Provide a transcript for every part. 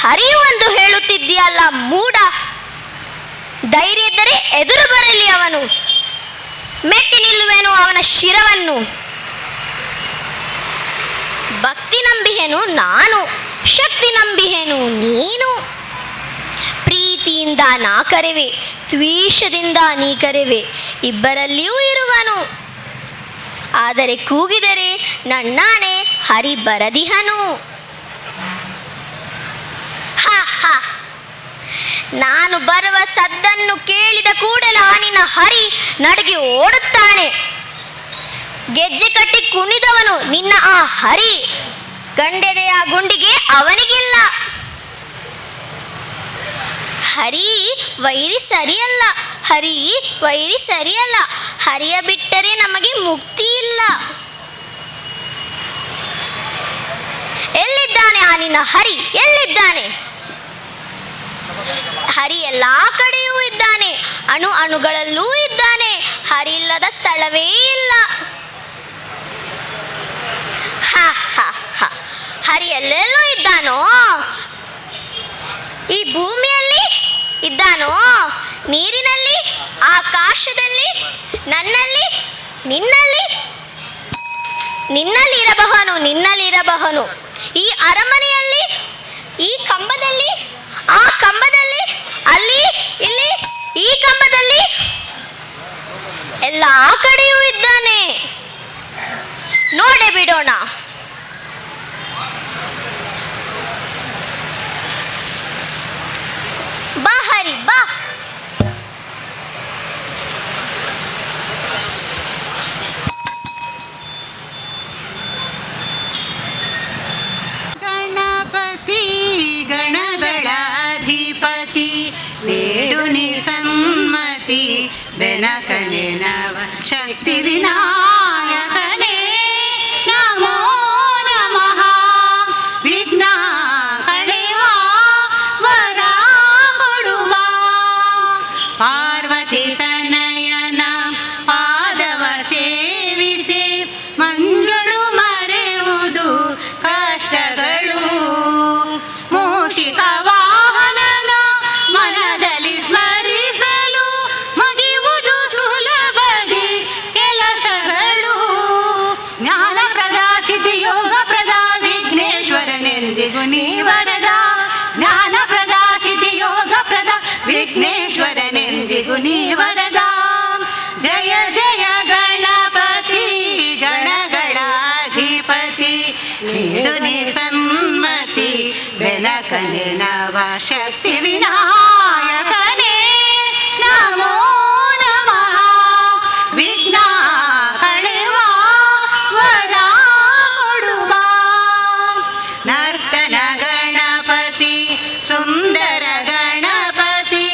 ಹರಿಯು ಎಂದು ಹೇಳುತ್ತಿದ್ದೀಯಲ್ಲ ಮೂಢ. ಧೈರ್ಯ ಇದ್ದರೆ ಎದುರು ಬರಲಿ ಅವನು, ಮೆಟ್ಟಿ ನಿಲ್ಲುವೆನು ಅವನ ಶಿರವನ್ನು. ಭಕ್ತಿ ನಂಬಿಹೆನು ನಾನು, ಶಕ್ತಿ ನಂಬಿಹೆನು ನೀನು. ಪ್ರೀತಿಯಿಂದ ನಾ ಕರೆವೆ, ದ್ವೇಷದಿಂದ ನೀ ಕರೆವೆ, ಇಬ್ಬರಲ್ಲಿಯೂ ಇರುವನು. ಆದರೆ ಕೂಗಿದರೆ ನನ್ನಾಣೆ ಹರಿ ಬರದಿಹನು. ಹ ಹ, ನಾನು ಬರುವ ಸದ್ದನ್ನು ಕೇಳಿದ ಕೂಡಲೇ ಆ ನಿನ್ನ ಹರಿ ನಡುಗಿ ಓಡುತ್ತಾನೆ. ಗೆಜ್ಜೆ ಕಟ್ಟಿ ಕುಣಿದವನು ನಿನ್ನ ಆ ಹರಿ, ಗಂಡೆದೆಯ ಗುಂಡಿಗೆ ಅವನಿಗಿಲ್ಲ. ಹರಿ ವೈರಿ ಸರಿಯಲ್ಲ, ಹರಿ ವೈರಿ ಸರಿಯಲ್ಲ, ಹರಿಯ ಬಿಟ್ಟರೆ ನಮಗೆ ಮುಕ್ತಿ ಇಲ್ಲ. ಎಲ್ಲಿದ್ದಾನೆ ಆ ನಿನ್ನ ಹರಿ, ಎಲ್ಲಿದ್ದಾನೆ? ಹರಿ ಎಲ್ಲಾ ಕಡೆಯೂ ಇದ್ದಾನೆ, ಅಣು ಅಣುಗಳಲ್ಲೂ ಇದ್ದಾನೆ, ಹರಿ ಇಲ್ಲದ ಸ್ಥಳವೇ ಇಲ್ಲ. ಹ ಹ ಹ, ಹರಿ ಎಲ್ಲೆಲ್ಲೂ ಇದ್ದಾನೋ? ಈ ಭೂಮಿಯಲ್ಲಿ ಇದ್ದಾನೋ, ನೀರಿನಲ್ಲಿ, ಆಕಾಶದಲ್ಲಿ, ನನ್ನಲ್ಲಿ, ನಿನ್ನಲ್ಲಿ? ನಿನ್ನಲ್ಲಿ ಇರಬಹುನು, ನಿನ್ನಲ್ಲಿ ಇರಬಹುನು. ಈ ಅರಮನೆಯಲ್ಲಿ, ಈ ಕಂಬದಲ್ಲಿ, ಆ ಕಂಬದಲ್ಲಿ, ಅಲ್ಲಿ, ಇಲ್ಲಿ, ಈ ಕಂಬದಲ್ಲಿ, ಎಲ್ಲ ಕಡೆಯೂ ಇದ್ದಾನೆ. ನೋಡೇ ಬಿಡೋಣ. ಬಾ ಹರಿ ಬಾ. ಗಣಪತಿ ಗಣಗಳಾಧಿಪತಿ, ನೀಡು ನಿ ಸನ್ಮತಿ, ಬೆನಕನೆ ನವ ಶಕ್ತಿ ವಿನಾಯಕನೇ ನಮೋ ನಮಃ. ವಿಘ್ನ ಕಳೆವ ವರ ಕೊಡುವ, ಪಾರ್ವತಿ ತನಯನ ಪಾದವ ಸೇವಿಸಿ ಮಂಜುಳು ಮರೆಯುವುದು ಕಷ್ಟಗಳು. ಮೂಷಿಕ ವಾಹನನ ಮನದಲ್ಲಿ ಸ್ಮರಿಸಲು ಮುಗಿಯುವುದು ಸುಲಭದಿ ಕೆಲಸಗಳು. ಜ್ಞಾನಪ್ರದ ಸಿದ್ಧಿ ಯೋಗ ಪ್ರದ ವಿಘ್ನೇಶ್ವರನೆಂದಿಗೂ ನೀ ವರದ, ಜ್ಞಾನಪ್ರದ ಸಿದ್ಧಿ ಯೋಗ ಪ್ರದ ವಿಘ್ನೇಶ್ವರನೆಂದಿಗೂ ನೀ ವರದ. ಜಯ ಜಯ ಗಣಪತಿ ಗಣಗಳಾಧಿಪತಿ, ನೀಡು ನಿ ಸನ್ಮತಿ, ಬೆನಕನೆ ನವ ಶಕ್ತಿ ವಿನಾಯಕನೇ ನಮೋ ನಮಃ. ವಿಘ್ನ ಕಳೆವ ವರ ಕೊಡುವ, ನರ್ತನ ಗಣಪತಿ ಸುಂದರ ಗಣಪತಿ,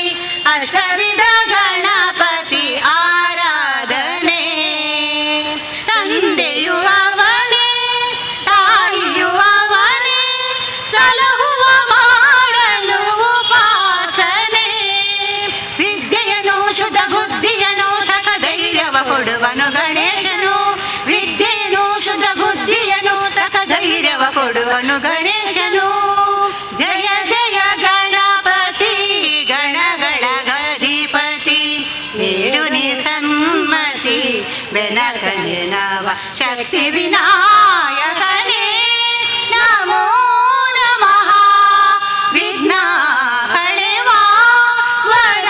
ಅಷ್ಟವಿಧ ಗಣಪತಿ ಆರಾಧನೆ. ತಂದೆಯು ಅವನೇ ತಾಯಿಯು ಅವನೇ, ಸಲಹುವ ಮಾಡಲು ಉಪಾಸನೆ. ವಿದ್ಯೆಯನು ಶುದ್ಧ ಬುದ್ಧಿಯನು ತಕ ಧೈರ್ಯವ ಕೊಡುವನು ಗಣೇಶನು, ವಿದ್ಯೆಯನು ಶುದ್ಧ ಬುದ್ಧಿಯನು ತಕ ಧೈರ್ಯವ ಕೊಡುವನು ಗಣೇಶನು. ಜಯ ಜಯ ಗಣಪತಿ ಗಣಗಳ ಗಧಿಪತಿ, ನೀಡು ನಿ ಸನ್ಮತಿ, ಬೆನಕನೆ ನವ ಶಕ್ತಿ ವಿನಾಯಕನೇ ನಮೋ ನಮಃ. ವಿಘ್ನ ಕಳೆವ ವರ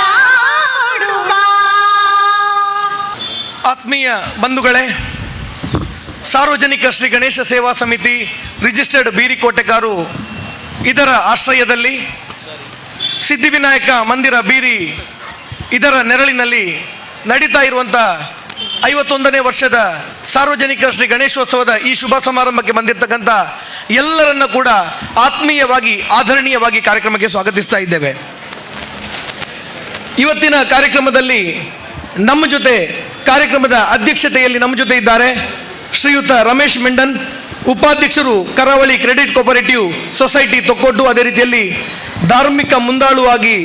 ಕೊಡುವ. ಆತ್ಮೀಯ ಬಂಧುಗಳೇ, ಸಾರ್ವಜನಿಕ ಶ್ರೀ ಗಣೇಶ ಸೇವಾ ಸಮಿತಿ ರಿಜಿಸ್ಟರ್ಡ್ ಬೀರಿಕೋಟೆಕಾರು ಇದರ ಆಶ್ರಯದಲ್ಲಿ ಸಿದ್ಧಿವಿನಾಯಕ ಮಂದಿರ ಬೀರಿ ಇದರ ನೆರಳಿನಲ್ಲಿ ನಡೀತಾ ಇರುವಂಥ 51ನೇ ವರ್ಷದ ಸಾರ್ವಜನಿಕ ಶ್ರೀ ಗಣೇಶೋತ್ಸವದ ಈ ಶುಭ ಸಮಾರಂಭಕ್ಕೆ ಬಂದಿರತಕ್ಕಂಥ ಎಲ್ಲರನ್ನ ಕೂಡ ಆತ್ಮೀಯವಾಗಿ ಆದರಣೀಯವಾಗಿ ಕಾರ್ಯಕ್ರಮಕ್ಕೆ ಸ್ವಾಗತಿಸ್ತಾ ಇದ್ದೇವೆ. ಇವತ್ತಿನ ಕಾರ್ಯಕ್ರಮದಲ್ಲಿ ನಮ್ಮ ಜೊತೆ ಕಾರ್ಯಕ್ರಮದ ಅಧ್ಯಕ್ಷತೆಯಲ್ಲಿ ನಮ್ಮ ಜೊತೆ ಇದ್ದಾರೆ ಶ್ರೀಯುತ ರಮೇಶ್ ಮೆಂಡನ್, ಉಪಾಧ್ಯಕ್ಷರು ಕರಾವಳಿ ಕ್ರೆಡಿಟ್ ಕೋಪರೇಟಿವ್ ಸೊಸೈಟಿ ತೊಕ್ಕೊಟ್ಟು. ಅದೇ ರೀತಿಯಲ್ಲಿ ಧಾರ್ಮಿಕ ಮುಂದಾಳುವಾಗಿ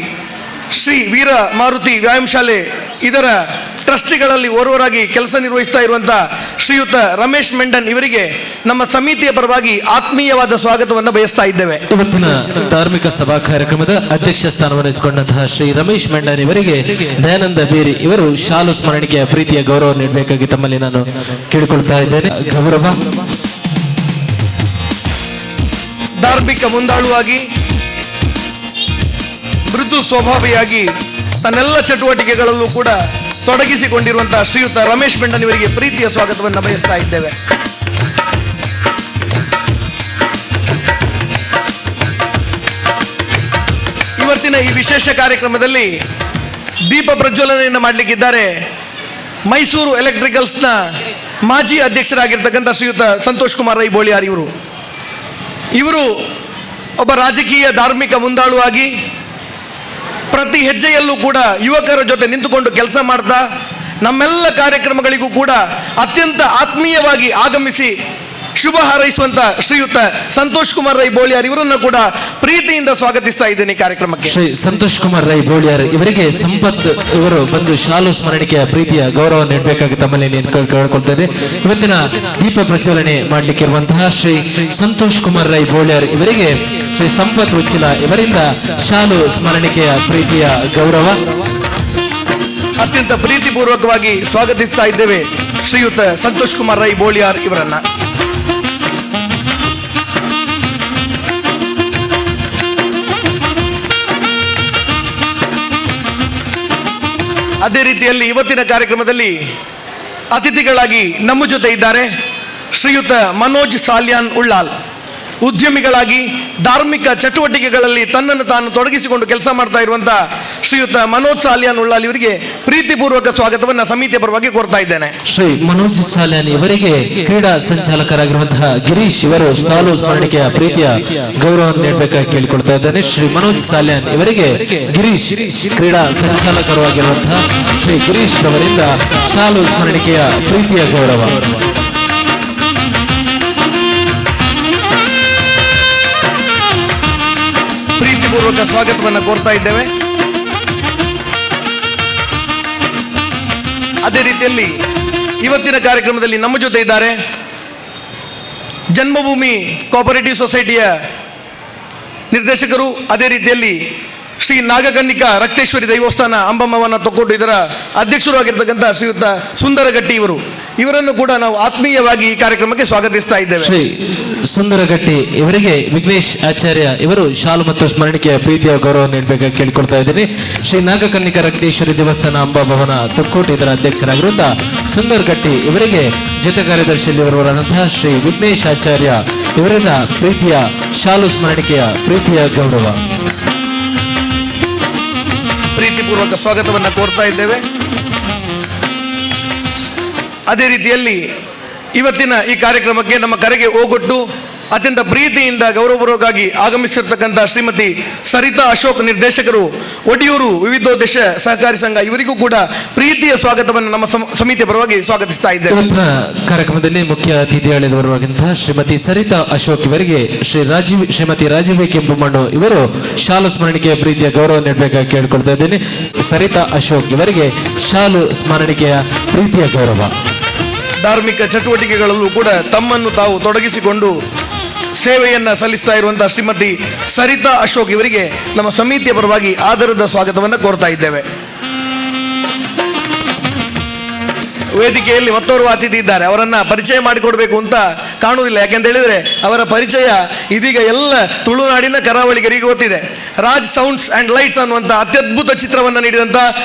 ಶ್ರೀ ವೀರ ಮಾರುತಿ ವ್ಯಾಯಾಮ ಶಾಲೆ ಇದರ ಟ್ರಸ್ಟಿಗಳಲ್ಲಿ ಓರ್ವರಾಗಿ ಕೆಲಸ ನಿರ್ವಹಿಸ್ತಾ ಇರುವಂಥ ಶ್ರೀಯುತ ರಮೇಶ್ ಮೆಂಡನ್ ಇವರಿಗೆ ನಮ್ಮ ಸಮಿತಿಯ ಪರವಾಗಿ ಆತ್ಮೀಯವಾದ ಸ್ವಾಗತವನ್ನು ಬಯಸ್ತಾ ಇದ್ದೇವೆ. ಇವತ್ತಿನ ಧಾರ್ಮಿಕ ಸಭಾ ಕಾರ್ಯಕ್ರಮದ ಅಧ್ಯಕ್ಷ ಸ್ಥಾನವನ್ನು ವಹಿಸಿಕೊಂಡಂತಹ ಶ್ರೀ ರಮೇಶ್ ಮೆಂಡನ್ ಇವರಿಗೆ ದಯಾನಂದ ಬೇರಿ ಇವರು ಶಾಲು ಸ್ಮರಣಿಕೆಯ ಪ್ರೀತಿಯ ಗೌರವ ನೀಡಬೇಕಾಗಿ ತಮ್ಮಲ್ಲಿ ನಾನು ಕೇಳಿಕೊಳ್ತಾ ಇದ್ದೇನೆ. ಗೌರವ. ಧಾರ್ಮಿಕ ಮುಂದಾಳುವಾಗಿ, ಮೃದು ಸ್ವಭಾವಿಯಾಗಿ ತನ್ನೆಲ್ಲ ಚಟುವಟಿಕೆಗಳಲ್ಲೂ ಕೂಡ ತೊಡಗಿಸಿಕೊಂಡಿರುವಂತಹ ಶ್ರೀಯುತ ರಮೇಶ್ ಮೆಂಡನ್ ಇವರಿಗೆ ಪ್ರೀತಿಯ ಸ್ವಾಗತವನ್ನು ಬಯಸ್ತಾ ಇದ್ದೇವೆ. ಇವತ್ತಿನ ಈ ವಿಶೇಷ ಕಾರ್ಯಕ್ರಮದಲ್ಲಿ ದೀಪ ಪ್ರಜ್ವಲನೆಯನ್ನು ಮಾಡಲಿಕ್ಕಿದ್ದಾರೆ ಮೈಸೂರು ಎಲೆಕ್ಟ್ರಿಕಲ್ಸ್ನ ಮಾಜಿ ಅಧ್ಯಕ್ಷರಾಗಿರ್ತಕ್ಕಂಥ ಶ್ರೀಯುತ ಸಂತೋಷ್ ಕುಮಾರ್ ರೈ ಬೋಳಿಯಾರ್ ಇವರು. ಇವರು ಒಬ್ಬ ರಾಜಕೀಯ ಧಾರ್ಮಿಕ ಮುಂದಾಳುವಾಗಿ ಪ್ರತಿ ಹೆಜ್ಜೆಯಲ್ಲೂ ಕೂಡ ಯುವಕರ ಜೊತೆ ನಿಂತುಕೊಂಡು ಕೆಲಸ ಮಾಡ್ತಾ, ನಮ್ಮೆಲ್ಲ ಕಾರ್ಯಕ್ರಮಗಳಿಗೂ ಕೂಡ ಅತ್ಯಂತ ಆತ್ಮೀಯವಾಗಿ ಆಗಮಿಸಿ ಶುಭ ಹಾರೈಸುವಂತ ಶ್ರೀಯುತ ಸಂತೋಷ್ ಕುಮಾರ್ ರೈ ಬೋಳಿಯಾರ್ ಇವರನ್ನು ಕೂಡ ಪ್ರೀತಿಯಿಂದ ಸ್ವಾಗತಿಸ್ತಾ ಇದ್ದೇನೆ ಈ ಕಾರ್ಯಕ್ರಮಕ್ಕೆ. ಶ್ರೀ ಸಂತೋಷ್ ಕುಮಾರ್ ರೈ ಬೋಳಿಯಾರ್ ಇವರಿಗೆ ಸಂಪತ್ ಇವರು ಬಂದು ಶಾಲು ಸ್ಮರಣಿಕೆಯ ಪ್ರೀತಿಯ ಗೌರವ ನೀಡಬೇಕಾಗಿ ತಮ್ಮಲ್ಲಿ ನಾನು ಕೇಳಿಕೊಳ್ತೇನೆ. ಇವತ್ತಿನ ದೀಪ ಪ್ರಜ್ವಲನೆ ಮಾಡಲಿಕ್ಕೆ ಇರುವಂತಹ ಶ್ರೀ ಸಂತೋಷ್ ಕುಮಾರ್ ರೈ ಬೋಳಿಯಾರ್ ಇವರಿಗೆ ಶ್ರೀ ಸಂಪತ್ ಉಚ್ಚಿಲ ಇವರಿಂದ ಶಾಲು ಸ್ಮರಣಿಕೆಯ ಪ್ರೀತಿಯ ಗೌರವ. ಅತ್ಯಂತ ಪ್ರೀತಿಪೂರ್ವಕವಾಗಿ ಸ್ವಾಗತಿಸ್ತಾ ಇದ್ದೇವೆ ಶ್ರೀಯುತ ಸಂತೋಷ್ ಕುಮಾರ್ ರೈ ಬೋಳಿಯಾರ್ ಇವರನ್ನ. ಅದೇ ರೀತಿಯಲ್ಲಿ ಇವತ್ತಿನ ಕಾರ್ಯಕ್ರಮದಲ್ಲಿ ಅತಿಥಿಗಳಾಗಿ ನಮ್ಮ ಜೊತೆ ಇದ್ದಾರೆ ಶ್ರೀಯುತ ಮನೋಜ್ ಸಾಲ್ಯಾನ್ ಉಳ್ಳಾಲ್. ಉದ್ಯಮಿಗಳಾಗಿ ಧಾರ್ಮಿಕ ಚಟುವಟಿಕೆಗಳಲ್ಲಿ ತನ್ನನ್ನು ತಾನು ತೊಡಗಿಸಿಕೊಂಡು ಕೆಲಸ ಮಾಡ್ತಾ ಇರುವಂತಹ ಶ್ರೀಯುತ ಮನೋಜ್ ಸಾಲ್ಯಾನ್ ಉಳ್ಳಾಲ್ ಇವರಿಗೆ ಪ್ರೀತಿಪೂರ್ವಕ ಸ್ವಾಗತವನ್ನು ಸಮಿತಿಯ ಪರವಾಗಿ ಕೋರ್ತಾ ಇದ್ದೇನೆ. ಶ್ರೀ ಮನೋಜ್ ಸಾಲ್ಯಾನ್ ಇವರಿಗೆ ಕ್ರೀಡಾ ಸಂಚಾಲಕರಾಗಿರುವಂತಹ ಗಿರೀಶ್ ಇವರು ಸಾಲು ಸ್ಮರಣಿಕೆಯ ಪ್ರೀತಿಯ ಗೌರವವನ್ನು ನೀಡಬೇಕಾಗಿ ಕೇಳಿಕೊಳ್ತಾ ಇದ್ದೇನೆ. ಶ್ರೀ ಮನೋಜ್ ಸಾಲ್ಯಾನ್ ಇವರಿಗೆ ಗಿರೀಶ್, ಕ್ರೀಡಾ ಸಂಚಾಲಕರು ಆಗಿರುವಂತಹ ಶ್ರೀ ಗಿರೀಶ್ ಅವರಿಂದ ಶಾಲು ಸ್ಮರಣಿಕೆಯ ಪ್ರೀತಿಯ ಗೌರವ. ಪ್ರೀತಿಪೂರ್ವಕ ಸ್ವಾಗತವನ್ನು ಕೋರ್ತಾ ಇದ್ದೇವೆ. ಅದೇ ರೀತಿಯಲ್ಲಿ ಇವತ್ತಿನ ಕಾರ್ಯಕ್ರಮದಲ್ಲಿ ನಮ್ಮ ಜೊತೆ ಇದ್ದಾರೆ ಜನ್ಮಭೂಮಿ ಕೋಆಪರೇಟಿವ್ ಸೊಸೈಟಿಯ ನಿರ್ದೇಶಕರು, ಅದೇ ರೀತಿಯಲ್ಲಿ ಶ್ರೀ ನಾಗಕನ್ನಿಕಾ ರಕ್ತೇಶ್ವರಿ ದೈವಸ್ಥಾನ ಅಂಬಮ್ಮವನ್ನ ತೊಕ್ಕೊಟ್ಟು ಇದರ ಅಧ್ಯಕ್ಷರು ಆಗಿರ್ತಕ್ಕಂಥ ಶ್ರೀಯುತ ಸುಂದರಗಟ್ಟಿ ಇವರು. ಇವರನ್ನು ಕೂಡ ನಾವು ಆತ್ಮೀಯವಾಗಿ ಈ ಕಾರ್ಯಕ್ರಮಕ್ಕೆ ಸ್ವಾಗತಿಸ್ತಾ ಇದ್ದೇವೆ. ಶ್ರೀ ಸುಂದರಗಟ್ಟಿ ಇವರಿಗೆ ವಿಘ್ನೇಶ್ ಆಚಾರ್ಯ ಇವರು ಶಾಲು ಮತ್ತು ಸ್ಮರಣಿಕೆಯ ಪ್ರೀತಿಯ ಗೌರವ ನೀಡಬೇಕಾಗಿ ಕೇಳಿಕೊಳ್ತಾ ಇದ್ದೀನಿ. ಶ್ರೀ ನಾಗಕನ್ನಿಕಾ ರಕ್ತೇಶ್ವರಿ ದೇವಸ್ಥಾನ ಅಂಬಾ ಭವನ ತೊಕ್ಕೋಟು ಇದರ ಅಧ್ಯಕ್ಷರಾಗಿರುವಂತಹ ಸುಂದರಗಟ್ಟಿ ಇವರಿಗೆ ಜೊತೆ ಕಾರ್ಯದರ್ಶಿಯಲ್ಲಿ ಬರುವರಾದಂತಹ ಶ್ರೀ ವಿಘ್ನೇಶ್ ಆಚಾರ್ಯ ಇವರಿಂದ ಪ್ರೀತಿಯ ಶಾಲು ಸ್ಮರಣಿಕೆಯ ಪ್ರೀತಿಯ ಗೌರವ. ಪ್ರೀತಿಪೂರ್ವಕ ಸ್ವಾಗತವನ್ನು ಕೋರ್ತಾ ಇದ್ದೇವೆ. ಅದೇ ರೀತಿಯಲ್ಲಿ ಇವತ್ತಿನ ಈ ಕಾರ್ಯಕ್ರಮಕ್ಕೆ ನಮ್ಮ ಕರೆಗೆ ಓಗೊಟ್ಟು ಅತ್ಯಂತ ಪ್ರೀತಿಯಿಂದ ಗೌರವಪೂರ್ವಕವಾಗಿ ಆಗಮಿಸಿರ್ತಕ್ಕಂಥ ಶ್ರೀಮತಿ ಸರಿತಾ ಅಶೋಕ್, ನಿರ್ದೇಶಕರು, ಒಡಿಯೂರು ವಿವಿಧೋದ್ದೇಶ ಸಹಕಾರಿ ಸಂಘ ಇವರಿಗೂ ಕೂಡ ಪ್ರೀತಿಯ ಸ್ವಾಗತವನ್ನು ನಮ್ಮ ಸಮಿತಿಯ ಪರವಾಗಿ ಸ್ವಾಗತಿಸ್ತಾ ಇದ್ದೇವೆ. ಇವತ್ತಿನ ಕಾರ್ಯಕ್ರಮದಲ್ಲಿ ಮುಖ್ಯ ಅತಿಥಿಗಳಿರುವಂತಹ ಶ್ರೀಮತಿ ಸರಿತಾ ಅಶೋಕ್ ಇವರಿಗೆ ಶ್ರೀಮತಿ ರಾಜೀವಿ ಕೆಂಪುಮಣ್ಣು ಇವರು ಶಾಲು ಸ್ಮರಣಿಕೆಯ ಪ್ರೀತಿಯ ಗೌರವ ನೀಡಬೇಕಾಗಿ ಕೇಳಿಕೊಳ್ತಾ ಇದ್ದೇನೆ. ಸರಿತಾ ಅಶೋಕ್ ಇವರಿಗೆ ಶಾಲು ಸ್ಮರಣಿಕೆಯ ಪ್ರೀತಿಯ ಗೌರವ. ಧಾರ್ಮಿಕ ಚಟುವಟಿಕೆಗಳಲ್ಲೂ ಕೂಡ ತಮ್ಮನ್ನು ತಾವು ತೊಡಗಿಸಿಕೊಂಡು ಸೇವೆಯನ್ನು ಸಲ್ಲಿಸ್ತಾ ಇರುವಂತಹ ಶ್ರೀಮತಿ ಸರಿತಾ ಅಶೋಕ್ ಇವರಿಗೆ ನಮ್ಮ ಸಮಿತಿಯ ಪರವಾಗಿ ಆದರದ ಸ್ವಾಗತವನ್ನು ಕೋರ್ತಾ ಇದ್ದೇವೆ. ವೇದಿಕೆಯಲ್ಲಿ ಮತ್ತೋರ್ವ ಅತಿಥಿ ಇದ್ದಾರೆ. ಅವರನ್ನ ಪರಿಚಯ ಮಾಡಿಕೊಡ್ಬೇಕು ಅಂತ ಕಾಣುವುದಿಲ್ಲ. ಯಾಕೆಂತ ಹೇಳಿದ್ರೆ ಅವರ ಪರಿಚಯ ಇದೀಗ ಎಲ್ಲ ತುಳುನಾಡಿನ ಕರಾವಳಿಗರಿಗೆ ಗೊತ್ತಿದೆ. ರಾಜ್ ಸೌಂಡ್ಸ್ ಅಂಡ್ ಲೈಟ್ಸ್ ಅನ್ನುವಂಥ ಅತ್ಯದ್ಭುತ ಚಿತ್ರವನ್ನು ನೀಡಿದಂಥ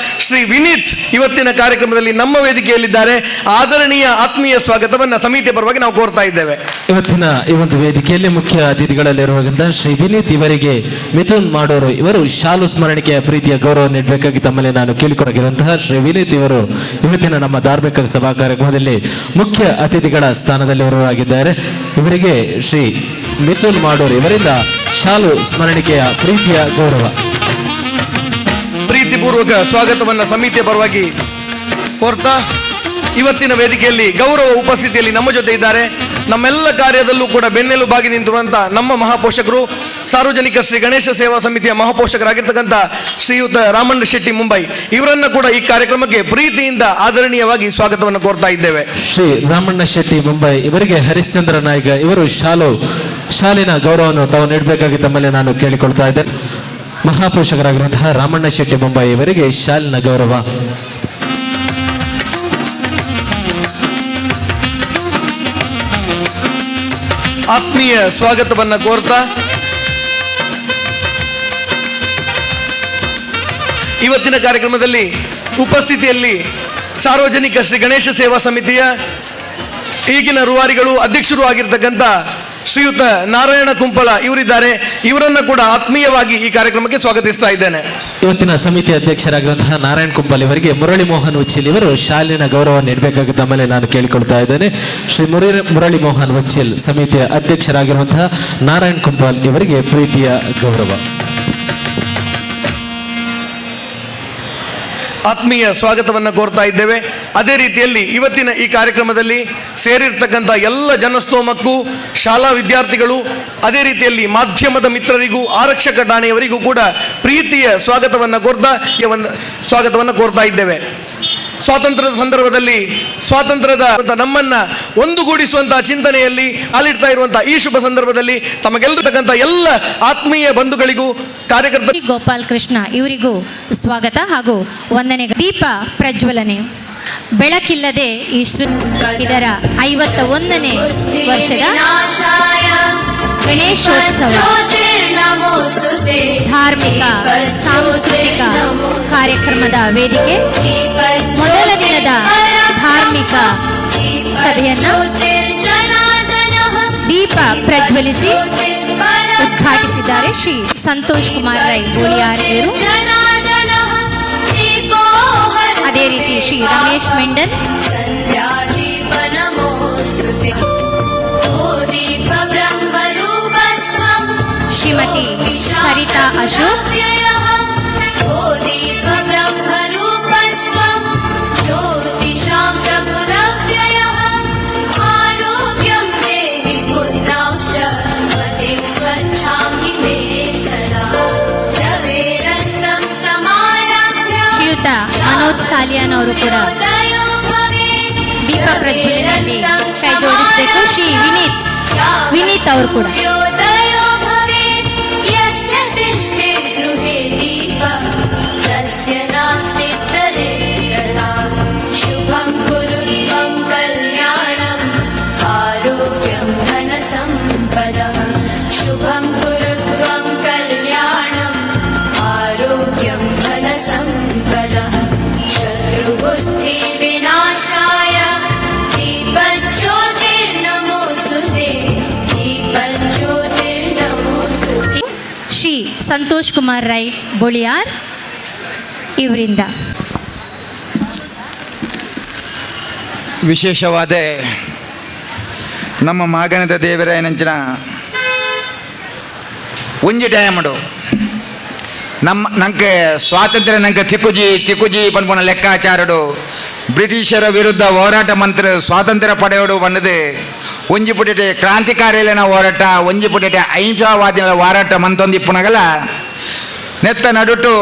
ಶ್ರೀ ವಿನೀತ್ ಇವತ್ತಿನ ಕಾರ್ಯಕ್ರಮದಲ್ಲಿ ನಮ್ಮ ವೇದಿಕೆಯಲ್ಲಿದ್ದಾರೆ. ಆದರಣೀಯ ಆತ್ಮೀಯ ಸ್ವಾಗತವನ್ನು ಸಮಿತಿಯ ಪರವಾಗಿ ನಾವು ಕೋರ್ತಾ ಇದ್ದೇವೆ. ಇವತ್ತಿನ ಈ ಒಂದು ವೇದಿಕೆಯಲ್ಲಿ ಮುಖ್ಯ ಅತಿಥಿಗಳಲ್ಲಿರುವಂತಹ ಶ್ರೀ ವಿನೀತ್ ಇವರಿಗೆ ಮಿಥುನ್ ಮಾಡೋರು ಇವರು ಶಾಲು ಸ್ಮರಣಿಕೆಯ ಪ್ರೀತಿಯ ಗೌರವ ನೀಡಬೇಕಾಗಿ ತಮ್ಮಲ್ಲಿ ನಾನು ಕೇಳಿಕೊಡಗಿರುವಂತಹ ಶ್ರೀ ವಿನೀತ್ ಇವರು ಇವತ್ತಿನ ನಮ್ಮ ಧಾರ್ಮಿಕ ಸಭಾ ಕಾರ್ಯಕ್ರಮದಲ್ಲಿ ಮುಖ್ಯ ಅತಿಥಿಗಳ ಸ್ಥಾನದಲ್ಲಿ ಅವರಾಗಿದ್ದಾರೆ. ಇವರಿಗೆ ಶ್ರೀ ಮಿಥುನ್ ಮಾಡೋರು ಇವರಿಂದ ಶಾಲು ಸ್ಮರಣಿಕೆಯ ಪ್ರೀತಿಯ ಗೌರವ. ಪ್ರೀತಿಪೂರ್ವಕ ಸ್ವಾಗತವನ್ನ ಸಮಿತಿಯ ಪರವಾಗಿ ಕೋರ್ತಾ ಇವತ್ತಿನ ವೇದಿಕೆಯಲ್ಲಿ ಗೌರವ ಉಪಸ್ಥಿತಿಯಲ್ಲಿ ನಮ್ಮ ಜೊತೆ ಇದ್ದಾರೆ ನಮ್ಮೆಲ್ಲ ಕಾರ್ಯದಲ್ಲೂ ಕೂಡ ಬೆನ್ನೆಲುಬಾಗಿ ನಿಂತಿರುವಂಥ ನಮ್ಮ ಮಹಾಪೋಷಕರು ಸಾರ್ವಜನಿಕ ಶ್ರೀ ಗಣೇಶ ಸೇವಾ ಸಮಿತಿಯ ಮಹಾಪೋಷಕರಾಗಿರ್ತಕ್ಕಂಥ ಶ್ರೀಯುತ ರಾಮಣ್ಣ ಶೆಟ್ಟಿ ಮುಂಬೈ ಇವರನ್ನು ಕೂಡ ಈ ಕಾರ್ಯಕ್ರಮಕ್ಕೆ ಪ್ರೀತಿಯಿಂದ ಆದರಣೀಯವಾಗಿ ಸ್ವಾಗತವನ್ನು ಕೋರ್ತಾ ಇದ್ದೇವೆ. ಶ್ರೀ ರಾಮಣ್ಣ ಶೆಟ್ಟಿ ಮುಂಬೈ ಇವರಿಗೆ ಹರಿಶ್ಚಂದ್ರ ನಾಯ್ಕ ಇವರು ಶಾಲಿನ ಗೌರವವನ್ನು ತಾವು ನೀಡಬೇಕಾಗಿ ತಮ್ಮಲ್ಲಿ ನಾನು ಕೇಳಿಕೊಳ್ತಾ ಇದ್ದೇನೆ. ಮಹಾಪೋಷಕರಾಗಿರುವಂತಹ ರಾಮಣ್ಣ ಶೆಟ್ಟಿ ಮುಂಬೈ ಇವರಿಗೆ ಶಾಲಿನ ಗೌರವ. ಆತ್ಮೀಯ ಸ್ವಾಗತವನ್ನ ಕೋರ್ತಾ ಇವತ್ತಿನ ಕಾರ್ಯಕ್ರಮದಲ್ಲಿ ಉಪಸ್ಥಿತಿಯಲ್ಲಿ ಸಾರ್ವಜನಿಕ ಶ್ರೀ ಗಣೇಶ ಸೇವಾ ಸಮಿತಿಯ ಈಗಿನ ರೂವಾರಿಗಳು ಅಧ್ಯಕ್ಷರು ಆಗಿರ್ತಕ್ಕಂಥ ಶ್ರೀಯುತ ನಾರಾಯಣ ಕುಂಪಳ ಇವರಿದ್ದಾರೆ. ಇವರನ್ನ ಕೂಡ ಆತ್ಮೀಯವಾಗಿ ಈ ಕಾರ್ಯಕ್ರಮಕ್ಕೆ ಸ್ವಾಗತಿಸ್ತಾ ಇದ್ದೇನೆ. ಇವತ್ತಿನ ಸಮಿತಿ ಅಧ್ಯಕ್ಷರಾಗಿರುವಂತಹ ನಾರಾಯಣ್ ಕುಂಪಲ್ ಇವರಿಗೆ ಮುರಳಿ ಮೋಹನ್ ಉಚ್ಚಿಲ್ ಇವರು ಶಾಲಿನ ಗೌರವ ನೀಡಬೇಕಾಗಿ ತಮ್ಮಲ್ಲಿ ನಾನು ಕೇಳಿಕೊಳ್ತಾ ಇದ್ದೇನೆ. ಶ್ರೀ ಮುರಳಿ ಮೋಹನ್ ಉಚ್ಚಿಲ್ ಸಮಿತಿಯ ಅಧ್ಯಕ್ಷರಾಗಿರುವಂತಹ ನಾರಾಯಣ್ ಕುಂಪಲ್ ಇವರಿಗೆ ಪ್ರೀತಿಯ ಗೌರವ. ಆತ್ಮೀಯ ಸ್ವಾಗತವನ್ನು ಕೋರ್ತಾ ಇದ್ದೇವೆ. ಅದೇ ರೀತಿಯಲ್ಲಿ ಇವತ್ತಿನ ಈ ಕಾರ್ಯಕ್ರಮದಲ್ಲಿ ಸೇರಿರ್ತಕ್ಕಂಥ ಎಲ್ಲ ಜನಸ್ತೋಮಕ್ಕೂ, ಶಾಲಾ ವಿದ್ಯಾರ್ಥಿಗಳು, ಅದೇ ರೀತಿಯಲ್ಲಿ ಮಾಧ್ಯಮದ ಮಿತ್ರರಿಗೂ, ಆರಕ್ಷಕ ಠಾಣೆಯವರಿಗೂ ಕೂಡ ಪ್ರೀತಿಯ ಸ್ವಾಗತವನ್ನು ಕೋರ್ತಾ ಈ ಒಂದು ಸ್ವಾಗತವನ್ನು ಕೋರ್ತಾ ಇದ್ದೇವೆ. ಸ್ವಾತಂತ್ರ್ಯದ ಸಂದರ್ಭದಲ್ಲಿ ಸ್ವಾತಂತ್ರ್ಯದ ನಮ್ಮನ್ನ ಒಂದುಗೂಡಿಸುವಂತಹ ಚಿಂತನೆಯಲ್ಲಿ ಕಾಲಿಡ್ತಾ ಇರುವಂತಹ ಈ ಶುಭ ಸಂದರ್ಭದಲ್ಲಿ ತಮಗೆಲ್ಲತಕ್ಕಂಥ ಎಲ್ಲ ಆತ್ಮೀಯ ಬಂಧುಗಳಿಗೂ ಕಾರ್ಯಕರ್ತ ಗೋಪಾಲ್ ಕೃಷ್ಣ ಇವರಿಗೂ ಸ್ವಾಗತ ಹಾಗೂ ವಂದನೆ. ದೀಪ ಪ್ರಜ್ವಲನೆ. ಬೆಳಕಿಲ್ಲದೆ ಈ ಇದರ 51ನೇ ವರ್ಷದ ಗಣೇಶೋತ್ಸವ ಧಾರ್ಮಿಕ ಸಾಂಸ್ಕೃತಿಕ ಕಾರ್ಯಕ್ರಮದ ವೇದಿಕೆ ಮೊದಲ ದಿನದ ಧಾರ್ಮಿಕ ಸಭೆಯನ್ನ ದೀಪ ಪ್ರಜ್ವಲಿಸಿ ಉದ್ಘಾಟಿಸಿದ್ದಾರೆ ಶ್ರೀ ಸಂತೋಷ್ ಕುಮಾರ್ ರೈ ಬೋಳಿಯಾರ್ ಇವರು. ಅದೇ ರೀತಿ ಶ್ರೀ ರಮೇಶ್ ಮೆಂಡನ್, ಶ್ರೀಮತಿ ಸರಿತಾ ಅಶೋಕ್, ಶ್ರೀಯುತ ಮನೋಜ್ ಸಾಲಿಯಾನ್ ಅವರು ಕೂಡ ದೀಪ ಪ್ರಜ್ವಲನೆಯಲ್ಲಿ ಕೈ ಜೋಡಿಸಬೇಕು. ಶ್ರೀ ವಿನೀತ್ ವಿನೀತ್ ಅವರು ಕೂಡ. ಶ್ರೀ ಸಂತೋಷ್ ಕುಮಾರ್ ರೈ ಬೊಳಿಯಾರ್ ಇವರಿಂದ. ವಿಶೇಷವಾದ ನಮ್ಮ ಮಾಗನದ ದೇವರಾಯನಂಚಿನ ಒಂಜಿ ಟೈಮುಡು ನಮ್ಮ ನಂಗೆ ಸ್ವಾತಂತ್ರ್ಯ ನಂಗೆ ತಿಕ್ಕುಜಿ ತಿಕ್ಕುಜಿ ಪನ್ಪುನ ಲೆಕ್ಕಾಚಾರಡು ಬ್ರಿಟಿಷರ ವಿರುದ್ಧ ಹೋರಾಟ ಮಂತ್ರ ಸ್ವಾತಂತ್ರ್ಯ ಪಡೆಯೋಡು ಬಂದது ಒಂಜಿ ಪುಟಿಟೆ ಕ್ರಾಂತಿಕಾರಿಯಲ್ಲಿನ ಹೋರಾಟ, ಒಂಜಿ ಪುಟಿಟೆ ಅಹಿಂಸಾವಾದಿನ ಹೋರಾಟ ಮಂತೊಂದು ಇಪ್ಪುನಗಲ ನೆತ್ತ ನಡುಟು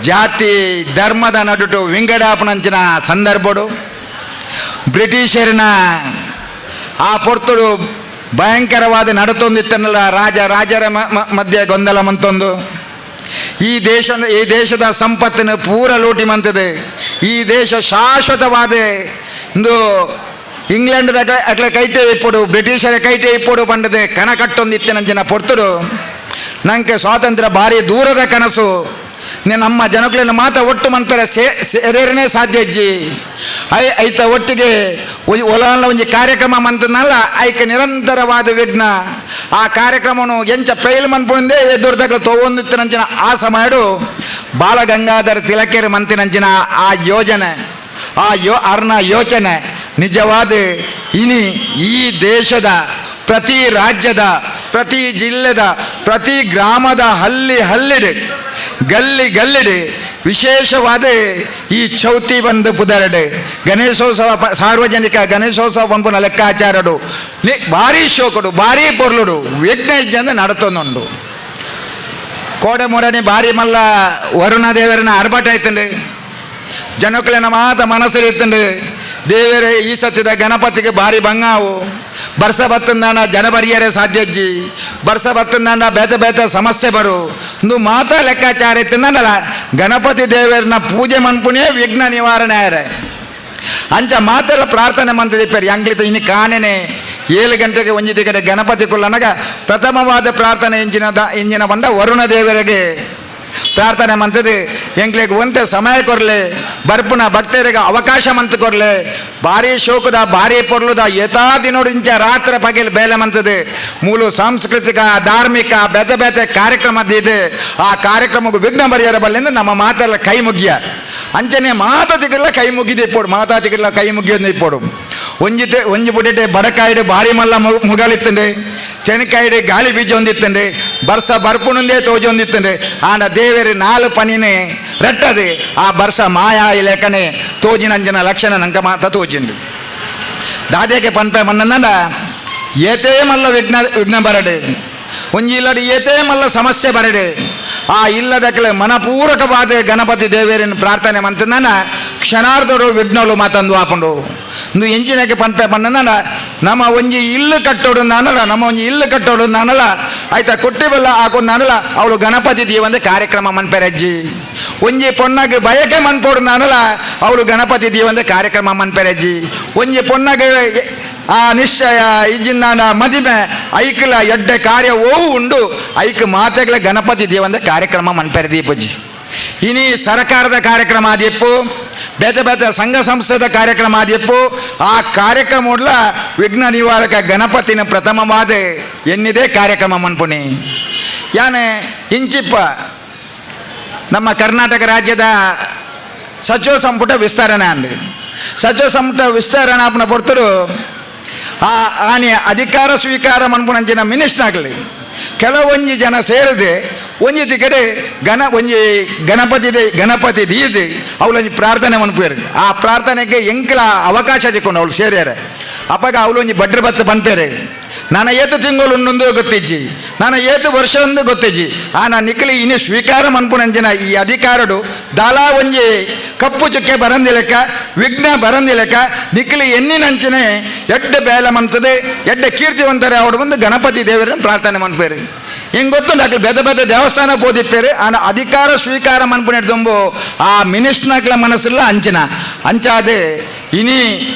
ಜಾತಿ ಧರ್ಮದ ನಡುಟು ವಿಂಗಡಾಪನಂಚಿನ ಸಂದರ್ಭಡು ಬ್ರಿಟಿಷರನ ಆ ಪೊರ್ತುಡು ಭಯಂಕರವಾದ ನಡತೊಂದಿತ್ತನ್ನಲ್ಲ ರಾಜ ರಾಜರ ಮಧ್ಯೆ ಗೊಂದಲ ಮಂತೊಂದು ಈ ದೇಶ ಈ ದೇಶದ ಸಂಪತ್ತನ್ನು ಪೂರ ಲೂಟಿ ಮಂತದೆ ಈ ದೇಶ ಶಾಶ್ವತವಾದ ಇಂದು ಇಂಗ್ಲೆಂಡ್ದ ಅಟ್ಲ ಕೈಟೆ ಇಪ್ಪೊಡು ಬ್ರಿಟಿಷರ ಕೈಟೆ ಇಪ್ಪೊಡು ಪಂಡದೆ ಕಣ ಕಟ್ಟೊಂದಿತ್ತಿನಂಚಿನ ಪೊರ್ತುಡು ನಂಗೆ ಸ್ವಾತಂತ್ರ್ಯ ಭಾರಿ ದೂರದ ಕನಸು. ನಮ್ಮ ಜನಕ್ಲೆನ ಮಾತ ಒಟ್ಟು ಮನ್ಪೆರೆ ಸೇರೇರನೇ ಸಾಧ್ಯ ಅಜ್ಜಿ I ಐತ ಒಟ್ಟಿಗೆ ಒಲಲ್ಲ ಒಂಜಿ ಕಾರ್ಯಕ್ರಮ ಮಂತನಲ್ಲ ಐಕ ನಿರಂತರವಾದ ವಿಘ್ನ ಆ ಕಾರ್ಯಕ್ರಮನು ಎಂಚ ಫೈಲ್ ಮನ್ಪುಂದೆ ಎದುರ್ದಗ್ಲ ತಗೊಂದಿತ್ತಿನಂಚಿನ ಆ ಸಮಯಡು ಬಾಲಗಂಗಾಧರ ತಿಲಕೇರಿ ಮಂತಿನಂಚಿನ ಆ ಯೋಜನೆ ಆ ಯೋ ಅರ್ನ ಯೋಚನೆ ನಿಜವಾದ ಇನಿ ಈ ದೇಶದ ಪ್ರತಿ ರಾಜ್ಯದ ಪ್ರತಿ ಜಿಲ್ಲೆದ ಪ್ರತಿ ಗ್ರಾಮದ ಹಳ್ಳಿ ಹಳ್ಳಿಡು ಗಲ್ಲಿ ಗಲ್ಲಿಡು ವಿಶೇಷವಾದ ಈ ಚೌತಿ ಬಂದು ಪುದರಡು ಗಣೇಶೋತ್ಸವ ಸಾರ್ವಜನಿಕ ಗಣೇಶೋತ್ಸವ ಪಂಪುನ ಲೆಕ್ಕಾಚಾರಡು ಭಾರಿ ಶೋಕಡು ಭಾರಿ ಪೊರ್ಲುಡು ವಿಘ್ನ ಇಜ್ಜಂದು ನಡತೊಂದುಂಡು. ಕೋಡೆ ಮೊರನಿ ಭಾರಿ ಮಲ್ಲ ವರುಣ ದೇವರನ ಆರ್ಭಟ ಆಯ್ತಂಡು ಜನಕುಲೆನ ಮಾತ ಮನಸ್ಸು ಇತ್ತಂಡು ದೇವರೇ ಈ ಸತ್ಯದ ಗಣಪತಿಗೆ ಭಾರಿ ಬಂಗಾವು ಬರ್ಸ ಬತ್ತಂದಾಣ ಜನ ಬರಿಯರೆ ಸಾಧ್ಯಜ್ಜಿ ಬರ್ಸ ಬತ್ತಂದಾಣ ಬೇತೆ ಬೇತೆ ಸಮಸ್ಯೆ ಬರು ಒಂದು ಮಾತಾ ಲೆಕ್ಕಾಚಾರ ಇತ್ತಂದಾನಲ್ಲ ಗಣಪತಿ ದೇವರನ್ನ ಪೂಜೆ ಮನ್ಪುನೇ ವಿಘ್ನ ನಿವಾರಣೆ ಆಯರೆ ಅಂಚ ಮಾತೆಲ್ಲ ಪ್ರಾರ್ಥನೆ ಮಂತಿದಿಪ್ಪರು ಎಂಗ್ಲಿತ ಇನ್ನು ಕಾಣೆನೆ 7 ಗಂಟೆಗೆ ಒಂಜಿತಿ ಕಡೆ ಗಣಪತಿ ಕುಲ್ಲನಗ ಪ್ರಥಮವಾದ ಪ್ರಾರ್ಥನೆ ಇಂಜಿನ ಬಂದ ವರುಣ ದೇವರಿಗೆ ಪ್ರಾರ್ಥನೆ ಮಂತದು ಎಂಕ್ಲೆಗ್ ಒಂತೆ ಸಮಯ ಕೊರ್ಲೆ ಬರ್ಪುನ ಭಕ್ತರಿಗೆ ಅವಕಾಶ ಮಂತ್ ಕೊರ್ಲೆ ಭಾರಿ ಶೋಕದ ಭಾರಿ ಪೊರ್ಲುದ ಯಥಾ ದಿನೋಡು ಇಂಚ ರಾತ್ರಿ ಪಗೆಲ್ ಬೇಲೆ ಮಂತದು ಮೂಲು ಸಾಂಸ್ಕೃತಿಕ ಧಾರ್ಮಿಕ ಬೇತೆ ಬೇತೆ ಕಾರ್ಯಕ್ರಮ ಇದೆ ಆ ಕಾರ್ಯಕ್ರಮಕ್ಕೂ ವಿಘ್ನ ಬರಿಯರ ಬಲ್ಲಿಂದ ನಮ್ಮ ಮಾತೆಲ್ಲ ಕೈ ಮುಗಿಯ ಅಂಚನೆ ಮಾತಾತಿಗೆಲ್ಲ ಕೈ ಮುಗಿದೆ ಇಪ್ಪೋಡು ಮಾತಾತಿಗೆಲ್ಲ ಕೈ ಮುಗಿಯೋದು ಇಪ್ಪೋಡು ಒಂಜಿತೆ ಒಂಜಿ ಪುಟಿಟೆ ಬಡಕಾಯಿಡು ಭಾರಿ ಮಲ್ಲ ಮುಗಲಿತ್ತಂಡೆ ತೆನಕಾಯಿಡು ಗಾಳಿ ಬೀಜ ಒಂದಿತ್ತಂಡೆ ಬರ್ಸ ಬರ್ಪುಣಂದೇ ತೋಜ ಒಂದಿತ್ತಂಡೆ ಆಂಡ ದೇವೇರು 4 ಪನಿನೇ ರೆಟ್ಟದೆ ಆ ಬರ್ಸ ಮಾಯಾ ಇಲೇಕನೆ ತೋಜಿನಂಜನ ಲಕ್ಷಣ ನಂಕ ಮಾತ ತೋಜಿಂಡು ದಾದೇಕೆ ಪನ್ಪೆ ಮನ್ನಂದ ಏತೇ ಮಲ್ಲ ವಿಘ್ನ ವಿಘ್ನ ಬರಡೆ ಒಂಜಿ ಇಲ್ಲಡೆ ಏತೇ ಮಲ್ಲ ಸಮಸ್ಯೆ ಬರಡೆ ಆ ಇಲ್ಲದಕ್ಕೆ ಮನಪೂರಕವಾದ ಗಣಪತಿ ದೇವೇರನ್ನು ಪ್ರಾರ್ಥನೆ ಮಂತಂದನ ಕ್ಷಣಾರ್ಧರು ವಿಘ್ನಲು ಮಾತಂದು ಆಪುಂಡು ಇಂದು ಎಂಜಿನಕ್ಕೆ ಪನ್ಪೆ ಪನ್ನಂದನ ನಮ್ಮ ಒಂಜಿ ಇಲ್ಲು ಕಟ್ಟೋಡು ನಾನಲ್ಲ ನಮ್ಮ ಒಂಜಿ ಇಲ್ಲು ಕಟ್ಟೋಡು ನಾನಲ್ಲ ಆಯ್ತಾ ಕೊಟ್ಟಿ ಬಲ್ಲ ಹಾಕೊಂಡು ನಾನಲ್ಲ ಅವಳು ಗಣಪತಿ ದೇವಂದ ಕಾರ್ಯಕ್ರಮ ಮನ್ಪೆರಜ್ಜಿ ಒಂಜಿ ಪೊನ್ನಗೆ ಬಯಕೆ ಮನ್ಪೋಡು ನಾನಲ್ಲ ಅವಳು ಗಣಪತಿ ದೇವಂದ ಕಾರ್ಯಕ್ರಮ ಮನ್ಪೆರಜ್ಜಿ ಒಂಜಿ ಪೊನ್ನಗೆ ಆ ನಿಶ್ಚಯ ಇಜ್ಜಿಂದಾಂಡ ಮದಿಮೆ ಐಕ್ಲ ಎಡ್ಡೆ ಕಾರ್ಯ ಓವು ಉಂಡು ಐಕ್ ಮಾತೆಗಳ ಗಣಪತಿ ದೇವಂದ ಕಾರ್ಯಕ್ರಮ ಮನ್ಪೆರೆ ದೀಪಜ್ಜಿ. ಇನಿ ಸರ್ಕಾರದ ಕಾರ್ಯಕ್ರಮ ಆದಿಪ್ಪು ಬೇತೆ ಬೇತೆ ಸಂಘ ಸಂಸ್ಥೆದ ಕಾರ್ಯಕ್ರಮ ಆದಿಪ್ಪು ಆ ಕಾರ್ಯಕ್ರಮ ಉಡ್ಲ ವಿಘ್ನ ನಿವಾರಕ ಗಣಪತಿನ ಪ್ರಥಮವಾದ ಎನ್ನಿದೆ ಕಾರ್ಯಕ್ರಮ ಮನ್ಪುನಿ. ಯಾನೆ ಇಂಚಿಪ್ಪ ನಮ್ಮ ಕರ್ನಾಟಕ ರಾಜ್ಯದ ಸಚಿವ ಸಂಪುಟ ವಿಸ್ತರಣೆ ಅಂದು ಸಚಿವ ಸಂಪುಟ ವಿಸ್ತರಣೆ ಆಪನ ಪೊರ್ತರು ಆ ಆನೆ ಅಧಿಕಾರ ಸ್ವೀಕಾರ ಮನ್ಪುನಂಚಿನ ಮಿನಿಸ್ಟ್ರಾಗಲಿ ಕೆಲವೊಂಜಿ ಜನ ಸೇರದೆ ಒಂಜಿ ತಿಕಡೆ ಗಣ ಒಂಜಿ ಗಣಪತಿ ಗಣಪತಿ ದೀದು ಅವಳೊಂಜಿ ಪ್ರಾರ್ಥನೆ ಮನ್ಪುವೇರು. ಆ ಪ್ರಾರ್ಥನೆಗೆ ಎಂಕಲ ಅವಕಾಶ ತಿಕ್ಕೊಂಡು ಅವಳು ಸೇರ್ಯಾರೆ ಅಪ್ಪಾಗ ಅವಳೊಂಜಿ ಬಡ್ರ ಬತ್ತು ಪನ್ಪೇರೆ ನಾನು ಏತು ತಿಂಗಳು ಉಂಡೊಂದು ಗೊತ್ತಿಜ್ಜಿ ನಾನು ಏತು ವರ್ಷ ಒಂದು ಗೊತ್ತಿಜ್ಜಿ ಆ ನಾನು ನಿಕ್ಕಲಿ ಇನ್ನು ಸ್ವೀಕಾರ ಮನ್ಪುನಂಚಿನ ಈ ಅಧಿಕಾರಡು ದಾಲಾ ಒಂಜಿ ಕಪ್ಪು ಚುಕ್ಕೆ ಬರಂದಿಲೆಕ್ಕ ವಿಘ್ನ ಬರಂದಿಲೆಕ್ಕ ನಿಕ್ಕಲಿ ಎನ್ನಿನಂಚಿನೆ ಎಡ್ಡೆ ಬೇಲೆ ಮಂತದೆ ಎಡ್ಡೆ ಕೀರ್ತಿವಂತರೆ ಅವಡು ಬಂದು ಗಣಪತಿ ದೇವರನ್ನು ಪ್ರಾರ್ಥನೆ ಮನ್ಪೇರು. ಹಿಂಗೆ ಗೊತ್ತುಂಟು ಅಕ್ಲು ಬೇತೆ ಬೇತೆ ದೇವಸ್ಥಾನ ಪೋದಿಪ್ಪೇರು ಆನ ಅಧಿಕಾರ ಸ್ವೀಕಾರ ಮನ್ಪುನೆಡ್ದೊಂಬು ಆ ಮಿನಿಸ್ಟ್ನಾಕ್ಲ ಮನಸ್ಸಿಲ್ಲ ಅಂಚಿನ ಅಂಚಾದೆ ಇನಿ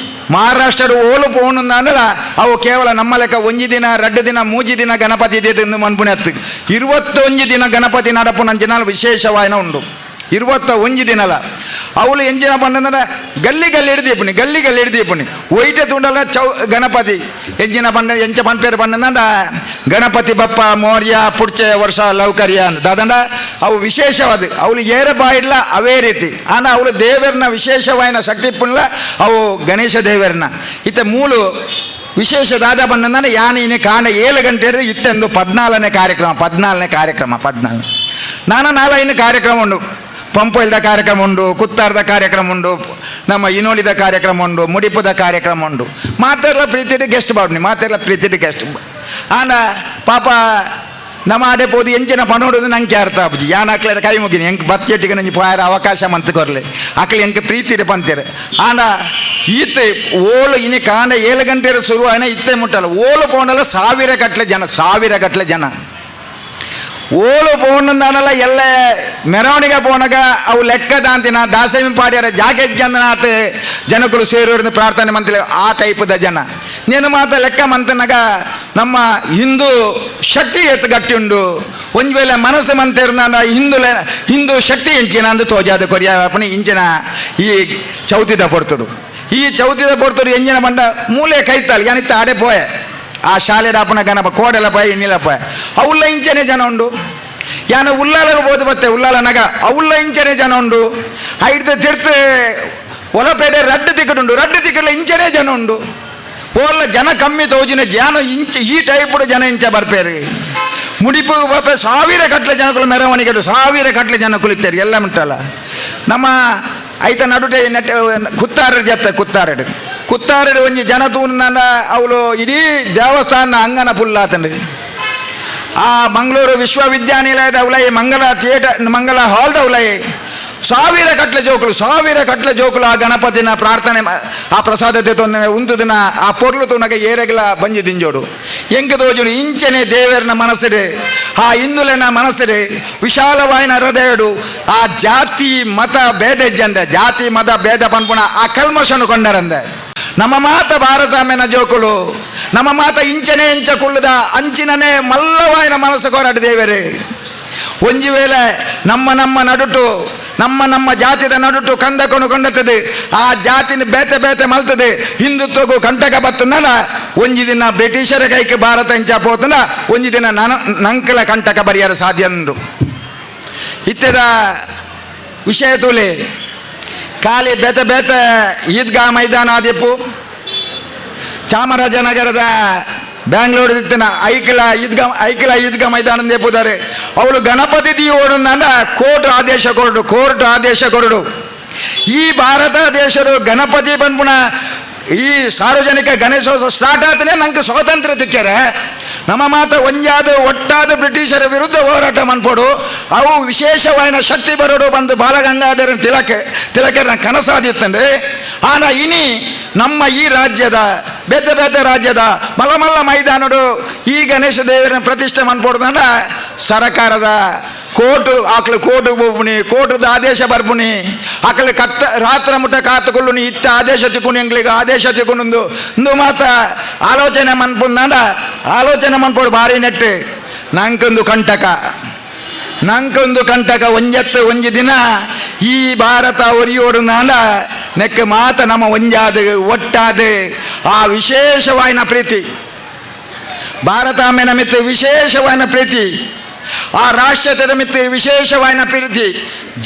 ಮಹಾರಾಷ್ಟ್ರದ ಓಲು ಪೋಣಂದಾಂಡಲ ಅವು ಕೇವಲ ನಮ್ಮ ಲೆಕ್ಕ ಒಂಜಿ ದಿನ 2 ದಿನ 3 ದಿನ ಗಣಪತಿ ಇದೆ ಮನ್ಪುನೆ ಹತ್ತು 21 ದಿನ ಗಣಪತಿ ನಡಪುನಂಚಿನ ವಿಶೇಷವಾಯನ ಉಂಡು 21 ದಿನಲ ಅವಳು ಎಂಜಿನ ಪಂಡಂದ್ರೆ ಗಲ್ಲಿ ಗಲ್ಲಿ ಹಿಡ್ದೀಪುನಿ ಗಲ್ಲಿ ಗಲ್ಲಿ ಹಿಡ್ದೀಪುನಿ ಒಯ್ಟೆ ತುಂಡಲ ಚೌ ಗಣಪತಿ ಎಂಜಿನ ಪಂಡ ಎಂಚ ಪನ್ಪೇರು ಪಂಡಂದ ಗಣಪತಿ ಬಪ್ಪ ಮೌರ್ಯ ಪುಡ್ಚೆ ವರ್ಷ ಲೌಕರ್ಯ ಅಂದ ದಾದಂಡ ಅವು ವಿಶೇಷವಾದ ಅವಳು ಏರ ಬಾಯಿಡ್ಲ ಅವೇ ರೀತಿ ಆನ ಅವಳು ದೇವರನ್ನ ವಿಶೇಷವಾಯಿನ ಶಕ್ತಿ ಪುಣ್ಲ ಅವು ಗಣೇಶ ದೇವರನ್ನ ಇತ್ತ ಮೂಲು ವಿಶೇಷ ದಾದ ಬಂದಂದ್ರೆ ಯಾನೆ ಇನ್ನು ಕಾಂಡ 7 ಗಂಟೆ ಹಿಡಿದು ಇತ್ತೆಂದು 14ನೇ ಕಾರ್ಯಕ್ರಮ 14ನೇ ಕಾರ್ಯಕ್ರಮ 14 ನಾನಾ ನಾಲ ಇನ್ನು ಕಾರ್ಯಕ್ರಮ ಉಂಡು ಪಂಪೊಯ್ಲ್ದ ಕಾರ್ಯಕ್ರಮ ಉಂಡು ಕುತ್ತಾರ್ದ ಕಾರ್ಯಕ್ರಮ ಉಂಡು ನಮ್ಮ ಇನೋಳಿದ ಕಾರ್ಯಕ್ರಮ ಉಂಡು ಮುಡಿಪುದ ಕಾರ್ಯಕ್ರಮ ಉಂಡು ಮಾತೆಲ್ಲ ಪ್ರೀತಿಡು ಗೆಸ್ಟ್ ಬಾಡ್ನಿ ಮಾತೆಲ್ಲ ಪ್ರೀತಿಡು ಗೆಸ್ಟ್ ಆಂಡ ಪಾಪ ನಮ್ಮ ಆಡೆ ಪೋದು ಎಂಚಿನ ಪನೋಡುದು ನಂಗೆ ಅರ್ಥ ಆಪುಜಿ ಯಾನ್ ಅಕ್ಲೆಡ ಕೈ ಮುಗಿನಿ ಎಂಕ್ ಬತ್ತಿಟ್ಟಿಗೆ ನಂಜಿ ಪೋಯರ ಅವಕಾಶ ಮಂತ್ ಕೊರ್ಲೆ ಅಕ್ಲೆ ಎಂಕ್ ಪ್ರೀತಿಡು ಪಂತೇರು ಆಂಡ ಈತೆ ಓಲು ಇನಿ ಕಾಂಡ 7 ಗಂಟೆ ಶುರು ಆಯ್ನ ಇತ್ತೆ ಮುಟ್ಟಲ್ಲ ಓಲು ಪೋಂಡಲ್ಲ ಸಾವಿರ ಗಟ್ಲೆ ಜನ ಸಾವಿರ ಗಟ್ಲೆ ಜನ ಓಲು ಪೋಣಂದಾನಲ್ಲ ಎಲ್ಲ ಮೆರವಣಿಗೆ ಪೋಣಗ ಅವು ಲೆಕ್ಕದಾಂತಿನ ದಾಸಮಿ ಪಾಡ್ಯಾರ ಜಾಗೆ ಚಂದನಾಥ ಜನಗಳು ಸೇರೋರಿಂದ ಪ್ರಾರ್ಥನೆ ಮಂತಿಲ್ಲ ಆ ಟೈಪದ ಜನ ನೀನು ಮಾತ ಲೆಕ್ಕ ಮಂತನಾಗ ನಮ್ಮ ಹಿಂದೂ ಶಕ್ತಿ ಎತ್ತು ಗಟ್ಟಿ ಉಂಡು ಒಂದು ವೇಳೆ ಮನಸ್ಸು ಮಂತಿರ್ನಾನ ಹಿಂದೂ ಶಕ್ತಿ ಎಂಚಿನ ಅಂದು ತೋಜಾದ ಕೊರಿಯಾಪಣಿ ಇಂಚಿನ ಈ ಚೌತಿದ ಪೊರ್ತುಡು ಈ ಚೌತಿದ ಪೊರ್ತುಡು ಎಂಜಿನ ಬಂಡ ಮೂಲೆ ಕೈತಾಲ್ ಏನಿತ್ತ ಆಡೆ ಪೋಯೆ ಆ ಶಾಲೆ ಡಾಪುನ ಗಣಪ ಕೋಡೆಲ ಪೋಯ ಇನ್ನಿಲ್ಲ ಪೋಯ ಅವುಲ್ಲ ಇಂಚನೆ ಜನ ಉಂಡು ಯಾನ ಉಲ್ಲಾಲಗ ಬೋದು ಬತ್ತೆ ಉಲ್ಲಾಲ ನಗ ಅವುಲ್ಲ ಇಂಚನೆ ಜನ ಉಂಡು ಐಡ್ದ ತಿರ್ತು ಒಲಪೇಟೆ ರಡ್ಡು ತಿಕ್ಕಡು ಉಂಡು ರಡ್ಡು ತಿಕ್ಕಡ್ಲ ಇಂಚನೆ ಜನ ಉಂಡು ಓಲ್ಲ ಜನ ಕಮ್ಮಿ ತೋಜಿನ ಜನ ಇಂಚ ಈ ಟೈಪುಡು ಜನ ಇಂಚ ಬರ್ಪೇರು ಮುಡಿಪು ಬರ್ಪೆ ಸಾವಿರ ಕಟ್ಲೆ ಜನಗಳು ಮೆರವಣಿಗೆ ಸಾವಿರ ಕಟ್ಲೆ ಜನ ಕುಳಿತಾರೆ ಎಲ್ಲ ಉಂಟಲ್ಲ. ನಮ್ಮ ಐತ ನಡುಟೆ ನೆಟ್ ಕುತ್ತಾರಡು ಜತ್ತ ಕುತ್ತಾರಡು ಕುತ್ತಾರಡು ಒಂಜಿ ಜನ ತೂನ ಅವಳು ಇಡೀ ದೇವಸ್ಥಾನ ಅಂಗನ ಪುಲ್ಲಾತಂಡು. ಆ ಮಂಗಳೂರು ವಿಶ್ವವಿದ್ಯಾನಿಲಯದ ಉಲೈ ಮಂಗಲ ಥಿಯೇಟರ್ ಮಂಗಲ ಹಾಲ್ದ ಉಲೈ ಸಾವಿರ ಕಟ್ಲೆ ಜೋಕುಲು ಸಾವಿರ ಕಟ್ಲೆ ಜೋಕುಲು ಆ ಗಣಪತಿನ ಪ್ರಾರ್ಥನೆ ಆ ಪ್ರಸಾದ ತೊಂದರೆ ಉಂತುದಿನ ಆ ಪೊರ್ಲು ತುನಗ ಏರೆಗಲ ಬಂಜಿ ದಿಂಜೋಡು ಎಂಕ ದೋಜುಡು ಇಂಚನೆ ದೇವರನ ಮನಸ್ಸಿಡೆ ಆ ಹಿಂದುಲೆನ ಮನಸ್ಸಿಡೆ ವಿಶಾಲವಾಯಿನ ಹೃದಯಡು ಆ ಜಾತಿ ಮತ ಭೇದ ಜಂದ ಜಾತಿ ಮತ ಭೇದ ಪನ್ಪುಣ ಆ ಕಲ್ಮಶನು ಕೊಂಡರಂದೆ. ನಮ್ಮ ಮಾತ ಭಾರತ ಮೇನ ಜೋಕುಲು ನಮ್ಮ ಮಾತ ಇಂಚನೆ ಇಂಚ ಕುಳ್ಳುದ ಅಂಚಿನನೆ ಮಲ್ಲವಾಯಿನ ಮನಸ್ಸು ಕೋರಾಟ ದೇವರೇ. ಒಂಜಿ ವೇಳೆ ನಮ್ಮ ನಮ್ಮ ನಡುಟು ನಮ್ಮ ನಮ್ಮ ಜಾತಿದ ನಡುಟು ಕಂದಕೊಂಡು ಕೊಂಡತ್ತದೆ ಆ ಜಾತಿನ ಬೇತೆ ಬೇತೆ ಮಲ್ತದೆ ಹಿಂದುತ್ವಗೂ ಕಂಟಕ ಬತ್ತನಲ್ಲ ಒಂಜಿ ದಿನ ಬ್ರಿಟಿಷರ ಕೈಗೆ ಭಾರತ ಇಂಚ ಪೋತನ ಒಂಜಿ ದಿನ ನಂಕಲ ಕಂಟಕ ಬರಿಯರ ಸಾಧ್ಯ ಅಂದ್ರು. ಇತ್ತೆದ ವಿಷಯ ತೂಲೆ ಖಾಲಿ ಬೇತೆ ಬೇತೆ ಈದ್ಗಾ ಮೈದಾನ ಆದಿಪ್ಪು ಚಾಮರಾಜನಗರದ ಬ್ಯಾಂಗ್ಳೂರು ಇತ್ತಿನ ಐಕಲ ಈದ್ಗಾ ಐಕಲ ಈದ್ಗಾ ಮೈದಾನ ದೇಪುದಾರೆ ಅವಳು ಗಣಪತಿ ದೀವೋಡು ಕೋರ್ಟ್ ಆದೇಶ ಕೊರಡು ಕೋರ್ಟ್ ಆದೇಶ ಕೊರಡು. ಈ ಭಾರತ ದೇಶದ ಗಣಪತಿ ಬಂದ್ಪುಣ ಈ ಸಾರ್ವಜನಿಕ ಗಣೇಶೋತ್ಸವ ಸ್ಟಾರ್ಟ್ ಆತನೇ ನಂಗೆ ಸ್ವಾತಂತ್ರ್ಯ ತಿಕ್ಕ್ಯಾರೆ. ನಮ್ಮ ಮಾತ ಒಂಜಾದ ಒಟ್ಟಾದ ಬ್ರಿಟಿಷರ ವಿರುದ್ಧ ಹೋರಾಟ ಮನ್ಪೋಡು ಅವು ವಿಶೇಷವಾದ ಶಕ್ತಿ ಬರೋಡು ಬಂದು ಬಾಲಗಂಗಾಧರ ತಿಲಕ ತಿಲಕರ ಕನಸಾದಿತ್ತಂದ್ರೆ. ಆನ ಇನಿ ನಮ್ಮ ಈ ರಾಜ್ಯದ ಬೇತೆ ಬೇತೆ ರಾಜ್ಯದ ಮಲ್ಲ ಮಲ್ಲ ಮೈದಾನಡು ಈ ಗಣೇಶ ದೇವರನ್ನ ಪ್ರತಿಷ್ಠೆ ಮನ್ಪೋಡ್ದಂಡ ಸರಕಾರದ ಕೋರ್ಟು ಆಕಳು ಕೋರ್ಟು ಹೋಗ್ಬುನಿ ಕೋರ್ಟದ ಆದೇಶ ಬರ್ಬುನಿ ಆಕಳು ಕತ್ತ ರಾತ್ರ ಮುಟ್ಟ ಕಾತುಕೊಳ್ಳುನಿ ಇತ್ತ ಆದೇಶ ತಿಕ್ಕೊಂಡು ಎಂಗ್ಲಿಗೆ ಆದೇಶ ತಿಕ್ಕೊಂಡು ಇಂದು ಮಾತ ಆಲೋಚನೆ ಮನ್ಪುಂದಾಂಡ ಆಲೋಚನೆ ಮನ್ಪೋಡು ಭಾರಿ ನೆಟ್ಟು. ನಂಕೊಂದು ಕಂಟಕ ನಂಕೊಂದು ಕಂಟಕ ಒಂಜತ್ತು ಒಂಜಿ ದಿನ ಈ ಭಾರತ ಒರಿಯೋಡು ನಾಂಡ ನೆಕ್ ಮಾತ ನಮ್ಮ ಒಂಜಾದ ಒಟ್ಟಾದ ಆ ವಿಶೇಷವಾಯಿನ ಪ್ರೀತಿ ಭಾರತ ಮೇನ ಮಿತ್ತು ವಿಶೇಷವಾಯಿನ ಪ್ರೀತಿ ಆ ರಾಷ್ಟ್ರೀಯತೆದ ಮಿತ್ತು ವಿಶೇಷವಾಯಿನ ಪ್ರೀತಿ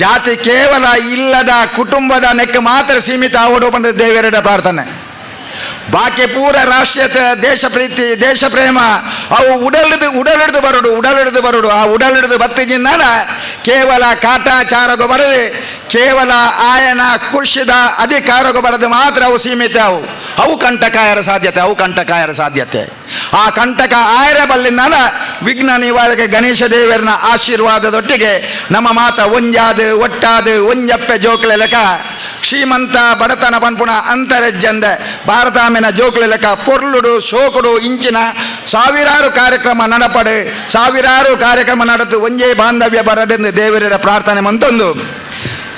ಜಾತಿ ಕೇವಲ ಇಲ್ಲದ ಕುಟುಂಬದ ನೆಕ್ ಮಾತ್ರ ಸೀಮಿತ ಆವಡು ಬಂದ ದೇವರೆಡ ಪ್ರಾರ್ಥನೆ. ಬಾಕಿ ಪೂರ ರಾಷ್ಟ್ರೀಯತೆ ದೇಶ ಪ್ರೀತಿ ದೇಶ ಪ್ರೇಮ ಅವು ಉಡಲಿಡ್ದು ಉಡಲಿಡ್ದು ಬರೋಡು ಉಡಲಿಡ್ದು ಬರೋಡು ಆ ಉಡಲಿಡ್ದು ಬತ್ತಿಜಿಂದಾನ ಕೇವಲ ಕಾಟಾಚಾರಗೂ ಬರದೆ ಕೇವಲ ಆಯನ ಕೃಷಿದ ಅಧಿಕಾರಗೂ ಬರದು ಮಾತ್ರ ಅವು ಸೀಮಿತ. ಅವು ಅವು ಕಂಟಕಾಯರ ಸಾಧ್ಯತೆ ಅವು ಕಂಟಕಾಯರ ಸಾಧ್ಯತೆ. ಆ ಕಂಟಕ ಆಯರ ಬಲ್ಲಿಂದಾನ ವಿಘ್ನ ನಿವಾರಕ ಗಣೇಶ ದೇವರನ ಆಶೀರ್ವಾದದೊಟ್ಟಿಗೆ ನಮ್ಮ ಮಾತ ಒಂಜಾದ ಒಟ್ಟಾದ ಒಂಜಪ್ಪೆ ಜೋಕ್ಲೆ ಲೆಕ್ಕ ಶ್ರೀಮಂತ ಬಡತನ ಪನ್ಪುಣ ಅಂತರಜ್ಜಂದ ಭಾರತಾಮೆನ ಜೋಕ್ಲೆ ಲೆಕ್ಕ ಪೊರ್ಲುಡು ಶೋಕುಡು ಇಂಚಿನ ಸಾವಿರಾರು ಕಾರ್ಯಕ್ರಮ ನಡಪಡೆ ಸಾವಿರಾರು ಕಾರ್ಯಕ್ರಮ ನಡೆದು ಒಂಜೇ ಬಾಂಧವ್ಯ ಬರಡೆಂದು ದೇವರ ಪ್ರಾರ್ಥನೆ ಮಂತೊಂದು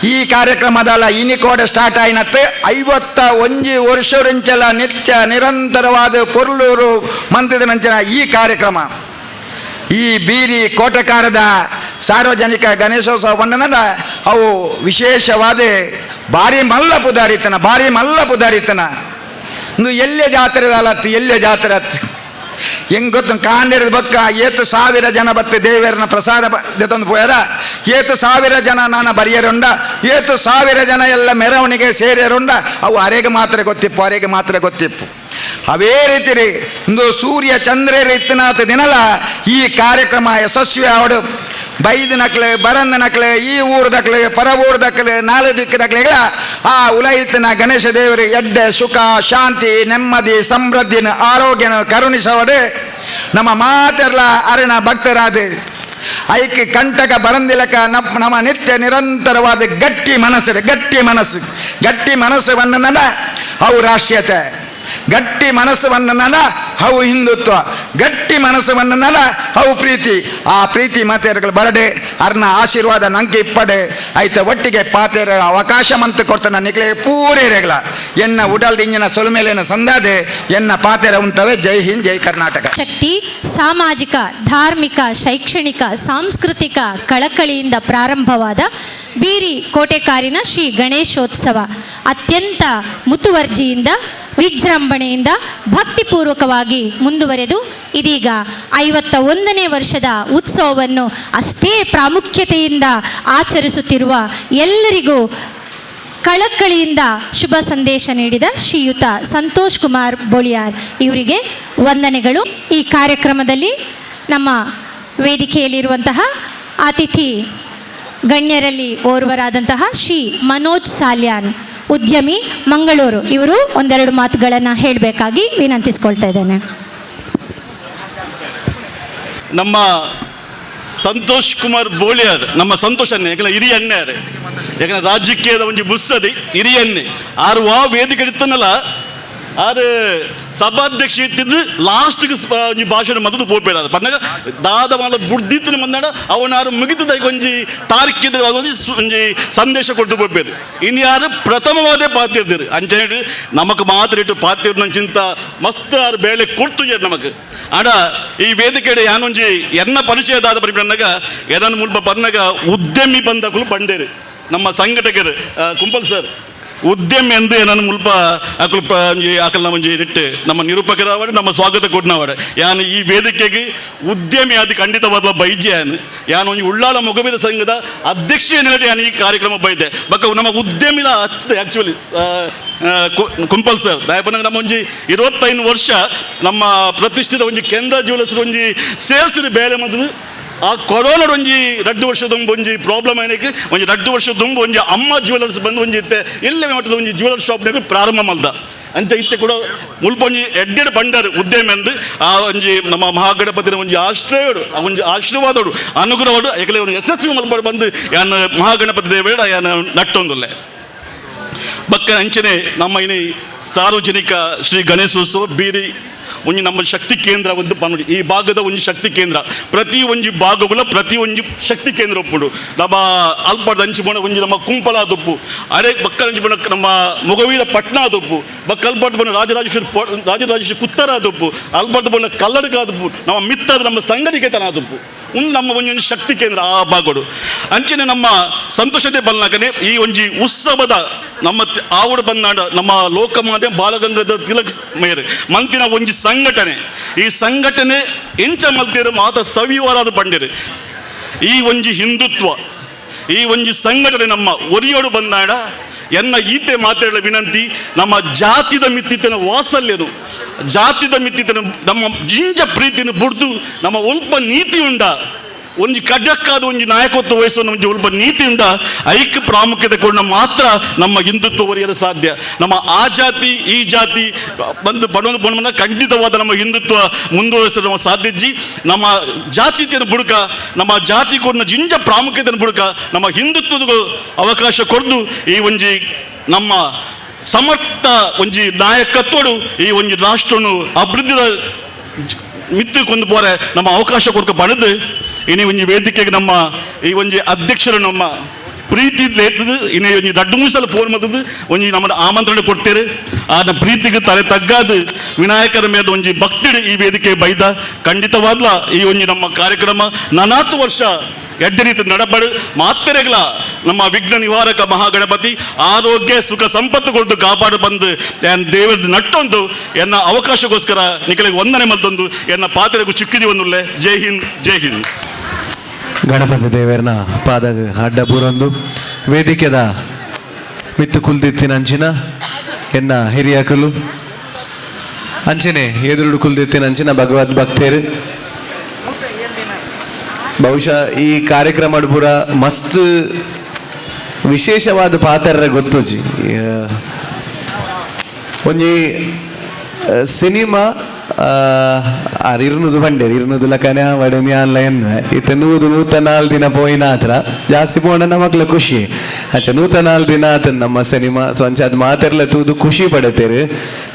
ಈ ಕಾರ್ಯಕ್ರಮದಲ್ಲ ಇನಿಕೋಡ ಸ್ಟಾರ್ಟ್ ಆಯ್ನತ್ತೆ 51 ವರ್ಷರಿಂಚಲ ನಿತ್ಯ ನಿರಂತರವಾದ ಪೊರ್ಲೂರು ಮಂತ್ರದ ನಂಚಿನ ಈ ಕಾರ್ಯಕ್ರಮ ಈ ಬೀರಿ ಕೋಟಕಾರದ ಸಾರ್ವಜನಿಕ ಗಣೇಶೋತ್ಸವ ಬಂದ ಅವು ವಿಶೇಷವಾದ ಭಾರಿ ಮಲ್ಲ ಪುದಾರಿತನ ಭಾರಿ ಮಲ್ಲ ಪುದಾರಿತನ ಇಂದು ಎಲ್ಲೇ ಜಾತ್ರೆ ಅಲತ್ತು ಎಲ್ಲೇ ಜಾತ್ರೆ ಅತ್ತು ಹೆಂಗ್ ಗೊತ್ತು ಕಾಂಡಿರದ ಬಕ್ಕ ಏತು ಸಾವಿರ ಜನ ಬತ್ತೆ ದೇವರನ ಪ್ರಸಾದ ತಂದು ಪೋಯಾರ ಏತು ಸಾವಿರ ಜನ ನಾನು ಬರಿಯರುಂಡ ಏತು ಸಾವಿರ ಜನ ಎಲ್ಲ ಮೆರವಣಿಗೆ ಸೇರಿಯರುಂಡ ಅವು ಅರೆಗೆ ಮಾತ್ರ ಗೊತ್ತಿಪ್ಪು ಅರೆಗೆ ಮಾತ್ರ ಗೊತ್ತಿಪ್ಪು. ಅವೇ ರೀತಿ ರೀ ಇಂದು ಸೂರ್ಯ ಚಂದ್ರ ರೀತಿನಾಥ ದಿನಲ ಈ ಕಾರ್ಯಕ್ರಮ ಯಶಸ್ವಿ ಆವಡು ಬೈದ ನಕ್ಲೆ ಬರಂದ ನಕ್ಲೆ ಈ ಊರ್ದಕ್ಲೆ ಪರ ಊರ್ದಕ್ಲೆ ನಾಳೆ ದಿಕ್ಕದಕ್ಲೆಗಳ ಆ ಉಲೈತನ ಗಣೇಶ ದೇವರು ಎಡ್ಡೆ ಸುಖ ಶಾಂತಿ ನೆಮ್ಮದಿ ಸಮೃದ್ಧಿನ ಆರೋಗ್ಯನ ಕರುಣಿಸವಡೆ ನಮ್ಮ ಮಾತೆಲ್ಲ ಅರಿಣ ಭಕ್ತರಾದ ಐಕ್ಕೆ ಕಂಟಕ ಬರಂದಿಲಕ ನಮ್ಮ ನಿತ್ಯ ನಿರಂತರವಾದ ಗಟ್ಟಿ ಮನಸ್ಸು ಗಟ್ಟಿ ಮನಸ್ಸು ಗಟ್ಟಿ ಮನಸ್ಸು ಬಂದ ಅವು ರಾಷ್ಟ್ರೀಯತೆ ಗಟ್ಟಿ ಮನಸ್ಸು ಬಂದನಲ್ಲ ಅವು ಹಿಂದುತ್ವ ಗಟ್ಟಿ ಮನಸ್ಸು ಬಂದನಲ್ಲ ಅವು ಪ್ರೀತಿ ಆ ಪ್ರೀತಿ ಮಾತೇರುಗಳು ಬರಡೆ ಅರ್ನ ಆಶೀರ್ವಾದ ನಂಗೆ ಇಪ್ಪಡೆ ಐತ ಒಟ್ಟಿಗೆ ಪಾತೇರ ಅವಕಾಶ ಮಂತು ಕೊಡ್ತಾನ ನಿಕ್ಲೆ ಪೂರೇರೆಗಳ ಎನ್ನ ಉಡಲ್ದ ಇಂಜಿನ ಸೊಲುಮೇಲಿನ ಸಂದಾದೆ ಎನ್ನ ಪಾತೇರ ಉಂಟವೆ. ಜೈ ಹಿಂದ್ ಜೈ ಕರ್ನಾಟಕ. ಶಕ್ತಿ ಸಾಮಾಜಿಕ ಧಾರ್ಮಿಕ ಶೈಕ್ಷಣಿಕ ಸಾಂಸ್ಕೃತಿಕ ಕಳಕಳಿಯಿಂದ ಪ್ರಾರಂಭವಾದ ಬೀರಿ ಕೋಟೆಕಾರಿನ ಶ್ರೀ ಗಣೇಶೋತ್ಸವ ಅತ್ಯಂತ ಮುತುವರ್ಜಿಯಿಂದ ವಿಜೃಂಭಣೆಯಿಂದ ಭಕ್ತಿಪೂರ್ವಕವಾಗಿ ಮುಂದುವರೆದು ಇದೀಗ 51ನೇ ವರ್ಷದ ಉತ್ಸವವನ್ನು ಅಷ್ಟೇ ಪ್ರಾಮುಖ್ಯತೆಯಿಂದ ಆಚರಿಸುತ್ತಿರುವ ಎಲ್ಲರಿಗೂ ಕಳಕಳಿಯಿಂದ ಶುಭ ಸಂದೇಶ ನೀಡಿದ ಶ್ರೀಯುತ ಸಂತೋಷ್ ಕುಮಾರ್ ಬೋಳಿಯಾರ್ ಇವರಿಗೆ ವಂದನೆಗಳು. ಈ ಕಾರ್ಯಕ್ರಮದಲ್ಲಿ ನಮ್ಮ ವೇದಿಕೆಯಲ್ಲಿರುವಂತಹ ಅತಿಥಿ ಗಣ್ಯರಲ್ಲಿ ಓರ್ವರಾದಂತಹ ಶ್ರೀ ಮನೋಜ್ ಸಾಲ್ಯಾನ್, ಉದ್ಯಮಿ, ಮಂಗಳೂರು, ಇವರು ಒಂದೆರಡು ಮಾತುಗಳನ್ನು ಹೇಳಬೇಕಾಗಿ ವಿನಂತಿಸ್ಕೊಳ್ತಾ ಇದ್ದೇನೆ. ನಮ್ಮ ಸಂತೋಷ್ ಕುಮಾರ್ ಬೋಳಿಯರ್, ನಮ್ಮ ಸಂತೋಷ್ ಅಣ್ಣೆ, ಯಾಕಂದ್ರೆ ಹಿರಿಯ ಅಣ್ಣೆ, ಯಾಕಂದ್ರೆ ರಾಜಕೀಯದ ಒಂಜಿ ಬುಸ್ಸದಿ ಹಿರಿಯನ್ನೇ ಆರು ವಾ ವೇದಿಕೆ ಇತ್ತನಲ್ಲ, ಆರು ಸಭಾಧ್ಯಕ್ಷ ಇತ್ತಿದ್ದು ಲಾಸ್ಟ್ಗೆ ಒಂಜಿ ಭಾಷಣ ಮದ್ದದು ಪೋಪೇಡ ಪನ್ನಗ ದಾದ ಮಾಲ ಬುಡ್ದಿತ್ತಿನ ಮಂದಾಡ ಅವನಾರು ಮುಗಿತದ ಒಂಜಿ ತಾರೀಕಿದ ಒಂಜಿ ಒಂಜಿ ಸಂದೇಶ ಕೊಟ್ಟು ಪೋಪೇರು. ಇನ್ಯಾರು ಪ್ರಥಮವಾದೇ ಪಾತಿರ್ದಿರು ಅಂಚೆ ನಮಕ್ ಮಾತ್ರ ಇಟ್ಟು ಪಾತಿರ್ನ ಚಿಂತ ಮಸ್ತ್ ಆರು ಬೇಳೆ ಕೊಡ್ತು ನಮಕ್. ಆಡ ಈ ವೇದಿಕೆಡೆ ಯಾನೊಂಜಿ ಎನ್ನ ಪರಿಚಯದಾದ ಪರಿಪನ್ನಗ ಎದನ್ ಮುಲ್ಪ ಪನ್ನಗ ಉದ್ಯಮಿ ಬಂದಕುಲು ಬಂಡೇರು ನಮ್ಮ ಸಂಘಟಕರು ಕುಂಪಲ್ ಸರ್ ಉದ್ಯಮಿ ಎಂದು ಏನನ್ನು ಮುಲ್ಪ ಅಕುಲು ಒಂಜಿ ಅಕಲ್ನ ಒಂಜಿ ಇಟ್ಟು ನಮ್ಮ ನಿರೂಪಕರವರು ನಮ್ಮ ಸ್ವಾಗತ ಕೊಡ್ನವರು. ಯಾನು ಈ ವೇದಿಕೆಗೆ ಉದ್ಯಮಿ ಅದು ಖಂಡಿತವಾದ ಬೈಜೆ ಯಾನು ಯಾನು ಒಂಜಿ ಉಳ್ಳಾಲ ಮೊಗವೀರ ಸಂಘದ ಅಧ್ಯಕ್ಷ ಏನಿಲ್ಲ ಯಾನು ಈ ಕಾರ್ಯಕ್ರಮ ಬೈದೆ ಬಕ್ಕ ನಮ್ಮ ಉದ್ಯಮಿಲ ಹತ್ತು ಆ್ಯಕ್ಚುಲಿ ಕುಂಪಲ್ ಸರ್ ದಯಪನಂಗೆ ನಮ್ಮ ಒಂಜಿ 25 ವರ್ಷ ನಮ್ಮ ಪ್ರತಿಷ್ಠಿತ ಒಂಜಿ ಕೇಂದ್ರ ಜ್ಯುವೆಲರ್ಸ್ ಒಂಜಿ ಸೇಲ್ಸ್ ಬೇಲೆ ಬಂದದ್ದು. ಆ ಕೊರೋನಾ ಒಂಜಿ 2 ವರ್ಷ ದುಂಬು ಒಂಜಿ ಪ್ರಾಬ್ಲಮ್ ಏನಕ್ಕೆ ಒಂಜಿ 2 ವರ್ಷ ದುಂಬು ಒಂಜಿ ಅಮ್ಮ ಜ್ಯುವೆಲರ್ಸ್ ಬಂದು ಒಂಜಿ ಇತ್ತೆ ಎಲ್ಲೇ ಮಟ್ಟದ ಒಂಜಿ ಜ್ಯುವೆಲರ್ ಶಾಪ್ನಾಗ ಪ್ರಾರಂಭ ಮಲ್ದ ಅಂಚ ಇತ್ತೆ ಕೂಡ ಮುಲ್ಪ ಒಂಜಿ ಎಡ್ಡೆಡ್ ಬಂಡರ್ ಉದ್ಯಮ ಎಂದು ಆ ಒಂಜಿ ನಮ್ಮ ಮಹಾಗಣಪತಿನ ಒಂಜಿ ಆಶ್ರಯೋಡು ಆ ಒಂಜಿ ಆಶೀರ್ವಾದೋಡು ಅನುಗ್ರಹೋಡು ಏಕಲೆ ಒಂದು ಯಶಸ್ವಿ ಮಲ್ಪ ಬಂದು ಯಾನ್ ಮಹಾಗಣಪತಿ ದೇವೇಡ ಯಾನ್ ನಟ್ಟೊಂದುಲ್ಲೆ. ಬಕ್ಕ ಅಂಚನೆ ನಮ್ಮ ಇನಿ ಸಾರ್ವಜನಿಕ ಶ್ರೀ ಗಣೇಶೋತ್ಸವ ಬೀರಿ ಒಂಜಿ ನಮ್ಮ ಶಕ್ತಿ ಕೇಂದ್ರ ಒಂದು ಪನ್ನುಡಿ ಈ ಭಾಗದ ಒಂಜಿ ಶಕ್ತಿ ಕೇಂದ್ರ ಪ್ರತಿ ಒಂಜಿ ಭಾಗಗಳ ಪ್ರತಿ ಒಂಜಿ ಶಕ್ತಿ ಕೇಂದ್ರ ಒಪ್ಪುಂಡು. ನಮ್ಮ ಅಲ್ಪದ ಅಂಚು ಪೋಣ ಒಂಜಿ ನಮ್ಮ ಕುಂಪಲ ದೊಪ್ಪು ಅರೆ ಬಕ್ಕಲ ಅಂಚು ಪೋಣ ನಮ್ಮ ಮೊಗವೀರ ಪಟ್ನ ದೊಪ್ಪು ಬಕ್ಕ ಅಲ್ಪದ ಪೋಣ ರಾಜರಾಜೇಶ್ವರಿ ರಾಜರಾಜೇಶ್ವರಿ ಕುತ್ತರ ದೊಪ್ಪು ಅಲ್ಪದ ಪೋಣ ಕಲ್ಲಡಕ ದೊಪ್ಪು ನಮ್ಮ ಮಿತ್ತದ ನಮ್ಮ ಸಂಗಡಿಕೆತನ ದೊಪ್ಪು ಉಂದು ನಮ್ಮ ಒಂಜಿ ಶಕ್ತಿ ಕೇಂದ್ರ ಆ ಭಾಗಡು. ಅಂಚನೆ ನಮ್ಮ ಸಂತೋಷತೆ ಬಲ್ನಾಕನೆ ಈ ಒಂಜಿ ಉತ್ಸವದ ನಮ್ಮ ಆವಡು ಬಂದಾಂಡ ನಮ್ಮ ಲೋಕಮಾನ್ಯ ಬಾಲಗಂಗಾಧರ ತಿಲಕ್ ಮೇರೆ ಮಂತಿನ ಒಂಜಿ ಸಂಘಟನೆ ಈ ಸಂಘಟನೆ ಎಂಚ ಮಲ್ತಿರು ಮಾತ ಸವಿವರಾದ ಪಂಡಿರು ಈ ಒಂಜಿ ಹಿಂದುತ್ವ ಈ ಒಂಜಿ ಸಂಘಟನೆ ನಮ್ಮ ಒರಿಯೋಡು ಬಂದಾಡ ಎನ್ನ ಈತೆ ಮಾತಾಡಲ ವಿನಂತಿ ನಮ್ಮ ಜಾತಿದ ಮಿತ್ತಿತನ ವಾಸಲ್ಯನು ಜಾತಿದ ಮಿತ್ತಿತನ ನಮ್ಮ ಜಿಂಜ ಪ್ರೀತಿನ ಬುಡ್ದು ನಮ್ಮ ಉಲ್ಪ ನೀತಿ ಉಂಡ ಒಂಜಿ ಕಡ್ಡಕ್ಕಾದ ಒಂಜಿ ನಾಯಕತ್ವ ವಹಿಸುವ ಒಂಜಿ ಉಲ್ಪ ನೀತಿ ಉಂಡ ಐಕ್ ಪ್ರಾಮುಖ್ಯತೆ ಕೊಡ ಮಾತ್ರ ನಮ್ಮ ಹಿಂದುತ್ವ ಒರಿಯಲು ಸಾಧ್ಯ. ನಮ್ಮ ಆ ಜಾತಿ ಈ ಜಾತಿ ಬಂದು ಬಡವನ ಬಣ್ಣ ಖಂಡಿತವಾದ ನಮ್ಮ ಹಿಂದುತ್ವ ಮುಂದುವರಿಸಲು ನಮ್ಮ ಸಾಧ್ಯಜ್ಜಿ. ನಮ್ಮ ಜಾತಿಯನ್ನು ಬುಡುಕ ನಮ್ಮ ಜಾತಿ ಕೊಡ್ನ ಜಿಂಜ ಪ್ರಾಮುಖ್ಯತೆಯನ್ನು ಬುಡುಕ ನಮ್ಮ ಹಿಂದುತ್ವದ ಅವಕಾಶ ಕೊಡ್ದು ಈ ಒಂಜಿ ನಮ್ಮ ಸಮರ್ಥ ಒಂಜಿ ನಾಯಕತ್ವಡು ಈ ಒಂಜಿ ರಾಷ್ಟ್ರನು ಅಭಿವೃದ್ಧಿಯ ಮಿತ್ತು ಕೊಂಡು ಪೋರೆ ನಮ್ಮ ಅವಕಾಶ ಕೊಡ್ಕ ಬಣದು ಇನಿ ಒಂಜಿ ವೇದಿಕೆಗೆ ನಮ್ಮ ಈ ಒಂಜಿ ಅಧ್ಯಕ್ಷರು ನಮ್ಮ ಪ್ರೀತಿ ಲೇತದು ಇನಿ ಒಂಜಿ ದಡ್ಡು ಮೂಸಲ ಫೋನ್ ಮತ್ತದು ಒಂಜಿ ನಮ್ಮ ಆಮಂತ್ರಣ ಕೊಡ್ತೇವೆ. ಆ ಪ್ರೀತಿಗೆ ತಲೆ ತಗ್ಗಾದು ವಿನಾಯಕರ ಮೇಲೆ ಒಂಜಿ ಭಕ್ತಿಡು ಈ ವೇದಿಕೆ ಬೈದ ಖಂಡಿತವಾದ್ಲ ಈ ಒಂಜಿ ನಮ್ಮ ಕಾರ್ಯಕ್ರಮ ನನಾತು ವರ್ಷ ಎಡ್ಡೆ ರೀತಿ ನಡಬಡು ಮಾತ್ರೆಗಳ ನಮ್ಮ ವಿಘ್ನ ನಿವಾರಕ ಮಹಾಗಣಪತಿ ಆರೋಗ್ಯ ಸುಖ ಸಂಪತ್ತು ಕೊಡ್ದು ಕಾಪಾಡು ಬಂದು ದೇವರದ ನಟ್ಟೊಂದು ಎನ್ನ ಅವಕಾಶಕ್ಕೋಸ್ಕರ ನಿಖಲಿಗೆ ವಂದನೆ ಮಲ್ತೊಂದು ಎನ್ನ ಪಾತ್ರೆಗೂ ಚಿಕ್ಕಿದಿ ಒಂದುಲ್ಲೆ. ಜೈ ಹಿಂದ್ ಜೈ ಹಿಂದ್. ಗಣಪತಿ ದೇವರನ ಪಾದ ಅಡ್ಡ ಬೂರೊಂದು ವೇದಿಕೆದ ಮಿತ್ತು ಕುಲ್ದಿತ್ತಿನ ಅಂಚಿನ ಎನ್ನ ಹಿರಿಯಕಲು ಅಂಚನೆ ಎದುರುಡು ಕುಲ್ದಿತ್ತಿನ ಅಂಚಿನ ಭಗವದ್ ಭಕ್ತರು ಬಹುಶಃ ಈ ಕಾರ್ಯಕ್ರಮ ಪೂರ ಮಸ್ತ್ ವಿಶೇಷವಾದ ಪಾತ್ರ ಗೊತ್ತುಜಿ. ಒಂಜಿ ಸಿನಿಮಾ ಆರ್ ಇರ್ನುದು ಬಂಡೇರು ಇರ್ನುದು ಲಕನೆ ವಡೆ ಆನ್ಲೈನ್ ಇತ್ತೆ 104 ದಿನ ಪೋಯಿನ ಆತ್ರ ಜಾಸ್ತಿ ಪೋಣ ನಮಕ್ಲ ಖುಷಿ ಅಚ್ಚ 104 ದಿನ ಆತ ನಮ್ಮ ಸಿನಿಮಾ. ಸೊ ಅಂಚಾದ್ ಮಾತೆರ್ಲ ತೂದು ಖುಷಿ ಪಡೆತೇರು.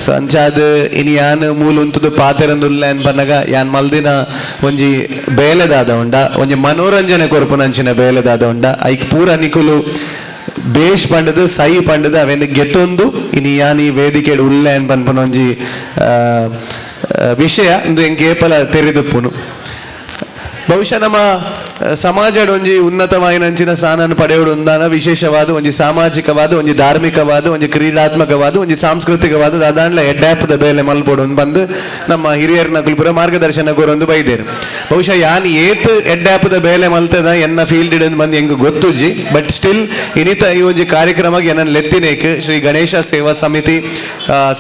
ಸೊ ಅಂಚಾದ್ ಇನಿ ಯಾನ್ ಮೂಲ ಉಂತುದು ಪಾತೆರಂದುಲ್ಲ ಪನ್ನಗ ಯಾನ್ ಮಲ್ದಿನ ಒಂಜಿ ಬೇಲೆದಾದ ಉಂಡ ಒಂಜಿ ಮನೋರಂಜನೆ ಕೊರ್ಪುನಂಚಿನ ಬೇಲೆದಾದ ಉಂಡ ಐಕ್ ಪೂರ ನಿಕುಲು ಬೇಷ್ ಪಂಡದು ಸೈ ಪಂಡದು ಅವೇನು ಗೆತ್ತೊಂದು ಇನಿ ಯಾನ್ ಈ ವೇದಿಕೆ ಉಲ್ಲ ಏನ್ ಪನ್ಪುನ ಒಂಜಿ ವಿಷಯ ಇಂದು ಎಂಕೇಪಲ ತೆರೆದುಪ್ಪುನು. ಬಹುಶಃ ನಮ್ಮ ಸಮಾಜಡ್ ಒಂಜಿ ಉನ್ನತವಾಯಿನಂಚಿನ ಸ್ಥಾನನ ಪಡೆಯೋಡು ಒಂದಾನ ವಿಶೇಷವಾದ ಒಂಜಿ ಸಾಮಾಜಿಕವಾದ ಒಂಜಿ ಧಾರ್ಮಿಕವಾದ ಒಂಜಿ ಕ್ರೀಡಾತ್ಮಕವಾದ ಒಂಜಿ ಸಾಂಸ್ಕೃತಿಕವಾದ ದಾದಾನ್ಲ ಎಡ್ಡಾಪದ ಬೇಲೆ ಮಲ್ಪೊಡು ಬಂದು ನಮ್ಮ ಹಿರಿಯರ್ನ ಕುಲ್ಪುರ ಮಾರ್ಗದರ್ಶನ ಕೊರೊಂದು ಬೈದೇರು. ಬಹುಶಃ ಯಾನ್ ಏತ್ ಎಡ್ಡಾಪದ ಬೇಲೆ ಮಲ್ತದ ಎನ್ನ ಫೀಲ್ಡ್ ಇಡಂದು ಬಂದು ಎಂಗ್ ಗೊತ್ತುಜ್ಜಿ, ಬಟ್ ಸ್ಟಿಲ್ ಇನಿತ ಈ ಒಂಜಿ ಕಾರ್ಯಕ್ರಮಕ್ಕೆ ಎನ್ನ ಲೆತ್ತಿನೇಕ್ ಶ್ರೀ ಗಣೇಶ ಸೇವಾ ಸಮಿತಿ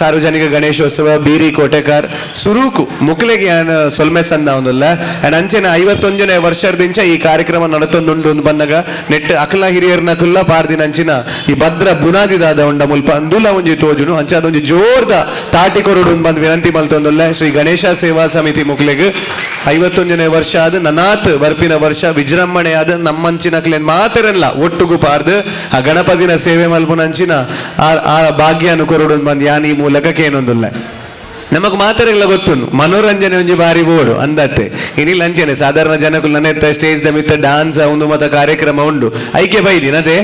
ಸಾರ್ವಜನಿಕ ಗಣೇಶೋತ್ಸವ ಬೀರಿ ಕೋಟೆಕಾರ್ ಸುರೂಕು ಮುಕ್ಲೆಗೆ ಯಾನ್ ಸೊಲ್ಮೆ ಸಂದ ಒಂದುಲ್ಲ ಅಂಡ್ ಅಂಚೆನ 51ನೇ ವರ್ಷದಿಂಚ ಈ ಕಾರ್ಯಕ್ರಮ ನಡತೊಂದುಂಡು ಅಂದ್ ಬನ್ನಗ ನೆಟ್ ಅಕಲ ಹಿರಿಯರ್ನ ಕುಲ್ಲ ಪಾರ್ದಿನಂಚಿನ ಈ ಭದ್ರ ಬುನಾದಿದಾದ ಉಂಡ ಮುಲ್ಪ ಅಂದುಲ ಒಂಜಿ ತೋಜುನು ಅಂಚಾದ ಒಂಜಿ ಜೋರ್ದ ತಾಟಿ ಕೊರಡು ಬಂದ್ ವಿನಂತಿ ಮಲ್ತೊಂದುಲ್ಲ ಶ್ರೀ ಗಣೇಶ ಸೇವಾ ಸಮಿತಿ ಮುಕ್ಲೆಗ್ 51ನೇ ವರ್ಷ ಆದ ನನಾತ್ ಬರ್ಪಿನ ವರ್ಷ ವಿಜೃಂಭಣೆಯಾದ ನಮ್ಮಂಚಿನಕ್ಲೆನ್ ಮಾತೆರಲ್ಲ ಒಟ್ಟುಗು ಪಾರ್ದು ಆ ಗಣಪತಿನ ಸೇವೆ ಮಲ್ಪುನಂಚಿನ ಆ ಆ ಭಾಗ್ಯನು ಕೊರಡು ಬಂದ್ ಯಾನ್ ಈ ಮೂಲಕ ಕೇನೊಂದುಲ್ಲ. ನಮಗ್ ಮಾತೆರೆಗ್ಲ ಗೊತ್ತುಂಡು ಮನೋರಂಜನೆ ಒಂಜಿ ಬಾರಿ ಬೋಡು ಅಂದತ್ತೆ ಇನಿಲ್ ಅಂಚೆನೆ ಸಾಧಾರಣ ಜನಕುಲು ನನೆತ್ತ ಸ್ಟೇಜ್ the ಮಿತ್ತ ಡಾನ್ಸ್ ಒಂದು ಮತ ಕಾರ್ಯಕ್ರಮ ಉಂಡು ಐಕೆ ಬೈದಿ ನದೇ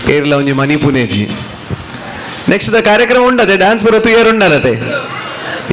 ಕೇರಳ ಒಂಜಿ ಮನಿ ಪುನೇಜಿ ನೆಕ್ಸ್ಟ್ the ಕಾರ್ಯಕ್ರಮ ಉಂಡತೆ ಡಾನ್ಸ್ ಬರತ್ತು ಏರುಂಡಲತೆ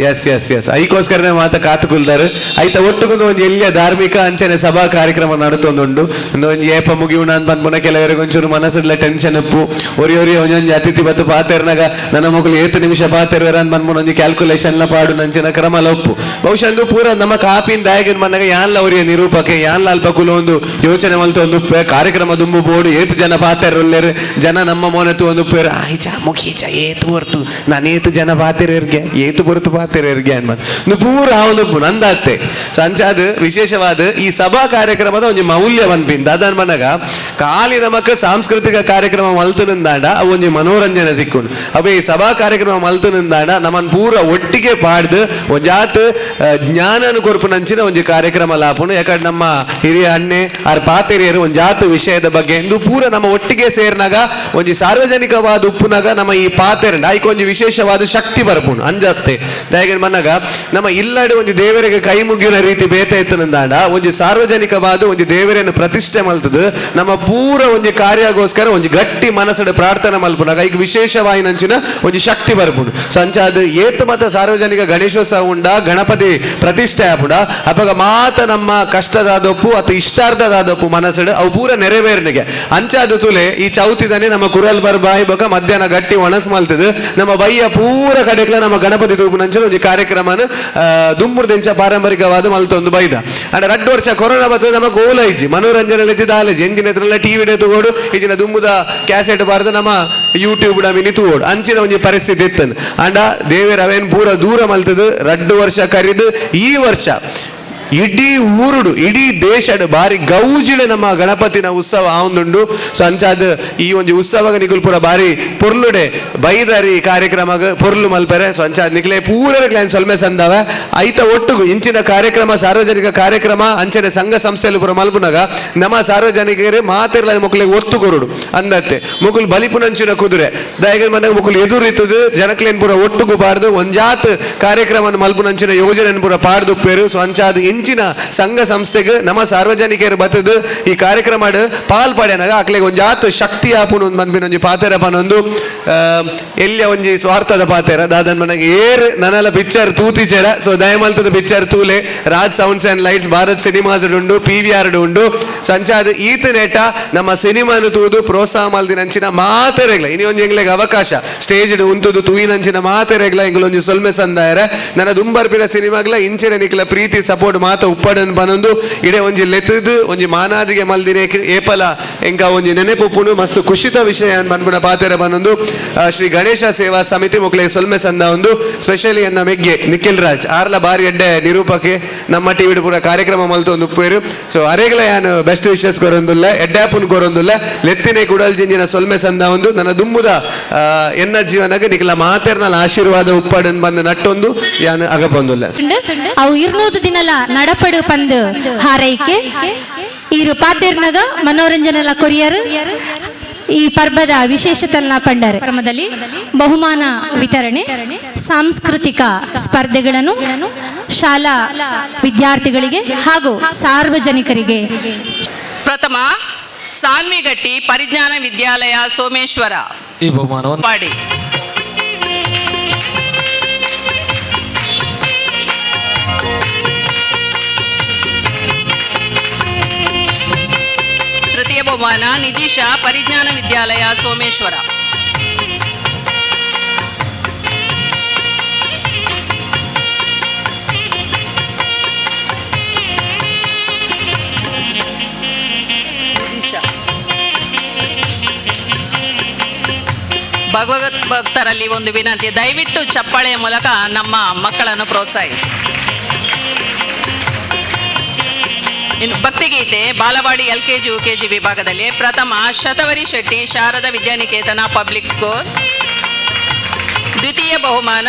ಎಸ್ ಎಸ್ ಎಸ್ ಐಕೋಸ್ಕರನೇ ಮಾತ ಕಾತು ಕುಲ್ದಾರು ಐತ ಒಟ್ಟುಗೊಂದು ಒಂಜಿ ಎಲ್ಲಿಯ ಧಾರ್ಮಿಕ ಅಂಚನೆ ಸಭಾ ಕಾರ್ಯಕ್ರಮ ನಡತೊಂದುಂಡು ಒಂಜಿ ಏಪ ಮುಗಿಯುಣ ಅಂತ ಪನ್ಪುನ ಕೆಲವರಿಗೆ ಒಂಚೂರು ಮನಸ್ಸುಡ್ಲ ಟೆನ್ಷನ್ ಉಪ್ಪು ಒರಿ ಒರಿ ಒಂಜೊಂಜಿ ಅತಿಥಿ ಬತ್ತು ಪಾತೆರ್ನಾಗ ನನ್ನ ಮಕ್ಕಳು ಏತು ನಿಮಿಷ ಪಾತೆರ್ವೇರ ಅಂತ ಪನ್ಪುನ ಒಂಜಿ ಕ್ಯಾಲ್ಕುಲೇಷನ್ ಲ ಪಾಡು ನಂಚಿನ ಕ್ರಮ ಒಪ್ಪು ಬಹುಶಃ ಅಂದು ಪೂರ ನಮ್ಮ ಕಾಪಿನ ದಾಯಕನ್ ಬಂದಾಗ ಯಾನ್ಲ ಅವರಿಯ ನಿರೂಪಕೆ ಯಾನ್ಲ ಅಲ್ಪ ಕುಲ ಒಂದು ಯೋಚನೆ ಮಲ್ತು ಒಂದು ಕಾರ್ಯಕ್ರಮ ದುಂಬು ಬೋಡು ಏತು ಜನ ಪಾತೆರುಲ್ಲೇರು ಜನ ನಮ್ಮ ಮೋನೆತು ಒಂದು ಪೇರು ಆಯ್ಚ ಮುಗೀಚ ಏತು ಹೊರ್ತು ನಾನು ಏತು ಜನ ಪಾತೆರ್ಗೆ ಏತು ಹೊರ್ತು ಪಾತೆರ್ಗೆ ಅನ್ಮನ್ ಪೂರ ಒಂದು ನಂದಾತ್ತೆ. ಸೊ ಅಂಚಾದ ವಿಶೇಷವಾದ ಈ ಸಭಾ ಕಾರ್ಯಕ್ರಮದ ಒಂಜಿ ಮೌಲ್ಯ ಪನ್ಪಿಂದ ಅದನ್ ಮನಗ ಖಾಲಿ ನಮಕ್ ಸಾಂಸ್ಕೃತಿಕ ಕಾರ್ಯಕ್ರಮ ಮಲ್ತುನಿಂದಾಂಡ ಅವು ಒಂಜಿ ಮನೋರಂಜನೆ ತಿಕ್ಕುಂಡು. ಅವೇ ಈ ಸಭಾ ಕಾರ್ಯಕ್ರಮ ಮಲ್ತುನಿಂದಾಂಡ ನಮ್ಮನ್ ಪೂರ ಒಟ್ಟಿಗೆ ಪಾಡ್ದು ಒಂಜಾತ್ ಜ್ಞಾನನು ಕೊರ್ಪುನಂಚಿನ ಒಂಜಿ ಕಾರ್ಯಕ್ರಮ ಲಾಪುಂಡು. ಯಾಕಂದ್ರೆ ನಮ್ಮ ಹಿರಿಯ ಅಣ್ಣೆ ಆರ್ ಪಾತೆರಿಯರು ಒಂಜಾತ್ ವಿಷಯದ ಬಗ್ಗೆ ಇಂದು ಪೂರ ನಮ್ಮ ಒಟ್ಟಿಗೆ ಸೇರ್ನಾಗ ಒಂಜಿ ಸಾರ್ವಜನಿಕವಾದ ಉಪ್ಪುನಾಗ ನಮ್ಮ ಈ ಪಾತೆರಂಡ ಐಕ್ ಒಂಜಿ ವಿಶೇಷವಾದ ಶಕ್ತಿ ಬರ್ಪುಂಡು ಅಂಜತ್ತೆ. ದಾಯಗೆ ಮನ್ನಗ ನಮ್ಮ ಇಲ್ಲಡೆ ಒಂಜಿ ದೇವರಿಗೆ ಕೈ ಮುಗಿಯುವ ರೀತಿ ಬೇತ ಇತ್ತನಂದಾಂಡ ಒಂಜಿ ಸಾರ್ವಜನಿಕವಾದ ಒಂಜಿ ದೇವರನ್ನು ಪ್ರತಿಷ್ಠೆ ಮಲ್ತದು ನಮ್ಮ ಪೂರ ಒಂಜಿ ಕಾರ್ಯಗೋಸ್ಕರ ಒಂಜಿ ಗಟ್ಟಿ ಮನಸ್ಸು ಪ್ರಾರ್ಥನೆ ಮಲ್ಪುನಾಗ ಈಗ ವಿಶೇಷವಾಯಿನಂಚಿನ ಒಂಜಿ ಶಕ್ತಿ ಬರ್ಪುಂಡು. ಸಂಚಾದ ಏತ್ ಮತ ಸಾರ್ವಜನಿಕ ಗಣೇಶೋತ್ಸವ ಉಂಡ ಗಣಪತಿ ಪ್ರತಿಷ್ಠೆ ಆಪುಂಡ ಅಪಗ ಮಾತ ನಮ್ಮ ಕಷ್ಟದಾದೊಪ್ಪು ಅಥವಾ ಇಷ್ಟಾರ್ಧದಾದೊಪ್ಪು ಮನಸ್ಸು ಅವು ಪೂರ ನೆರವೇರ್ನಿಗೆ ಅಂಚಾದ ತುಲೆ ಈ ಚೌತಿದಾನೆ ನಮ್ಮ ಕುರಲ್ ಬರ್ಬಾಯಿ ಬೊಕ ಮಧ್ಯಾಹ್ನ ಗಟ್ಟಿ ಒಣಸ್ ಮಲ್ತದು ನಮ್ಮ ಬಯ್ಯ ಪೂರ ಕಡೆಕ್ಲ ನಮ್ಮ ಗಣಪತಿ ತೂಪುನಂಚಿನ ಒಂಜಿ ಕಾರ್ಯಕ್ರಮನ ದುಂಬುರ್ದೆಂಚ ಪಾರಂಪರಿಕವಾದ ಮಲ್ತೊಂದು ಬೈದ. ಅಂಡ ರಡ್ಡು ವರ್ಷ ಕೊರೋನಾ ಬರ್ತದೆ ನಮ್ಮ ಗೋಲ ಇಜ್ಜಿ ಮನೋರಂಜನೆ ದಾಲೇಜಿ ಎಂಜಿನ ಎತ್ತರೆಲ್ಲ ಟಿವಿ ತಗೋಡು ಇಜಿನ ದುಂಬುದ ಕ್ಯಾಸೆಟ್ ಬಾರ್ದು ನಮ್ಮ ಯೂಟ್ಯೂಬ್ ಮಿನಿ ತೂಗೋಡು ಅಂಚಿನ ಒಂಜಿ ಪರಿಸ್ಥಿತಿ ಇತ್ತನು. ಅಂಡ ದೇವೇರ್ ಅವೇನ್ ಪೂರ ದೂರ ಮಲ್ತದು ರಡ್ಡು ವರ್ಷ ಕರಿದು ಈ ವರ್ಷ ಇಡೀ ಊರುಡು ಇಡೀ ದೇಶಡ್ ಬಾರಿ ಗೌಜಿಡೆ ನಮ್ಮ ಗಣಪತಿನ ಉತ್ಸವ ಆವಂದುಂಡು. ಸೊ ಅಂಚಾದ ಈ ಒಂಜಿ ಉತ್ಸವಗ ನಿಕುಲ್ ಪೂರ ಬಾರಿ ಪೊರ್ಲುಡೆ ಬೈದಾರಿ ಕಾರ್ಯಕ್ರಮಗ ಪೊರ್ಲು ಮಲ್ಪರೆ. ಸೊ ಅಂಚಾದ ನಿಕ್ಲೆ ಪೂರ ಸೊಲ್ಮೆ ಸಂದವ ಐತ ಒಟ್ಟುಗು ಇಂಚಿನ ಕಾರ್ಯಕ್ರಮ ಸಾರ್ವಜನಿಕ ಕಾರ್ಯಕ್ರಮ ಅಂಚನೆ ಸಂಘ ಸಂಸ್ಥೆಲು ಪೂರ ಮಲ್ಪುನಾಗ ನಮ್ಮ ಸಾರ್ವಜನಿಕರು ಮಾತಿರ್ಲ ಮುಕ್ಲಿಗೆ ಒತ್ತು ಕೊರುಡು ಅಂದತ್ತೆ ಮುಕುಲ್ ಬಲಿಪುನಂಚಿನ ಕುದುರೆ ದಯಗೆ ಮನೆಗೆ ಮುಕುಲ್ ಎದುರಿತ್ತದು ಜನಕ್ಲೇನ್ ಪೂರ ಒಟ್ಟುಗು ಬಾರ್ದು ಒಂಜಾತ್ ಕಾರ್ಯಕ್ರಮ ಮಲ್ಪುನಂಚಿನ ಯೋಜನೆ ಪೂರ ಪಾಡ್ದುಪ್ಪೇರು. ಸೊ ಅಂಚಾದ ಇಂಚಿನ ಸಂಘ ಸಂಸ್ಥೆಗೆ ನಮ್ಮ ಸಾರ್ವಜನಿಕರು ಬತ್ತದು ಈ ಕಾರ್ಯಕ್ರಮ ಪಾಲ್ ಪಡೆಯನಾಗ ಅಕ್ಲೆಗ್ ಒಂಜಾತ್ ಶಕ್ತಿ ಆಪುನು ಮನ್ಪಿನ ಒಂಜಿ ಪಾತೆರ ಪನೊಂದು ಎಲ್ಲಿಯ ಒಂಜಿ ಸ್ವಾರ್ಥದ ಪಾತೆರ ದಾದನ್ ಮನಗೆ ಏರ್ ನನಲ ಪಿಕ್ಚರ್ ತೂತಿಚೆರ. ಸೊ ದಯಮಲ್ತದ ಪಿಕ್ಚರ್ ತೂಲೆ Raj sounds and lights Bharat cinemas ಉಂಡು ಪಿ we are ಉಂಡು. ಸಂಚಾರ ಈತ ನೆಟ ನಮ್ಮ ಸಿನಿಮಾನು ತೂದು ಪ್ರೋತ್ಸಾಹ ಮಲ್ದಿನಂಚಿನ ಮಾತೆರೆಗ್ಲ ಇನಿ ಒಂಜಿ ಎಂಗ್ಲೆಗ್ ಅವಕಾಶ ಸ್ಟೇಜ್ ಉಂತುದು ತೂಯಿನಂಚಿನ ಮಾತೆರೆಗ್ಲ ಎಂಗ್ಲ ಒಂಜಿ ಸೊಲ್ಮೆ ಸಂದಾಯರ ನನ್ನ ದುಂಬರ್ಪಿನ ಸಿನಿಮಾಗ್ಲ ಇಂಚಿನ ನಿಕ್ಲ ಪ್ರೀತಿ ಸಪೋರ್ಟ್ ಮಾತ ಉಪ್ಪಡನ್ ಪನೊಂದು ಇಡೆ ಒಂಜಿ ಲೆತ್ತದು ಒಂಜಿ ಮಾನಾದಿಗೆ ಮಲ್ದಿನ ಏಪಲ ಎಂಕ ಒಂಜಿ ನೆನೆಪುಪ್ಪುನು ಮಸ್ತ್ ಖುಷಿತ ವಿಷಯ ಪನ್ಪುನ ಪಾತೆರ ಪನೊಂದು ಶ್ರೀ ಗಣೇಶ ಸೇವಾ ಸಮಿತಿ ಮುಕ್ಲೆ ಸೊಲ್ಮೆ ಸಂದ ಒಂದು ಸ್ಪೆಷಲಿ ಎನ್ನ ಮೆಗ್ಗೆ ನಿಖಿಲ್ ರಾಜ್ ಆರ್ಲ ಬಾರಿ ಎಡ್ಡೆ ನಿರೂಪಕೆ ನಮ್ಮ ಟಿವಿ ಪೂರ ಕಾರ್ಯಕ್ರಮ ಮಲ್ತು ಒಂದು ಉಪ್ಪೇರು. ಸೊ ಅರೇಗ್ಲ ಯಾನು ಬೆಸ್ಟ್ ವಿಶಸ್ ಕೊರೊಂದುಲ್ಲ ಎಡ್ಡಾಪುನ್ ಕೊರೊಂದುಲ್ಲ ಲೆತ್ತಿನೇ ಕುಡಲ್ ಜಿಂಜಿನ ಸೊಲ್ಮೆ ಸಂದ ಒಂದು ನನ್ನ ದುಂಬುದ ಎನ್ನ ಜೀವನಗೆ ನಿಖಿಲ ಮಾತೆರ್ನಲ ಆಶೀರ್ವಾದ ಉಪ್ಪಡನ್ ಬಂದು ನಟ್ಟೊಂದು ಯಾನು ಅಗಪೊಂದುಲ್ಲ. ಅವು 200 ದಿನಲ ನಡಪಡು ಪಂದು ಹಾರೈಕೆ ಈರು ಪಾತೆರ್ನಗ ಮನೋರಂಜನೆಲ ಕೊರಿಯರ್ ಈ ಪರ್ಬದ ವಿಶೇಷತನ ಪಂಡರ್ ಕ್ರಮದಲ್ಲಿ ಬಹುಮಾನ ವಿತರಣೆ ಸಾಂಸ್ಕೃತಿಕ ಸ್ಪರ್ಧೆಗಳನ್ನು ಶಾಲಾ ವಿದ್ಯಾರ್ಥಿಗಳಿಗೆ ಹಾಗೂ ಸಾರ್ವಜನಿಕರಿಗೆ. ಪ್ರಥಮ ಸಾನ್ವಿಗಟ್ಟಿ ಪರಿಜ್ಞಾನ ವಿದ್ಯಾಲಯ ಸೋಮೇಶ್ವರ ಈ ಬಹುಮಾನವನ್ನು ಪಾಡಿ. ತೃತೀಯ ಬಹುಮಾನ ನಿಧೀಶಾ ಪರಿಜ್ಞಾನ ವಿದ್ಯಾಲಯ ಸೋಮೇಶ್ವರ. ಭಗವತ್ ಭಕ್ತರಲ್ಲಿ ಒಂದು ವಿನಂತಿ, ದಯವಿಟ್ಟು ಚಪ್ಪಾಳೆಯ ಮೂಲಕ ನಮ್ಮ ಮಕ್ಕಳನ್ನು ಪ್ರೋತ್ಸಾಹಿಸಿ. ಇನ್ನು ಭಕ್ತಿಗೀತೆ ಬಾಲವಾಡಿ ಎಲ್ಕೆಜಿ ಯುಕೆಜಿ ವಿಭಾಗದಲ್ಲಿ ಪ್ರಥಮ ಶತವರಿ ಶೆಟ್ಟಿ ಶಾರದಾ ವಿದ್ಯಾನಿಕೇತನ ಪಬ್ಲಿಕ್ ಸ್ಕೂಲ್, ದ್ವಿತೀಯ ಬಹುಮಾನ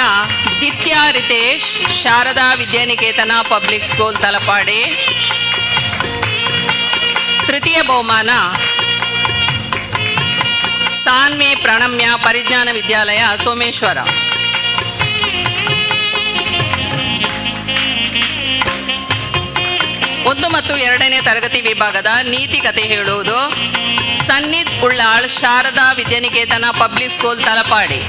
ದಿತ್ಯಾ ರಿತೇಶ್ ಶಾರದಾ ವಿದ್ಯಾನಿಕೇತನ ಪಬ್ಲಿಕ್ ಸ್ಕೂಲ್ ತಲಪಾಡಿ, ತೃತೀಯ ಬಹುಮಾನ ಸಾನ್ವಿ ಪ್ರಣಮ್ಯ ಪರಿಜ್ಞಾನ ವಿದ್ಯಾಲಯ ಸೋಮೇಶ್ವರ. ಒಂದು ಮತ್ತು ಎರಡನೇ ತರಗತಿ ವಿಭಾಗದ ನೀತಿ ಕತೆ ಹೇಳುವುದು ಸನ್ನಿಧ್ ಉಳ್ಳಾಳ್ ಶಾರದಾ ವಿದ್ಯಾನಿಕೇತನ ಪಬ್ಲಿಕ್ ಸ್ಕೂಲ್ ತಲಪಾಡಿ,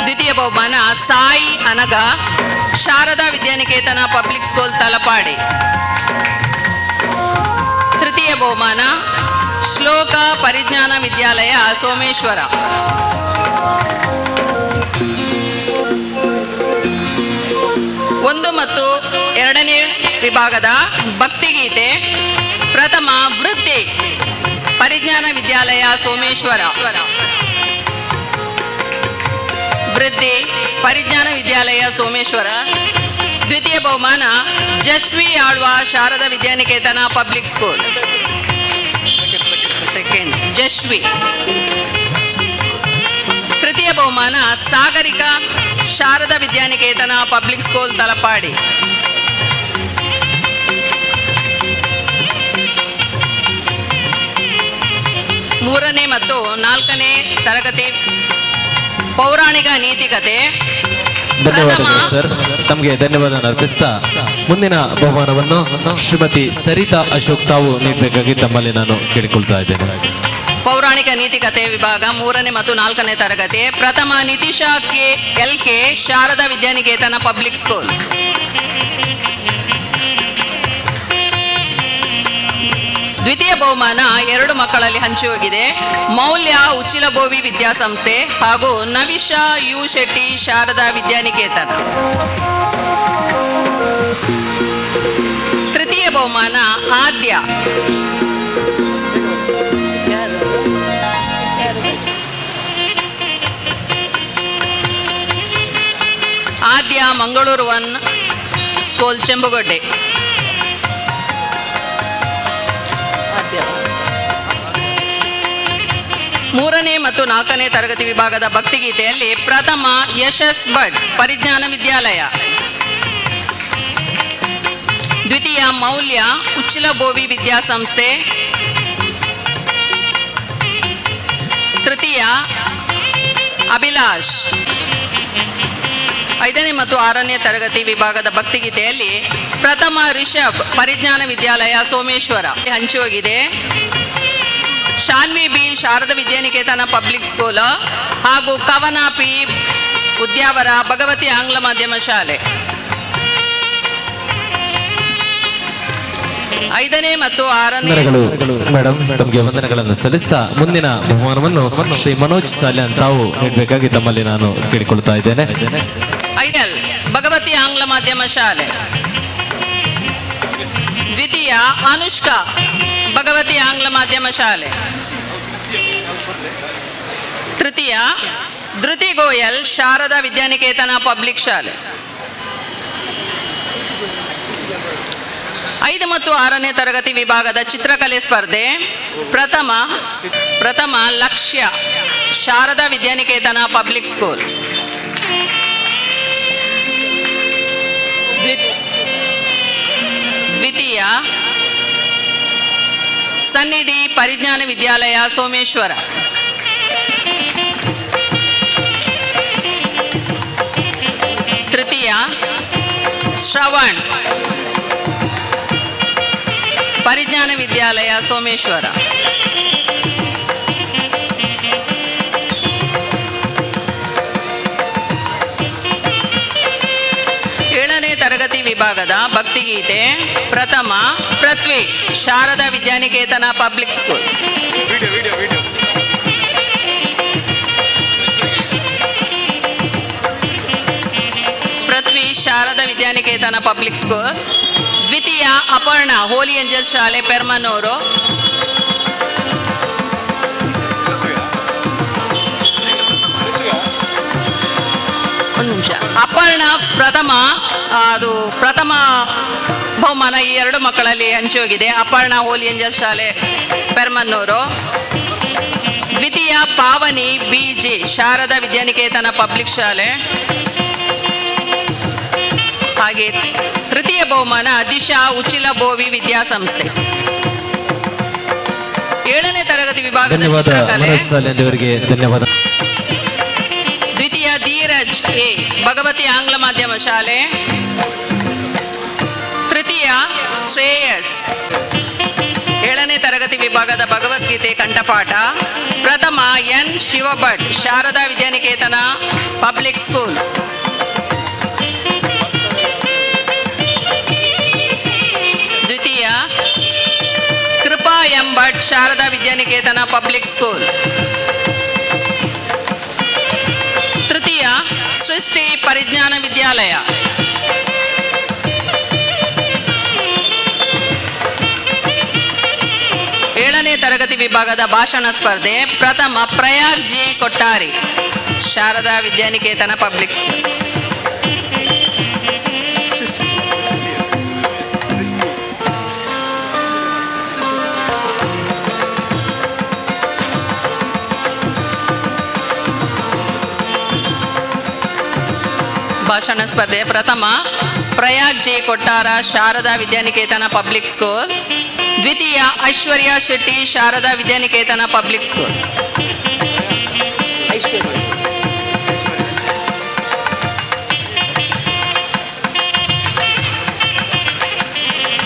ದ್ವಿತೀಯ ಬಹುಮಾನ ಸಾಯಿ ಅನಗ ಶಾರದಾ ವಿದ್ಯಾನಿಕೇತನ ಪಬ್ಲಿಕ್ ಸ್ಕೂಲ್ ತಲಪಾಡಿ, ತೃತೀಯ ಬಹುಮಾನ ಶ್ಲೋಕ ಪರಿಜ್ಞಾನ ವಿದ್ಯಾಲಯ ಸೋಮೇಶ್ವರ. ಒಂದು ಮತ್ತು ಎರಡನೇ ವಿಭಾಗದ ಭಕ್ತಿಗೀತೆ ಪ್ರಥಮ ವೃತ್ತಿ ಪರಿಜ್ಞಾನ ವಿದ್ಯಾಲಯ ಸೋಮೇಶ್ವರ, ವೃದ್ಧಿ ಪರಿಜ್ಞಾನ ವಿದ್ಯಾಲಯ ಸೋಮೇಶ್ವರ, ದ್ವಿತೀಯ ಬಹುಮಾನ Jasvi Alva Sharada Vidyaniketana public school, second Jasvi, ತೃತೀಯ ಬಹುಮಾನ ಸಾಗರಿಕಾ ಶಾರದಾ ವಿದ್ಯಾನಿಕೇತನ ಪಬ್ಲಿಕ್ ಸ್ಕೂಲ್ ತಲಪಾಡಿ. ಮೂರನೇ ಮತ್ತು ನಾಲ್ಕನೇ ತರಗತಿ ಪೌರಾಣಿಕ ನೀತಿಕತೆ ಧನ್ಯವಾದಗಳು ಸರ್, ತಮಗೆ ಧನ್ಯವಾದ ಅರ್ಪಿಸ್ತಾ ಮುಂದಿನ ಬಹುಮಾನವನ್ನು ಶ್ರೀಮತಿ ಸರಿತಾ ಅಶೋಕ್ ತಾವು ನೀಡಬೇಕಾಗಿ ತಮ್ಮಲ್ಲಿ ನಾನು ಕೇಳಿಕೊಳ್ತಾ ಇದ್ದೇನೆ. ಪೌರಾಣಿಕ ನೀತಿಕತೆ ವಿಭಾಗ ಮೂರನೇ ಮತ್ತು ನಾಲ್ಕನೇ ತರಗತಿ ಪ್ರಥಮ Nitisha K L K Sharada Vidyaniketana public school, ದ್ವಿತೀಯ ಬಹುಮಾನ ಎರಡು ಮಕ್ಕಳಲ್ಲಿ ಹಂಚಿ ಹೋಗಿದೆ. ಮೌಲ್ಯ ಉಚ್ಚಿಲಬೋವಿ ವಿದ್ಯಾಸಂಸ್ಥೆ ಹಾಗೂ ನವಿಶಾ you Shetty Sharada Vidyaniketan. ತೃತೀಯ ಬಹುಮಾನ ಆದ್ಯ. ಆದ್ಯ ಮಂಗಳೂರು 1 ಸ್ಕೂಲ್ ಚೆಂಬುಗೊಡ್ಡೆ. ಮೂರನೇ ಮತ್ತು ನಾಲ್ಕನೇ ತರಗತಿ ವಿಭಾಗದ ಭಕ್ತಿಗೀತೆಯಲ್ಲಿ ಪ್ರಥಮ ಯಶಸ್ ಭಟ್ ಪರಿಜ್ಞಾನ ವಿದ್ಯಾಲಯ, ದ್ವಿತೀಯ ಮೌಲ್ಯ ಉಚ್ಚಿಲಬೋವಿ ವಿದ್ಯಾಸಂಸ್ಥೆ, ತೃತೀಯ ಅಭಿಲಾಷ್. ಐದನೇ ಮತ್ತು ಆರನೇ ತರಗತಿ ವಿಭಾಗದ ಭಕ್ತಿಗೀತೆಯಲ್ಲಿ ಪ್ರಥಮ ರಿಷಬ್ ಪರಿಜ್ಞಾನ ವಿದ್ಯಾಲಯ ಸೋಮೇಶ್ವರ ಹಂಚಿ ಹೋಗಿದೆ. Shanvi B Sharada Vidyaniketana public school ಹಾಗೂ ಕವನ ಪಿ ಉದ್ಯಾವರ ಭಗವತಿ ಆಂಗ್ಲ ಮಾಧ್ಯಮ ಶಾಲೆ. ಐದನೇ ಮತ್ತು ಆರನೇ ಮೇಡಮ್ ತಮಗೆ ವಂದನೆಗಳನ್ನು ಸಲ್ಲಿಸ್ತಾ ಮುಂದಿನ ಬಹುಮಾನವನ್ನು ಶ್ರೀ ಮನೋಜ್ ಸಾಲ್ಯಾನ್ ತಾವು ನೀಡಬೇಕಾಗಿ ತಮ್ಮಲ್ಲಿ ನಾನು ಕೇಳಿಕೊಳ್ತಾ ಇದ್ದೇನೆ. ಐದಲ್ ಭಗವತಿ ಆಂಗ್ಲ ಮಾಧ್ಯಮ ಶಾಲೆ, ದ್ವಿತೀಯ ಅನುಷ್ಕಾ ಭಗವತಿ ಆಂಗ್ಲ ಮಾಧ್ಯಮ ಶಾಲೆ, ತೃತೀಯ ಧೃತಿ ಗೋಯಲ್ ಶಾರದಾ ವಿದ್ಯಾನಿಕೇತನ ಪಬ್ಲಿಕ್ ಶಾಲೆ. 5 ಮತ್ತು 6ನೇ ತರಗತಿ ವಿಭಾಗದ ಚಿತ್ರಕಲೆ ಸ್ಪರ್ಧೆ ಪ್ರಥಮ ಲಕ್ಷ್ಯ ಶಾರದಾ ವಿದ್ಯಾನಿಕೇತನ ಪಬ್ಲಿಕ್ ಸ್ಕೂಲ್, ದ್ವಿತೀಯ ಸನ್ನಿಧಿ ಪರಿಜ್ಞಾನ ವಿದ್ಯಾಲಯ ಸೋಮೇಶ್ವರ, ತೃತೀಯ ಶ್ರವಣ್ ಪರಿಜ್ಞಾನ ವಿದ್ಯಾಲಯ ಸೋಮೇಶ್ವರ. ಏಳನೇ ತರಗತಿ ವಿಭಾಗದ ಭಕ್ತಿಗೀತೆ ಪ್ರಥಮ ಪೃಥ್ವಿ ಶಾರದಾ ವಿದ್ಯಾನಿಕೇತನ ಪಬ್ಲಿಕ್ ಸ್ಕೂಲ್, ಪೃಥ್ವಿ ಶಾರದಾ ವಿದ್ಯಾನಿಕೇತನ ಪಬ್ಲಿಕ್ ಸ್ಕೂಲ್, ದ್ವಿತೀಯ ಅಪರ್ಣ ಹೋಲಿ ಏಂಜಲ್ ಶಾಲೆ ಪೆರ್ಮನೂರು, ಒಂದು ನಿಮಿಷ. ನಿಮಿಷ. ಅಪರ್ಣ ಪ್ರಥಮ, ಅದು ಪ್ರಥಮ ಬಹುಮಾನ ಈ ಎರಡು ಮಕ್ಕಳಲ್ಲಿ ಹಂಚಿ ಹೋಗಿದೆ. ಅಪರ್ಣ ಹೋಲಿ ಏಂಜಲ್ ಶಾಲೆ ಪೆರ್ಮನ್ನೂರು. ದ್ವಿತೀಯ Pavani B J Sharada Vidyaniketan public ಶಾಲೆ. ಹಾಗೆ ತೃತೀಯ ಬಹುಮಾನ ದಿಶಾ ಉಚಿಲ ಬೋವಿ ವಿದ್ಯಾಸಂಸ್ಥೆ. 7ನೇ ತರಗತಿ ವಿಭಾಗದ ಧನ್ಯವಾದ ಚಿತ್ರಕಲೆ. ಮನೋಜ್ ಸಾಲ್ಯಾನ್ ಇವರಿಗೆ ಧನ್ಯವಾದ. ದ್ವಿತೀಯ ಧೀರಜ್ ಎ ಭಗವತಿ ಆಂಗ್ಲ ಮಾಧ್ಯಮ ಶಾಲೆ. ತೃತೀಯ ಶ್ರೇಯಸ್. 7ನೇ ತರಗತಿ ವಿಭಾಗದ ಭಗವದ್ಗೀತೆ ಕಂಠಪಾಠ. ಪ್ರಥಮ N Shivabhat Sharada Vidyaniketan public school. ದ್ವಿತೀಯ Kripa M Bhat Sharada Vidyaniketan public school. ತೃತೀಯ ಸೃಷ್ಟಿ ಪರಿಜ್ಞಾನ ವಿದ್ಯಾಲಯ. ಏಳನೇ ತರಗತಿ ವಿಭಾಗದ ಭಾಷಣ ಸ್ಪರ್ಧೆ. ಪ್ರಥಮ Prayag G Kottari Sharada Vidyaniketan public school. ಭಾಷಣ ಸ್ಪರ್ಧೆ ಪ್ರಥಮ Prayag G Kottara Sharada Vidyaniketan public school. ದ್ವಿತೀಯ ಐಶ್ವರ್ಯ ಶೆಟ್ಟಿ ಶಾರದಾ ವಿದ್ಯಾನಿಕೇತನ ಪಬ್ಲಿಕ್ ಸ್ಕೂಲ್.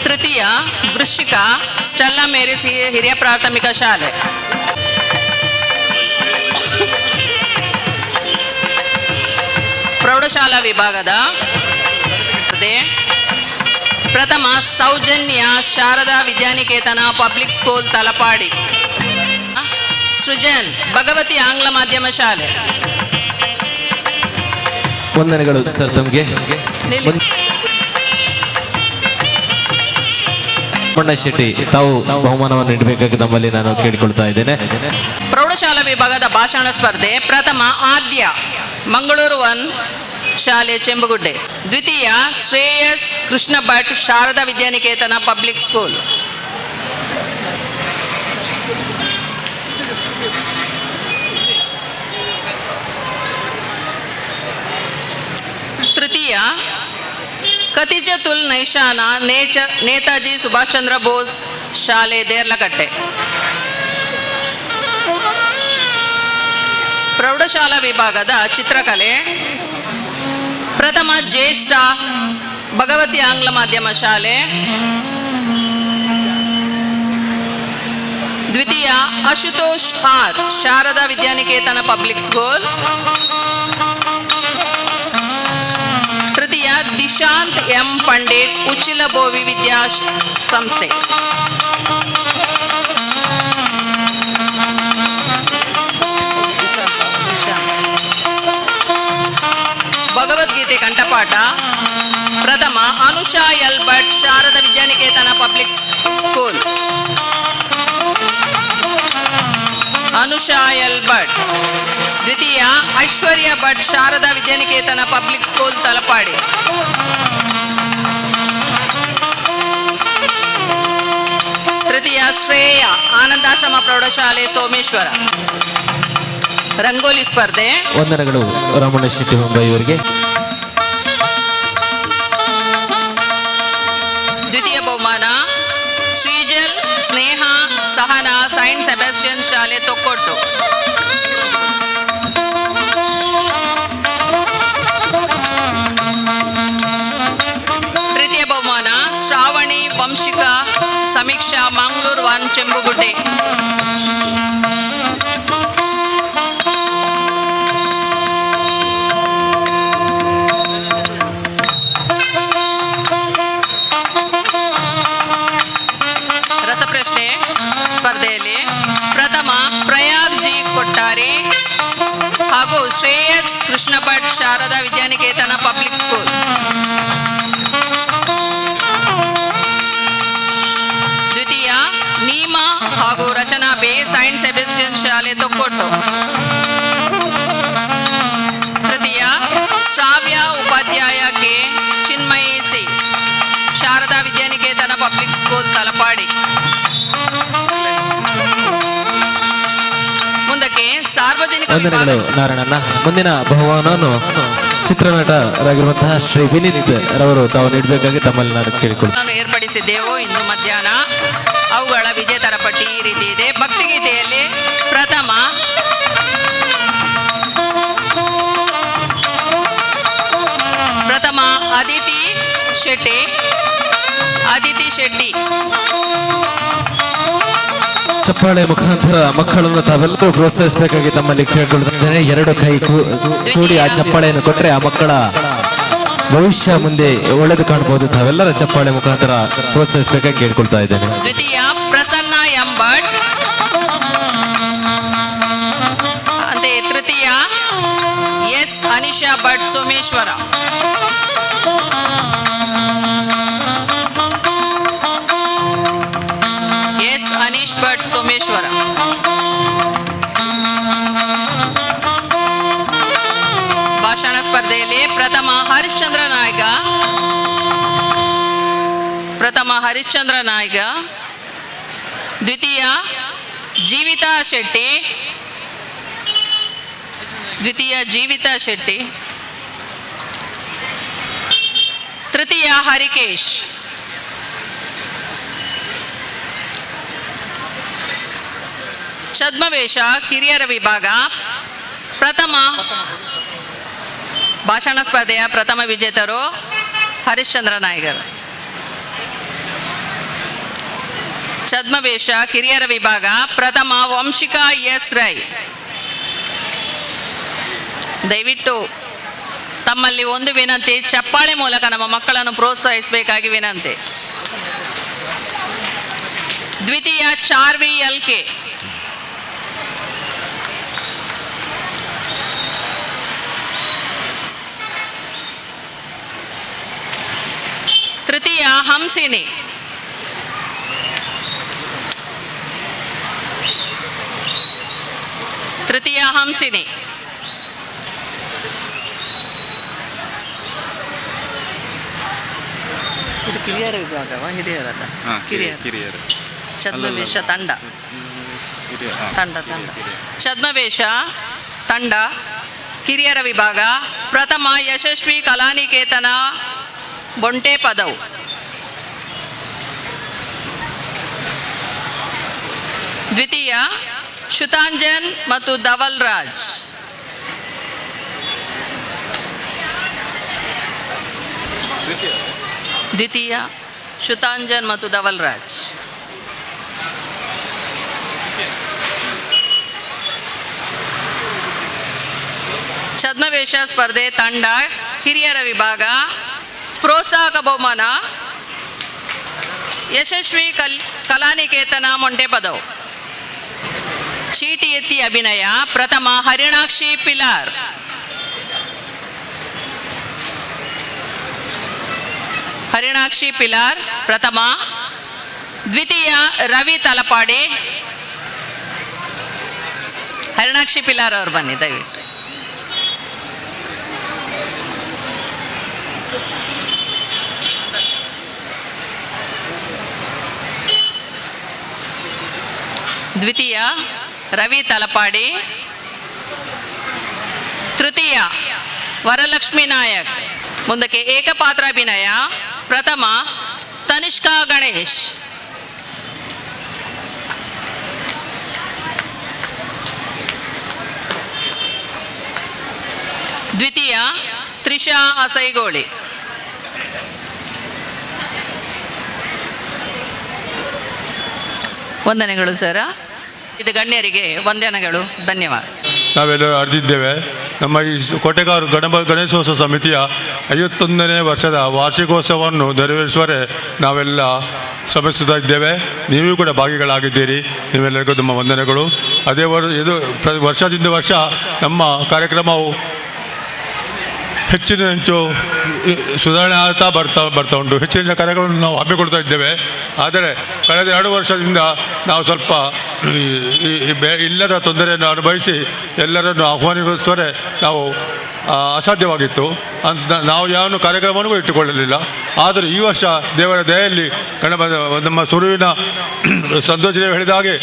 ತೃತೀಯ ವೃಶ್ಚಿಕ ಸ್ಟೆಲ್ಲಾ ಮೇರಿಸ್ ಹಿರಿಯ ಪ್ರಾಥಮಿಕ ಶಾಲೆ. ಪ್ರೌಢಶಾಲಾ ವಿಭಾಗದ ಪ್ರಥಮ ಸೌಜನ್ಯ ಶಾರದಾ ವಿದ್ಯಾನಿಕೇತನ ಪಬ್ಲಿಕ್ ಸ್ಕೂಲ್ ತಲಪಾಡಿ. ಸೃಜನ್ ಭಗವತಿ ಆಂಗ್ಲ ಮಾಧ್ಯಮ ಶಾಲೆ. ವಂದನೆಗಳು ಸರ್ ತಮಗೆ. ಶೆಟ್ಟಿ ತಾವು ಬಹುಮಾನವನ್ನು ನೀಡಬೇಕಾಗಿ ತಮ್ಮಲ್ಲಿ ನಾನು ಕೇಳಿಕೊಳ್ತಾ ಇದ್ದೇನೆ. ಪ್ರೌಢಶಾಲಾ ವಿಭಾಗದ ಭಾಷಣ ಸ್ಪರ್ಧೆ ಪ್ರಥಮ ಆದ್ಯ ಮಂಗಳೂರು 1 ಶಾಲೆ ಚೆಂಬುಗುಡ್ಡೆ. ದ್ವಿತೀಯ ಶ್ರೇಯಸ್ ಕೃಷ್ಣ ಭಟ್ ಶಾರದಾ ವಿದ್ಯಾನಿಕೇತನ ಪಬ್ಲಿಕ್ ಸ್ಕೂಲ್. ತೃತೀಯ ಕತಿಜತುಲ್ ನೈಶಾನ ನೇತಾಜಿ ಸುಭಾಷ್ ಚಂದ್ರ ಬೋಸ್ ಶಾಲೆ ದೇರ್ಲಕಟ್ಟೆ. ಪ್ರೌಢಶಾಲಾ ವಿಭಾಗದ ಚಿತ್ರಕಲೆ ಪ್ರಥಮ ಜ್ಯೇಷ್ಠ ಭಗವತಿ ಆಂಗ್ಲ ಮಾಧ್ಯಮ ಶಾಲೆ. ದ್ವಿತೀಯ Ashutosh R Sharada Vidyaniketan public school. ತೃತೀಯ ದಿಶಾಂತ್ ಎಂ ಪಂಡಿತ್ ಉಚ್ಚಿಲ ಬೋವಿ ವಿದ್ಯಾ ಸಂಸ್ಥೆ. ಭಗವದ್ಗೀತೆ ಕಂಠಪಾಠ ಪ್ರಥಮ Anusha L Bhat Sharada Vidyaniketan public school. Anusha L Bhat. ದ್ವಿತೀಯ ಐಶ್ವರ್ಯ ಭಟ್ ಶಾರದಾ ವಿದ್ಯಾನಿಕೇತನ ಪಬ್ಲಿಕ್ ಸ್ಕೂಲ್ ತಲಪಾಡಿ. ತೃತೀಯ ಶ್ರೇಯ ಆನಂದಾಶ್ರಮ ಪ್ರೌಢಶಾಲೆ ಸೋಮೇಶ್ವರ. ರಂಗೋಲಿ ಸ್ಪರ್ಧೆ. ವಂದನೆಗಳು ರಮಣ ಶೆಟ್ಟಿ ಮುಂಬೈ ಇವರಿಗೆ. ದ್ವಿತೀಯ ಬಹುಮಾನ ಶ್ರೀಜಲ್ ಸ್ನೇಹ ಸಹನಾ ಸೈಂಟ್ ಸೆಬಾಸ್ಟಿಯನ್ ಶಾಲೆ ತೊಕ್ಕೊಟ್ಟು. ತೃತೀಯ ಬಹುಮಾನ ಶ್ರಾವಣಿ ವಂಶಿಕಾ ಸಮೀಕ್ಷಾ ಮಂಗಳೂರು 1 ಚೆಂಬುಗುಡ್ಡೆ. ರಸಪ್ರಶ್ನೆ ಸ್ಪರ್ಧೆಯಲ್ಲಿ ಪ್ರಥಮ ಪ್ರಯಾಗ್ ಜಿ ಕೊಟ್ಟಾರಿ ಹಾಗೂ ಶ್ರೇಯಸ್ ಕೃಷ್ಣ ಭಟ್ ಶಾರದಾ ವಿದ್ಯಾನಿಕೇತನ ಪಬ್ಲಿಕ್ ಸ್ಕೂಲ್. ದ್ವಿತೀಯ ನೀಮಾ ಹಾಗೂ ರಚನಾ ಬೆ ಸೈಂಟ್ ಸೆಬೆಸ್ಟಿಯನ್ ಶಾಲೆ ತೊಕ್ಕೊಟ್ಟು. ತೃತೀಯ ಶ್ರಾವ್ಯ Upadhyaya K, Chinmayi C, Sharada Vidyaniketana public school, Talapady. ಮುಂದಕ್ಕೆ ಸಾರ್ವಜನಿಕ ವಂದನೆಗಳು ನಾರಾಯಣಣ್ಣ. ಮುಂದಿನ ಬಹುಮಾನವನ್ನು ಚಿತ್ರನಟರಾಗಿರುವಂತಹ ಶ್ರೀ ವಿನೀತ್ ರವರು ತಾವು ನೀಡಬೇಕಾಗಿ ತಮ್ಮಲ್ಲಿ ನಾನು ಕೇಳಿಕೊಳ್ಳುತ್ತೇನೆ. ಏರ್ಪಡಿಸಿದ್ದೆವು ಇಂದು ಮಧ್ಯಾಹ್ನ. ಅವುಗಳ ವಿಜೇತರ ಪಟ್ಟಿ ಈ ರೀತಿ ಇದೆ. ಭಕ್ತಿಗೀತೆಯಲ್ಲಿ ಪ್ರಥಮ ಪ್ರಥಮ ಅದಿತಿ ಶೆಟ್ಟಿ, ಅದಿತಿ ಶೆಟ್ಟಿ. ಚಪ್ಪಾಳೆ ಮುಖಾಂತರ ಮಕ್ಕಳನ್ನು ತಾವೆಲ್ಲರೂ ಪ್ರೋತ್ಸಾಹಿಸಬೇಕಾಗಿ ತಮ್ಮಲ್ಲಿ ಕೇಳಿಕೊಳ್ಳುತ್ತಿದ್ದೇನೆ. ಎರಡು ಕೈ ಕೂಡಿ ಆ ಚಪ್ಪಾಳೆಯನ್ನು ಕೊಟ್ಟರೆ ಆ ಮಕ್ಕಳ ಭವಿಷ್ಯ ಮುಂದೆ ಒಳ್ಳೆದು ಕಾಣಬಹುದು. ತಾವೆಲ್ಲರ ಚಪ್ಪಾಳೆ ಮುಖಾಂತರ ಪ್ರೋತ್ಸಾಹಿಸಬೇಕಾಗಿ ಕೇಳಿಕೊಳ್ತಾ ಇದ್ದೇನೆ. ದ್ವಿತೀಯ ಪ್ರಸನ್ನ ಎಂ ಭಟ್, ಅಂತೆಯೇ ತೃತೀಯ S Anisha Bhat Someshwara. S Anish Bhat Someshwara. ಭಾಷಣ ಸ್ಪರ್ಧೆಯಲ್ಲಿ ಪ್ರಥಮ ಹರಿಶ್ಚಂದ್ರ ನಾಯ್ಕ, ಪ್ರಥಮ ಹರಿಶ್ಚಂದ್ರ ನಾಯ್ಕ, ದ್ವಿತೀಯ ಜೀವಿತಾ ಶೆಟ್ಟಿ, ದ್ವಿತೀಯ ಜೀವಿತಾ ಶೆಟ್ಟಿ, ತೃತೀಯ ಹರಿಕೇಶ್. ಛದ್ಮವೇಷ ಕಿರಿಯರ ವಿಭಾಗ ಪ್ರಥಮ ಭಾಷಣ ಸ್ಪರ್ಧೆಯ ಪ್ರಥಮ ವಿಜೇತರು ಹರಿಶ್ಚಂದ್ರ ನಾಯ್ಕರು. ಛದ್ಮವೇಷ ಕಿರಿಯರ ವಿಭಾಗ ಪ್ರಥಮ ವಂಶಿಕಾ ಎಸ್ ರೈ. ದಯವಿಟ್ಟು ತಮ್ಮಲ್ಲಿ ಒಂದು ವಿನಂತಿ, ಚಪ್ಪಾಳೆ ಮೂಲಕ ನಮ್ಮ ಮಕ್ಕಳನ್ನು ಪ್ರೋತ್ಸಾಹಿಸಬೇಕಾಗಿ ವಿನಂತಿ. ದ್ವಿತೀಯ ಚಾರ್ವಿ ಎಲ್ ಕೆ. ತೃತೀಯ ಹಂಸಿನಿ. ತೃತೀಯ ಹಂಸಿನಿ. ಇದು ಕಿರಿಯರ ವಿಭಾಗವಾ ಹಿರಿಯರದ? ಕಿರಿಯರು. ಛದ್ಮವೇಷ ತಂಡ, ತಂಡ ತಂಡ ಛದ್ಮವೇಷ ತಂಡ ಕಿರಿಯರ ವಿಭಾಗ ಪ್ರಥಮ ಯಶಸ್ವಿ ಕಲಾನಿಕೇತನ ಬೊಂಟೆ ಪದವು. ದ್ವಿತೀಯ ಶುತಾಂಜನ್ ಮತ್ತು ಧವಲ್ ರಾಜ್. ದ್ವಿತೀಯ ಶುತಾಂಜನ್ ಮತ್ತು ಧವಲ್ ರಾಜ್. ಛದ್ಮವೇಷ ಸ್ಪರ್ಧೆ ತಂಡ ಕಿರಿಯರ ವಿಭಾಗ ಪ್ರೋತ್ಸಾಹಕ ಬಹುಮಾನ ಯಶಸ್ವಿ ಕಲಾನಿಕೇತನ ಮೊಂಟೆಪದವು. ಚೀಟಿ ಎತ್ತಿ ಅಭಿನಯ ಪ್ರಥಮ ಹರಿಣಾಕ್ಷಿ ಪಿಲಾರ್. ಹರಿಣಾಕ್ಷಿ ಪಿಲಾರ್ ಪ್ರಥಮ. ದ್ವಿತೀಯ ರವಿ ತಲಪಾಡಿ. ಹರಿಣಾಕ್ಷಿ ಪಿಲಾರ್ ಅವರು ಬನ್ನಿ ದಯವಿಟ್ಟು. ದ್ವಿತೀಯ ರವಿ ತಲಪಾಡಿ. ತೃತೀಯ ವರಲಕ್ಷ್ಮಿ ನಾಯಕ್. ಮುಂದಕ್ಕೆ ಏಕಪಾತ್ರಾಭಿನಯ ಪ್ರಥಮ ತನಿಷ್ಕಾ ಗಣೇಶ್. ದ್ವಿತೀಯ ತ್ರಿಷಾ ಅಸೈಗೋಳಿ. ವಂದನೆಗಳು ಸರ. ಇದು ಗಣ್ಯರಿಗೆ ವಂದನೆಗಳು, ಧನ್ಯವಾದ. ನಾವೆಲ್ಲರೂ ಅರ್ಜಿದ್ದೇವೆ. ನಮ್ಮ ಈ ಕೋಟೆಕಾರು ಗಣೇಶೋತ್ಸವ ಸಮಿತಿಯ 51ನೇ ವರ್ಷದ ವಾರ್ಷಿಕೋತ್ಸವವನ್ನು ನೆರವೇರಿಸುವರೆ ನಾವೆಲ್ಲ ಶ್ರಮಿಸುತ್ತಾ ಇದ್ದೇವೆ. ನೀವು ಕೂಡ ಭಾಗಿಗಳಾಗಿದ್ದೀರಿ. ನೀವೆಲ್ಲರಿಗೂ ನಮ್ಮ ವಂದನೆಗಳು. ಅದೇ ಇದು ವರ್ಷದಿಂದ ವರ್ಷ ನಮ್ಮ ಕಾರ್ಯಕ್ರಮವು ಹೆಚ್ಚಿನ ಹೆಚ್ಚು ಸುಧಾರಣೆ ಆಗ್ತಾ ಬರ್ತಾ ಬರ್ತಾ ಉಂಟು. ಹೆಚ್ಚಿನ ಕಾರ್ಯಕ್ರಮವನ್ನು ನಾವು ಹಮ್ಮಿಕೊಳ್ತಾ ಇದ್ದೇವೆ. ಆದರೆ ಕಳೆದ 2 ವರ್ಷದಿಂದ ನಾವು ಸ್ವಲ್ಪ ಇಲ್ಲದ ತೊಂದರೆಯನ್ನು ಅನುಭವಿಸಿ ಎಲ್ಲರನ್ನು ಆಹ್ವಾನಿಸುವರೆ ನಾವು ಅಸಾಧ್ಯವಾಗಿತ್ತು ಅಂತ ನಾವು ಯಾವ ಕಾರ್ಯಕ್ರಮವನ್ನು ಇಟ್ಟುಕೊಳ್ಳಲಿಲ್ಲ. ಆದರೆ ಈ ವರ್ಷ ದೇವರ ದಯೆಯಲ್ಲಿ ಗಣಪತಿ ನಮ್ಮ ಸುರುವಿನ ಸಂತೋಷ ಹೇಳಿದ ಹಾಗೆ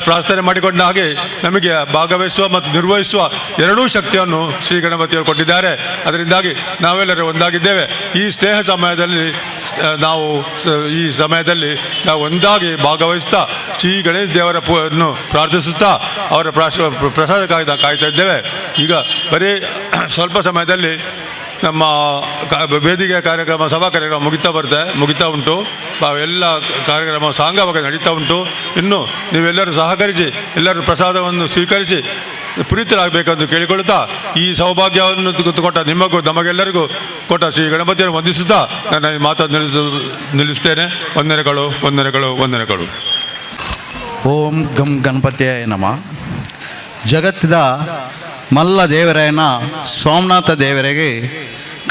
ಪ್ರಾರ್ಥನೆ ಮಾಡಿಕೊಂಡ ಹಾಗೆ ನಮಗೆ ಭಾಗವಹಿಸುವ ಮತ್ತು ನಿರ್ವಹಿಸುವ ಎರಡೂ ಶಕ್ತಿಯನ್ನು ಶ್ರೀ ಗಣಪತಿಯವರು ಕೊಟ್ಟಿದ್ದಾರೆ. ಅದರಿಂದಾಗಿ ನಾವೆಲ್ಲರೂ ಒಂದಾಗಿದ್ದೇವೆ. ಈ ಸ್ನೇಹ ಸಮಯದಲ್ಲಿ ನಾವು ಈ ಸಮಯದಲ್ಲಿ ನಾವು ಒಂದಾಗಿ ಭಾಗವಹಿಸ್ತಾ ಶ್ರೀ ಗಣೇಶ ದೇವರ ಅನ್ನು ಪ್ರಾರ್ಥಿಸುತ್ತಾ ಅವರ ಪ್ರಸಾದಕ್ಕಾಗಿ ನಾವು ಕಾಯ್ತಾ ಇದ್ದೇವೆ. ಈಗ ಬರೀ ಸ್ವಲ್ಪ ಸಮಯದಲ್ಲಿ ನಮ್ಮ ವೇದಿಕೆಯ ಕಾರ್ಯಕ್ರಮ, ಸಭಾ ಕಾರ್ಯಕ್ರಮ ಮುಗಿತಾ ಉಂಟು. ಎಲ್ಲ ಕಾರ್ಯಕ್ರಮ ಸಾಂಗವಾಗಿ ನಡೀತಾ ಉಂಟು. ಇನ್ನು ನೀವೆಲ್ಲರೂ ಸಹಕರಿಸಿ ಎಲ್ಲರೂ ಪ್ರಸಾದವನ್ನು ಸ್ವೀಕರಿಸಿ ಪ್ರೀತರಾಗಬೇಕೆಂದು ಕೇಳಿಕೊಳ್ಳುತ್ತಾ ಈ ಸೌಭಾಗ್ಯವನ್ನು ಕೊಟ್ಟ ನಿಮಗೂ ನಮಗೆಲ್ಲರಿಗೂ ಕೊಟ್ಟ ಶ್ರೀ ಗಣಪತಿಯನ್ನು ವಂದಿಸುತ್ತಾ ನನ್ನ ಈ ಮಾತನ್ನು ನಿಲ್ಲಿಸುತ್ತೇನೆ. ವಂದನೆಗಳು, ವಂದನೆಗಳು, ವಂದನೆಗಳು. ಓಂ ಗಂ ಗಣಪತಿಯ ನಮಃ. ಜಗತ್ತಿದ ಮಲ್ಲ ದೇವರಾಯನ ಸೋಮನಾಥ ದೇವರಿಗೆ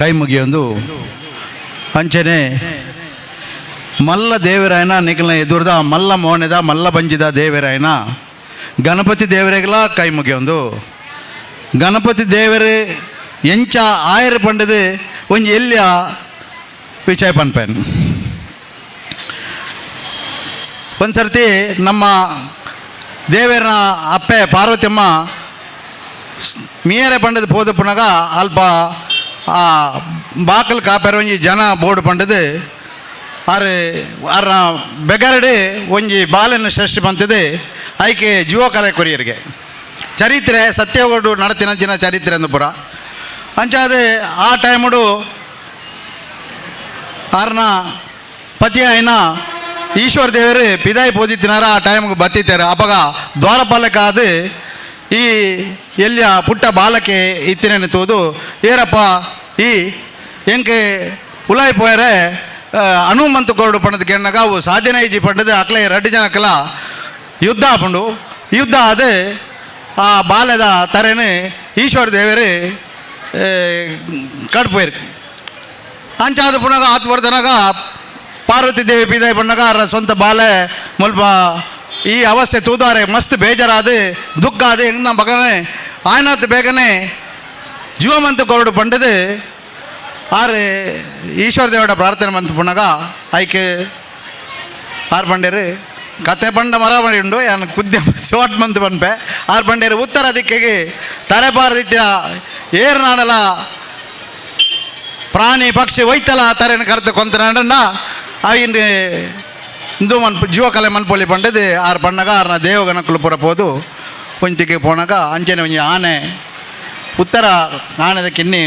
ಕೈ ಮುಗಿಯೊಂದು ಅಂಚನೆ ಮಲ್ಲ ದೇವರಾಯನ ನಿಖಲ ಎದುರ್ದ ಮಲ್ಲ ಮೋನೆದ ಮಲ್ಲ ಬಂಜಿದ ದೇವರಾಯನ ಗಣಪತಿ ದೇವರಿಗೆಲ್ಲ ಕೈ ಮುಗಿಯೊಂದು. ಗಣಪತಿ ದೇವರು ಎಂಚ ಆಯರ ಪಂಡದು ಒಂಜಿ ಎಲ್ಲಿಯ ವಿಷಯ ಪನ್ಪೇನ್. ಒಂದು ಸರ್ತಿ ನಮ್ಮ ದೇವರನ ಅಪ್ಪೆ ಪಾರ್ವತಿಯಮ್ಮ ಮೀಯರೆ ಪಂಡದ ಪೋದ ಪುನಗ ಅಲ್ಪ ಆ ಬಾಕಲ್ ಕಾಪೇರ ಒಂಜಿ ಜನ ಬೋರ್ಡ್ ಪಂಡದು ಆರು ಅರ ಬೆಗರಡೆ ಒಂಜಿ ಬಾಲನ್ನು ಸೃಷ್ಟಿ ಬಂತದೆ ಆಯ್ಕೆ ಜೀವಕಲೆ ಕೊರಿಯರಿಗೆ ಚರಿತ್ರೆ ಸತ್ಯಗೋಡು ನಡತಿನಂಚಿನ ಚರಿತ್ರೆ ಅಂದು ಪುರ ಅಂಚಾದೆ ಆ ಟೈಮುಡು ಆರ್ನ ಪತಿ ಆಯ್ನ ಈಶ್ವರ ದೇವರು ಪಿದಾಯಿ ಪೋದಿತ್ತಿನಾರ ಆ ಟೈಮ್ಗೆ ಬತ್ತಿತ್ತಾರೆ. ಅಪಗ ದ್ವಾರಪಾಲಕ ಅದು ಈ ಎಲ್ಲಿಯ ಪುಟ್ಟ ಬಾಲಕೆ ಇತ್ತಿನ ತೋದು ಏರಪ್ಪ ಈ ಎಂಕೆ ಉಲಾಯಿ ಪೋಯರೆ ಹನುಮಂತ ಕೊರಡು ಪಂಡದ ಕೆಣ್ಣಗ ಅವು ಸಾಧನೆ ಇಜ್ಜಿ ಪಂಡದು ಅಕ್ಲೆ ರಡ್ಡು ಜನಕ್ಕೆಲ್ಲ ಯುದ್ಧ ಆಪುಂಡು. ಯುದ್ಧ ಅದು ಆ ಬಾಲ್ಯದ ತರೇನೆ ಈಶ್ವರ ದೇವರು ಕಡ್ಪೋಯ್ರು. ಅಂಚಾದ ಪುನಗ ಆತ್ಮವರ್ಧನಾಗ ಪಾರ್ವತಿ ದೇವಿ ಪಿದಾಯಿ ಪಣ್ಣಗ ಅವರ ಸ್ವಂತ ಬಾಲೆ ಮುಲ್ಪ ಈ ಅವಸ್ಥೆ ತೂದಾರೆ ಮಸ್ತ್ ಬೇಜಾರಾದ ದುಃಖ ಆದ ಹೆಂಗೆ ನಮ್ಮ ಬಗನೆ ಆಯ್ನಾತ್ ಬೇಗನೆ ಜೀವಮಂತ ಕೊರಡು ಪಂಡದು ಆರೆ ಈಶ್ವರ ದೇವಡ ಪ್ರಾರ್ಥನೆ ಮಂತ್ ಪುನಗ ಆಯ್ಕೆ ಆರು ಪಂಡೇರು ಕತೆ ಪಂಡ ಮರ ಮಾಡಿ ಉಂಡು ಯಾನ್ ಕುದ್ಯ ಶೋಟ್ ಮಂತ್ ಪನ್ಪೆ ಆರು ಪಂಡೇರು ಉತ್ತರ ದಿಕ್ಕಿಗೆ ತರೆಪಾರದಿತ್ಯ ಏರ್ನಾಡಲ ಪ್ರಾಣಿ ಪಕ್ಷಿ ಒಯ್ತಲ ತರೇನ ಕರ್ತ ಕೊಂತನಾಡಣ್ಣ ಅವಿನ ಇಂದು ಮನ್ ಜೀವಕಲೆ ಮನ್ಪೊಲಿ ಪಂಡದು ಆರು ಪಣ್ಣಗ ಆರ್ನ ದೇವಗಣಕ್ಕಲು ಪೂರ ಪೋದು ಒಂಚಿಗೆ ಪೋಣಗ ಅಂಚನೆ ಒಂಜಿ ಆನೆ ಉತ್ತರ ಆನೆದ ಕಿನ್ನಿ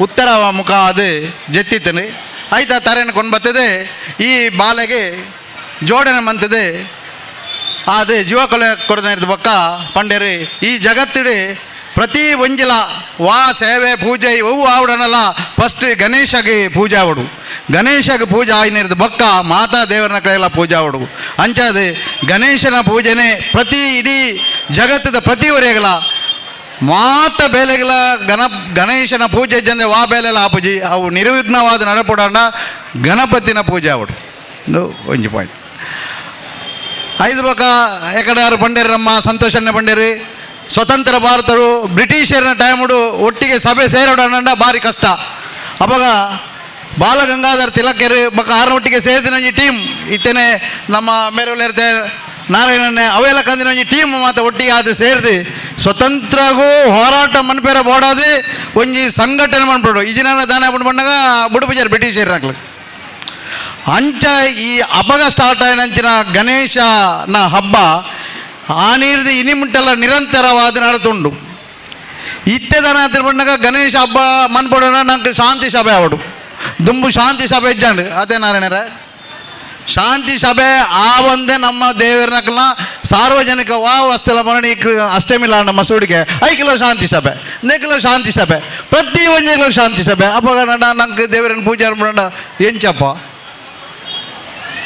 ಉತ್ತರ ಮುಖ ಅದು ಜೆತ್ತಿತ್ತನು ಆಯ್ತಾ ತರೇನ ಕೊಂಡು ಬರ್ತದೆ ಈ ಬಾಲೆಗೆ ಜೋಡಣೆ ಮಂತದೆ ಅದು ಜೀವಕೊಲೆ ಕೊಡದ ಬೊಕ್ಕ ಪಂಡೇರಿ ಈ ಜಗತ್ತಿಡಿ ಪ್ರತಿ ಒಂಜಿಲ ವಾ ಸೇವೆ ಪೂಜೆ ಅವು ಆವಡನಲ್ಲ ಫಸ್ಟ್ ಗಣೇಶಗೆ ಪೂಜೆ ಆವಡು ಗಣೇಶಗೆ ಪೂಜೆ ಆಯ್ನಿರ್ದು ಬೊಕ್ಕ ಮಾತಾ ದೇವರನ ಕೈಯೆಲ್ಲ ಪೂಜೆ ಆವಡು ಅಂಚಾದ ಗಣೇಶನ ಪೂಜೆನೆ ಪ್ರತಿ ಇಡೀ ಜಗತ್ತದ ಪ್ರತಿ ಒರೆಗಲ ಮಾತ ಬೇಲೆಗಳ ಗಣೇಶನ ಪೂಜೆ ಜಂದೆ ವಾ ಬೇಲೆಲ್ಲ ಆಪುಜಿ ಅವು ನಿರ್ವಿಘ್ನವಾದ ನಡಪುಡಾಂಡ ಗಣಪತಿನ ಪೂಜೆ ಆವಡು ಇದು ಒಂಜಿ ಪಾಯಿಂಟ್. ಐದು ಬೊಕ ಎಕಡಾರು ಪಂಡೇರು ನಮ್ಮ ಸಂತೋಷಣ್ಣ ಪಂಡೇರಿ ಸ್ವತಂತ್ರ ಭಾರತರು ಬ್ರಿಟಿಷರನ ಟೈಮುಡು ಒಟ್ಟಿಗೆ ಸಭೆ ಸೇರೋಡಣ್ಣ ಭಾರಿ ಕಷ್ಟ. ಅವಾಗ ಬಾಲಗಂಗಾಧರ್ ತಿಲಕರು ಬೊಕ ಆರನೊಟ್ಟಿಗೆ ಸೇರಿದ ಒಂಜಿ ಟೀಮ್ ಇತ್ತೇನೆ ನಮ್ಮ ಮೇರೆ ನಾರಾಯಣನೇ ಅವೆಲ್ಲ ಕಂದಿನ ಒಂಜಿ ಟೀಮ್ ಮಾತ ಒಟ್ಟಿಗೆ ಅದು ಸೇರಿದು ಸ್ವತಂತ್ರಗೂ ಹೋರಾಟ ಮನ್ಪೇರ ಬೋಡಾದು ಒಂಜಿ ಸಂಘಟನೆ ಮನ್ಪಡು ಈ ದಿನ ದಾನ ಬಂದಾಗ ಬುಡುಪುಜಾರು ಬ್ರಿಟಿಷರ್ ಹಾಕ್ಲಿಕ್ಕೆ ಅಂಚ ಈ ಅಪಗ ಸ್ಟಾರ್ಟ್ ಆಯ್ನಂಚಿನ ಗಣೇಶನ ಹಬ್ಬ ಆ ನೀರ್ದು ಇನಿ ಮುಟ್ಟೆಲ್ಲ ನಿರಂತರವಾದ ನಡತುಂಡು. ಇತ್ತೆದನ ತಿರುಪಣ್ಣಗ ಗಣೇಶ ಹಬ್ಬ ಮನ್ಪಡೋಣ ನಂಗೆ ಶಾಂತಿ ಸಭೆ ಅವಡು ದುಂಬು ಶಾಂತಿ ಸಭೆ ಇಜ್ಜಾಂಡು ಅದೇ ನಾರಾಯಣರ ಶಾಂತಿ ಸಭೆ ಆ ಒಂದೇ ನಮ್ಮ ದೇವರನಕಲ್ನ ಸಾರ್ವಜನಿಕ ವಾ ವಸ್ತುಲ ಮರಣಿ ಅಷ್ಟಮಿಲ್ಲ ನಮ್ಮ ಮಸೂಡಿಗೆ ಐಕಿಲೋ ಶಾಂತಿ ಸಭೆ ನೆಕ್ಕಿಲೋ ಶಾಂತಿ ಸಭೆ ಪ್ರತಿ ಒಂಜಿಗ್ಲೋ ಶಾಂತಿ ಸಭೆ ಅಪ್ಪ ನಂಗೆ ದೇವರನ್ನ ಪೂಜೆ ಮಾಡೋಣ ಎಂಚಪ್ಪ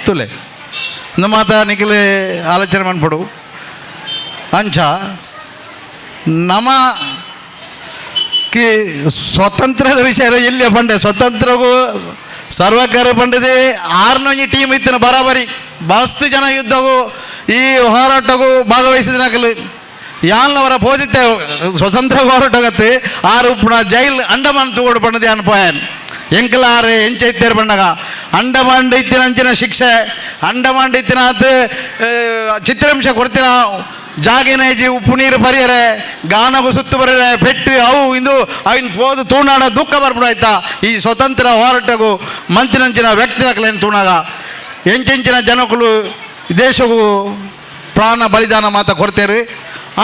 ತುಲೆ ನಮ್ಮ ಮಾತ ನಿಖಿಲೆ ಆಲೋಚನೆ ಮನ್ಪಡು ಅಂಚ ನಮ ಕಿ ಸ್ವತಂತ್ರದ ವಿಷಯ ಎಲ್ಲಿ ಪಂಡೆ ಸ್ವತಂತ್ರಗೂ ಸರ್ವಕಾರ ಪಂಡದೆ ಆರ್ನೊಂಜಿ ಟೀಮ್ ಇತ್ತಿನ ಬರಾಬರಿ ಭಾಳಷ್ಟು ಜನ ಯುದ್ಧಗೂ ಈ ಹೋರಾಟಗೂ ಭಾಗವಹಿಸಿದ ನಕಲು ಯಾನ್ಲವರ ಪೋದಿತ್ತೆ ಸ್ವತಂತ್ರ ಹೋರಾಟಗತ್ತೆ ಆರು ಪುಣ ಜೈಲ್ ಅಂಡಮಾನ್ ತೂಗೋಡು ಪಣ್ಣದೆ ಅನ್ಪೋಯನ್ ಎಂಕಲಾರು ಎಂಚ ಇತ್ತೇರು ಪಣ್ಣಗ ಅಂಡಮಾನ್ ಇತ್ತಿನ ಅಂಚಿನ ಶಿಕ್ಷೆ ಅಂಡಮಾನ್ ಇತ್ತಿನ ಆತು ಚಿತ್ರಾಂಶ ಕೊಡ್ತಿನ ಜಾಗಿನೇಜಿ ಉಪ್ಪು ನೀರು ಪರಿಯರೆ ಗಾನಗು ಸುತ್ತು ಬರರೆ ಪೆಟ್ಟು ಅವು ಇಂದು ಅವಿನ ಪೋದು ತೂಣಾಡ ದುಃಖ ಬರ್ಬಿಡ ಆಯ್ತಾ. ಈ ಸ್ವತಂತ್ರ ಹೋರಾಟಗೂ ಮಂತಿನಂಚಿನ ವ್ಯಕ್ತಿನಕ್ಲೇನು ತೂಣಾಗ ಎಂಚೆಂಚಿನ ಜನಕ್ಕಳು ದೇಶಗೂ ಪ್ರಾಣ ಬಲಿದಾನ ಮಾತ ಕೊಡ್ತೇರಿ.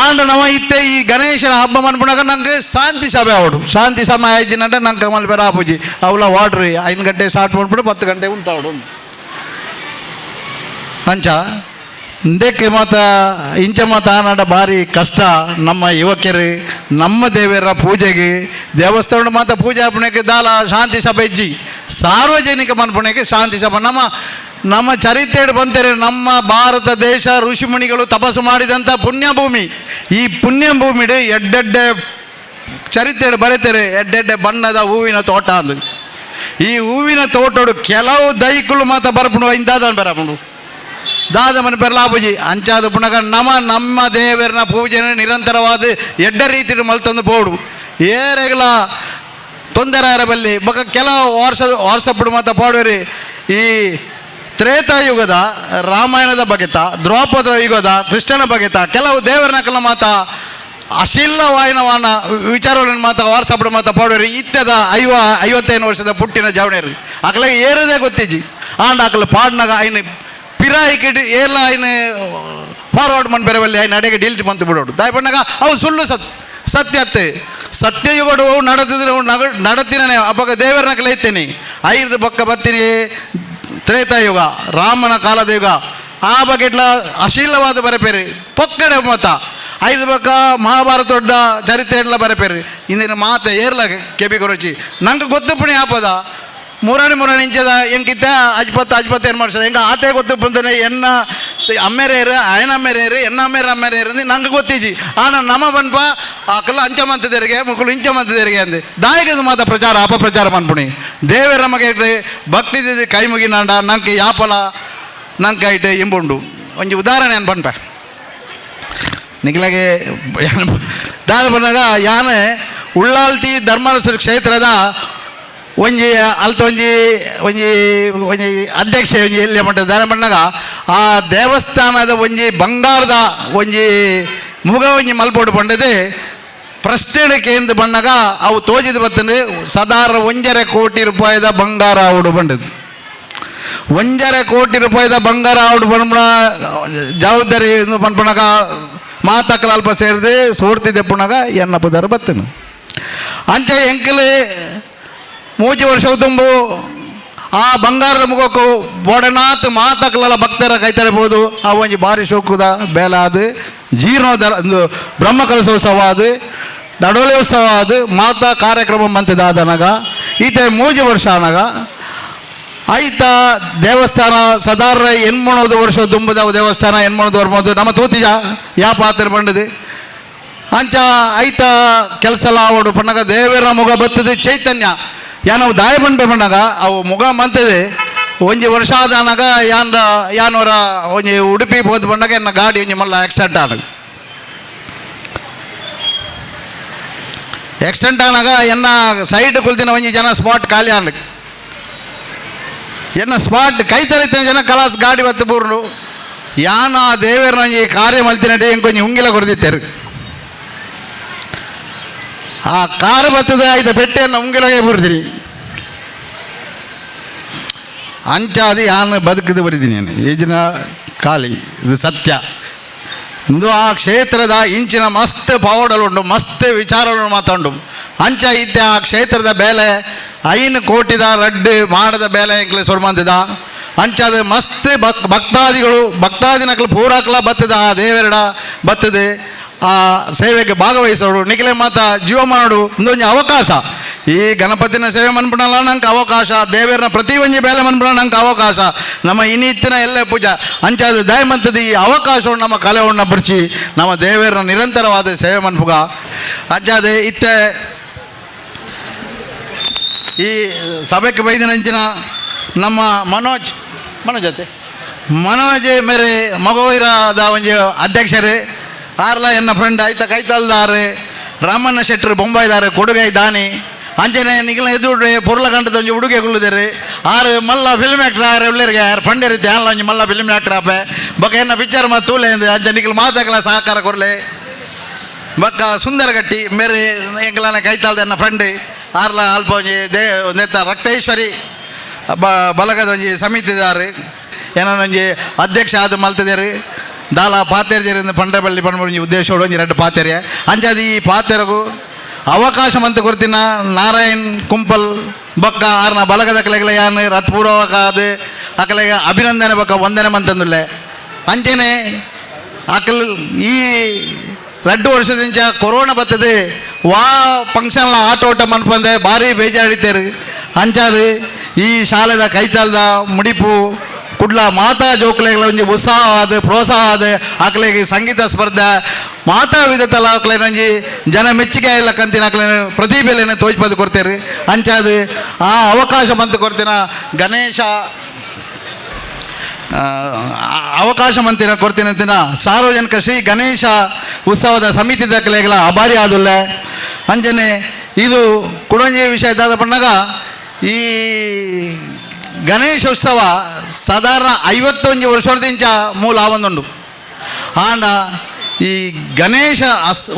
ಆಂಡ ನವ ಇತ್ತೆ ಈ ಗಣೇಶನ ಹಬ್ಬ ಮನ್ಪುನಾಗ ನಂಗೆ ಶಾಂತಿ ಸಭೆ ಅವಡು ಶಾಂತಿ ಸಭೆ ಆಯ್ತಿನಂటే ನಂಗೆ ಮಲ್ಪೆರ ಆಪುಜಿ ಅವಳ ವಾಡ್ರಿ 5 ಗಂಟೆ ಸ್ಟಾರ್ಟ್ ಮಾಡ್ಬಿಟ್ಟು 10 ಗಂಟೆಗೆ ಉಂಟಾವಡು ಅಂಚ ಇಂದಕ್ಕೆ ಮಾತ ಇಂಚ ಮಾತ ಆನಾಡ ಭಾರಿ ಕಷ್ಟ. ನಮ್ಮ ಯುವಕರು ನಮ್ಮ ದೇವರ ಪೂಜೆಗೆ ದೇವಸ್ಥಾನ ಮಾತ ಪೂಜೆ ಅಪ್ಪಣೆಗೆ ದಾಲ ಶಾಂತಿ ಸಭೆ ಇಜ್ಜಿ ಸಾರ್ವಜನಿಕ ಮನ್ಪುಣೆಗೆ ಶಾಂತಿ ಸಭೆ. ನಮ್ಮ ನಮ್ಮ ಚರಿತ್ರೆ ಬಂತಾರೆ ನಮ್ಮ ಭಾರತ ದೇಶ ಋಷಿಮುನಿಗಳು ತಪಸ್ಸು ಮಾಡಿದಂಥ ಪುಣ್ಯಭೂಮಿ. ಈ ಪುಣ್ಯಭೂಮಿಡೆ ಎಡ್ಡೆಡ್ಡೆ ಚರಿತ್ರೆ ಬರೀತಾರೆ ಎಡ್ಡೆಡ್ಡೆ ಬಣ್ಣದ ಹೂವಿನ ತೋಟ ಅಂದು. ಈ ಹೂವಿನ ತೋಟಡು ಕೆಲವು ದೈಕುಲು ಮಾತ ಬರ್ಪುಣು ಇಂದಾದನ್ ಬರಪುಣು ದಾದ ಮನೆ ಪೆರ್ಲಾಪುಜಿ ಅಂಚಾದ ಪುನಗ ನಮ ನಮ್ಮ ದೇವರನ ಪೂಜೆನ ನಿರಂತರವಾದ ಎಡ್ಡ ರೀತಿಯಲ್ಲಿ ಮಲ್ತಂದು ಪೋಡು ಏರೆಗಲ ತೊಂದರೆ ಆರಬಲ್ಲಿ ಬೊಕ ಕೆಲವು ವರ್ಷ ವಾಟ್ಸಪ್ ಮಾತ ಪಾಡುವರಿ. ಈ ತ್ರೇತಾಯುಗದ ರಾಮಾಯಣದ ಬಗೆತ ದ್ರೌಪದ ಯುಗದ ಕೃಷ್ಣನ ಬಗೆತ ಕೆಲವು ದೇವರನಕಲ ಮಾತ ಅಶೀಲವಾಯಿನವಾನ ವಿಚಾರಗಳನ್ನು ಮಾತ ವಾಟ್ಸಪ್ ಮಾತ ಪಾಡುವರಿ. ಇತ್ತದ 55 ವರ್ಷದ ಪುಟ್ಟಿನ ಜವಣೇರಿ ಅಕಲ ಏರದೇ ಗೊತ್ತಿಜ್ಜಿ ಆಂಡ ಅಕಲ ಪಾಡ್ನಾಗ ಐನ ಪಿರಾಯಿಕಿಡ್ ಏರ್ಲ ಐನ ಫಾರ್ವರ್ಡ್ ಮನ್ ಬೆರವಲ್ಲಿ ಐನ ಅಡೆಗೆ ಡಿಲೀಟ್ ಮಂತು ಬಿಡೋಡು ದಾಯಪಣ್ಣಾಗ ಅವು ಸುಳ್ಳು ಸತ್ಯ ಅತ್ತೆ ಸತ್ಯಯುಗಡು ಅವು ನಡೆದಿದ್ರೆ ಅವು ನಡತಿನೇ ಅಪ್ಪಗ ದೇವರನ್ನ ಕಲೆಯ್ತೀನಿ ಐದು ಬೊಕ್ಕ ಬತ್ತೀನಿ ತ್ರೇತಾಯುಗ ರಾಮನ ಕಾಲದ ಯುಗ ಆ ಬಗೆಟ್ಲ ಅಶೀಲವಾದ ಬರೆಪೇರಿ ಪೊಕ್ಕಡೆ ಮತ ಐದು ಬಕ್ಕ ಮಹಾಭಾರತ ದೊಡ್ಡ ಚರಿತ್ರೆ ಎಲ್ಲ ಬರೆಪೇರಿ ಇಂದಿನ ಮಾತೆ ಏರ್ಲ ಕೆಬಿ ಕೊರಚಿ ನಂಗೆ ಗೊತ್ತು ಪುಣಿ ಆಪದ ಮುರಾಣಿ ಮುರಾಣಿ ಇಂಚದ ಎಂಕಿತ್ತ ಅಜ್ಪತ್ತು ಅಜ್ಪತ್ತು ಏನು ಮಾಡ್ಸೋದು ಹೆಂಗೆ ಆತೆ ಗೊತ್ತು ಬಂತಾನೆ ಎನ್ನ ಅಮ್ಮೇರೇರು ಅಯನ ಅಮ್ಮೇರೇರು ಎನ್ನ ಅಮ್ಮೇರ ಅಮ್ಮೇರೇರು ಅಂದು ನಂಗೆ ಗೊತ್ತಿಜ್ಜಿ. ಆನ ನಮ ಬನ್ಪ ಆಕಲ್ಲ ಅಂಚ ಮಂತದೇರಿಗೆ ಮುಕ್ಕಳು ಇಂಚ ಮಂತದೇರಿಗೆ ಅಂದೆ ದಾಯಕದ ಮಾತ ಪ್ರಚಾರ ಅಪಪ್ರಚಾರ ಮನ್ಪುಣಿ ದೇವರ ನಮಗೆ ಭಕ್ತಿ ಕೈ ಮುಗಿನಾಂಡ ನಂಗೆ ಯಾಪಲ ನಂಗೆ ಐಟೆ ಇಂಬುಂಡು ಒಂಜಿ ಉದಾಹರಣೆ ಏನು ಬನ್ಪ ನಿಗ್ಲಾಗೆ ದಾದ ಬಂದಾಗ ಯಾನೆ ಉಳ್ಳಾಲ್ತಿ ಧರ್ಮರಸರ ಕ್ಷೇತ್ರದ ಒಂಜಿ ಅಲ್ತ ಒಂಜಿ ಒಂಜಿ ಒಂಜಿ ಅಧ್ಯಕ್ಷ ಒಂಜಿ ಎಲ್ಲಿ ಮಟ್ಟ ದಾನ ಬಂದಾಗ ಆ ದೇವಸ್ಥಾನದ ಒಂಜಿ ಬಂಗಾರದ ಒಂಜಿ ಮುಗ ಒಂಜಿ ಮಲ್ಪೋಡು ಪಂಡದೆ ಪ್ರಶ್ನೆ ಕೇಂದ್ರ ಬಣ್ಣಗ ಅವು ತೋಜಿದ ಬತ್ತಂದ್ರೆ ಸಾಧಾರಣ 1.5 ಕೋಟಿ ರೂಪಾಯಿದ ಬಂಗಾರ ಆವಡು ಬಂಡದು 1.5 ಕೋಟಿ ರೂಪಾಯಿದ ಬಂಗಾರ ಆವಡು ಬಂಡ ಜವಾಬ್ದಾರಿ ಪನ್ಪಣಗ ಮಾತಕ್ಕಲ ಅಲ್ಪ ಸೇರಿದೆ ಸೋಡ್ತಿದ್ದೆ ಪುಣಗ ಎನ್ನ ಪುದಾರ ಬತ್ತನು ಅಂಚೆ ಎಂಕಲೆ 3 ವರ್ಷ ತುಂಬು ಆ ಬಂಗಾರದ ಮುಖಕ್ಕೂ ಬೋಡನಾಥ್ ಮಾತಕ್ಕಲೆಲ್ಲ ಭಕ್ತರ ಕೈತರಬಹುದು ಆ ಒಂಜಿ ಭಾರಿ ಶೋಕುದ ಬೇಲಾದ ಜೀರ್ಣೋದ್ಧಾರ ಒಂದು ಬ್ರಹ್ಮಕಲಶೋತ್ಸವ ಅದು ನಡೋತ್ಸವ ಅದು ಮಾತಾ ಕಾರ್ಯಕ್ರಮ ಮಂತಿದಾದನಗ ಈತ 3 ವರ್ಷ ಅನಗ ಆಯ್ತ ದೇವಸ್ಥಾನ ಸಾಧಾರಣ 80 ವರ್ಷ ತುಂಬದ ದೇವಸ್ಥಾನ 80 ವರ್ಷ ನಮ್ಮ ತೂತಿಜ ಯಾ ಪಾತ್ರ ಬಂಡದೆ ಅಂಚ ಐತ ಕೆಲಸ ಆವಡು ಪಣ್ಣಗ ದೇವರ ಮುಗ ಬತ್ತದೆ ಚೈತನ್ಯ ಯಾನವು ದಾಯ ಬಂಡ ಬಂಡಾಗ ಅವು ಮುಗ ಮಂತದೆ ಒಂಜಿ ವರ್ಷ ಆದನಾಗ ಯಾನ್ ಯಾನವರ ಒಂಜಿ ಉಡುಪಿ ಹೋದ ಬಂಡಾಗ ಎನ್ನ ಗಾಡಿ ಒಂಜಿ ಮಲ್ಲ ಆಕ್ಸಿಡೆಂಟ್ ಆನಾಗ ಆಕ್ಸಿಡೆಂಟ್ ಆನಾಗ ಎನ್ನ ಸೈಡ್ ಕುಲ್ತಿನ ಒಂಜಿ ಜನ ಸ್ಪಾಟ್ ಖಾಲಿ ಆನಗ ಎನ್ನ ಸ್ಪಾಟ್ ಕೈ ತಳಿತಿನ ಜನ ಕಲಾಸ್ ಗಾಡಿ ಬತ್ತು ಬೂರ್ನು ಯಾನ ದೇವರ ಒಂಜಿ ಕಾರ್ಯ ಮಲ್ತಿನಟೆ ಎಂಕೊಂಜಿ ಉಂಗಿಲ ಕೊಡ್ದಿತ್ತೇರು ಆ ಕಾರು ಬತ್ತದ ಆಯ್ತ ಪೆಟ್ಟೆಯನ್ನು ಉಂಗಿಲಗೆ ಬರ್ತೀನಿ ಅಂಚಾದಿ ಯಾನು ಬದುಕಿದು ಬರಿದ್ದೀನಿ ನಾನು ಈಜಿನ ಖಾಲಿ ಇದು ಸತ್ಯ. ಇಂದು ಆ ಕ್ಷೇತ್ರದ ಇಂಚಿನ ಮಸ್ತ್ ಪವಾಡಲುಂಡು ಮಸ್ತ್ ವಿಚಾರಗಳು ಮಾತಾಂಡು ಅಂಚ ಇದ್ದ ಆ ಕ್ಷೇತ್ರದ ಬೇಲೆ 5 ಕೋಟಿದ ರಡ್ಡು ಮಾಡದ ಬೇಲೆ ಎಂಕ್ಲೆ ಸುರ್ಮಂತಿದ ಅಂಚಾದ ಮಸ್ತ್ ಭಕ್ತಾದಿಗಳು ಭಕ್ತಾದಿನಕ್ಲು ಪೂರಾಕ್ಲ ಬತ್ತದ ಆ ದೇವರಡ ಬತ್ತದೆ ಆ ಸೇವೆಗೆ ಭಾಗವಹಿಸೋಡು ನಿಖಿಲೆ ಮಾತ ಜೀವ ಮಾಡೋಡು ಒಂದೊಂದು ಅವಕಾಶ ಈ ಗಣಪತಿನ ಸೇವೆ ಮನ್ಪುಣಲ್ಲ ನಂಗೆ ಅವಕಾಶ ದೇವರನ ಪ್ರತಿ ಒಂಜಿ ಬೇಲೆ ಮನ್ಪುಣ ನಂಗೆ ಅವಕಾಶ ನಮ್ಮ ಇನ್ನಿತ್ತಿನ ಎಲ್ಲ ಪೂಜಾ ಅಂಚಾದ ದಯಮಂತದ ಈ ಅವಕಾಶವನ್ನು ನಮ್ಮ ಕಲೆವನ್ನು ಬಿಡಿಸಿ ನಮ್ಮ ದೇವರನ್ನ ನಿರಂತರವಾದ ಸೇವೆ ಮನ್ಪುಗ ಅಂಚಾದ ಇತ್ತೆ ಈ ಸಭೆಗೆ ಬೈದಿನಂಚಿನ ನಮ್ಮ ಮನೋಜ್ ಮನೋಜ್ ಅತ್ತೆ ಮನೋಜ್ ಮೇರೆ ಮಗೋಯಿರದ ಒಂಜಿ ಅಧ್ಯಕ್ಷರೇ ಆರ್ಲ ಎನ್ನ ಫ್ರೆಂಡ್ ಆಯ್ತ ಕೈತಲ್ದಾರು ರಾಮಣ್ಣ ಶೆಟ್ಟರು ಬೊಂಬಾಯ್ದಾರು ಕೊಡುಗೈ ದಾನಿ ಅಂಚನೆ ನಿಗಲ ಎದುರು ಪೊರ್ಲಗಂಟದ ಒಂಜಿ ಉಡುಗೆ ಕುಳ್ಳುದೇರು ಆರು ಮಲ್ಲ ಫಿಲ್ಮ್ ಆ್ಯಕ್ಟರ್ ಆರು ಉಳ್ಳೇರಿಗೆ ಆರು ಪಂಡೇರಿ ಧ್ಯಾನ ಒಂಜಿ ಮಲ್ಲ ಫಿಲ್ಮ್ ಆ್ಯಕ್ಟರ್ ಆಪೆ ಬೊಕ ಎನ್ನ ಪಿಕ್ಚರ್ ಮಾತು ತೂಲೆ ಅಂಚ ನಿಗಲ್ ಮಾತಾಕಲ ಸಹಕಾರ ಕೊರ್ಲೆ. ಬೊಕ್ಕ ಸುಂದರಗಟ್ಟಿ ಮೇರೆ ಎಂಕಲನ ಕೈತಾಲ್ದ ಎನ್ನ ಫ್ರೆಂಡ್ ಆರ್ಲ ಅಲ್ಪ ಒಂಜಿ they ನೆತ್ತ ರಕ್ತೇಶ್ವರಿ ಬಲಗದ ಒಂಜಿ ಸಮಿತಿದಾರು ಏನೊಂಜಿ ಅಧ್ಯಕ್ಷ ಆದ್ ಮಲ್ತದೇರು ದಾಲ ಪಾತೆರ್ಜೇರಿಂದ ಪಂಡ್ರಬಳ್ಳಿ ಪಂಡ ಒಂಜಿ ಉದ್ದೇಶ ಒಂಜಿ ರಡ್ಡ್ ಪಾತೆರ್ಯ ಅಂಚಾದ್ ಈ ಪಾತೆರಗು ಅವಕಾಶ ಮಂತ್ ಕೊರ್ತಿನ ನಾರಾಯಣ್ ಕುಂಪಲ್ ಬೊಕ್ಕ ಆರ್ನ ಬಲಗದ ಯಾನ್ ರಥಪೂರ್ವಕ ಆದ್ ಅಕಲೆಗೆ ಅಭಿನಂದನೆ ಬೊಕ್ಕ ವಂದನೆ ಮಂತಂದುಲ್ಲೆ. ಅಂಚನೆ ಅಕಲ್ ಈ ರಡ್ಡು ವರ್ಷದಿಂಚ ಕೊರೋನಾ ಬರ್ತದೆ ವಾ ಫಂಕ್ಷನ್ಲ ಆಟೋಟ ಮನ್ಪಂದೆ ಭಾರಿ ಬೇಜಾಡಿತೇರು. ಅಂಚಾದ್ ಈ ಶಾಲೆದ ಕೈತಾಲ್ದ ಮುಡಿಪು ಕುಡ್ಲ ಮಾತಾ ಜೋಕ್ಲೆಗಳ ಒಂಜಿ ಉತ್ಸಾಹ ಆದ ಪ್ರೋತ್ಸಾಹ ಆದ ಅಕ್ಲೆಗ್ ಸಂಗೀತ ಸ್ಪರ್ಧೆ ಮಾತಾ ವಿಧತಲ ಅಕ್ಲೆನ ಒಂಜಿ ಜನ ಮೆಚ್ಚುಗೆ ಇಲ್ಲ ಕಂತಿನ ಅಕ್ಲೆನ ಪ್ರತಿಭೆಲೆನ ತೋಜ್ಪದು ಕೊಡ್ತೇರು. ಅಂಚಾದ್ ಆ ಅವಕಾಶ ಬಂತು ಕೊಡ್ತಿನ ಗಣೇಶ ಅವಕಾಶ ಮಂತಿನ ಕೊಡ್ತೀನಿ ಅಂತಿನ ಸಾರ್ವಜನಿಕ ಶ್ರೀ ಗಣೇಶ ಉತ್ಸವದ ಸಮಿತಿ ದಾಖಲೆಗಳ ಅಭಾರಿ ಆದುಲ್ಲ. ಅಂಚನೆ ಇದು ಕುಡೊಂಜಿ ವಿಷಯ ದಾದ ಪಣ್ಣಾಗ ಈ ಗಣೇಶ ಉತ್ಸವ ಸಾಧಾರಣ 51 ವರ್ಷದಿಂಚ ಮೂಲ ಆವೊಂದುಂಡು. ಆಂಡ ಈ ಗಣೇಶ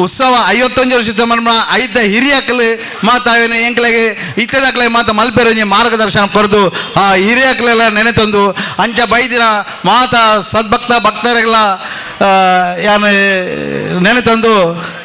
ಉತ್ಸವ 51 ವರ್ಷದ ಮನ್ಮ ಐತ ಹಿರಿಯಕ್ಲು ಮಾತಾವಿನ ಎಂಕ್ಲೆಗೆ ಇತ್ತದಕ್ಲೆ ಮಾತ ಮಲ್ಪೆರೊಂಜಿ ಮಾರ್ಗದರ್ಶನ ಕೊರ್ದು ಆ ಹಿರಿಯಕ್ಲೆಲ್ಲ ನೆನೆತಂದು ಅಂಚ ಬೈದಿನ ಮಾತ ಸದ್ಭಕ್ತ ಭಕ್ತರೆಲ್ಲ ಯಾನ್ ನೆನೆತಂದು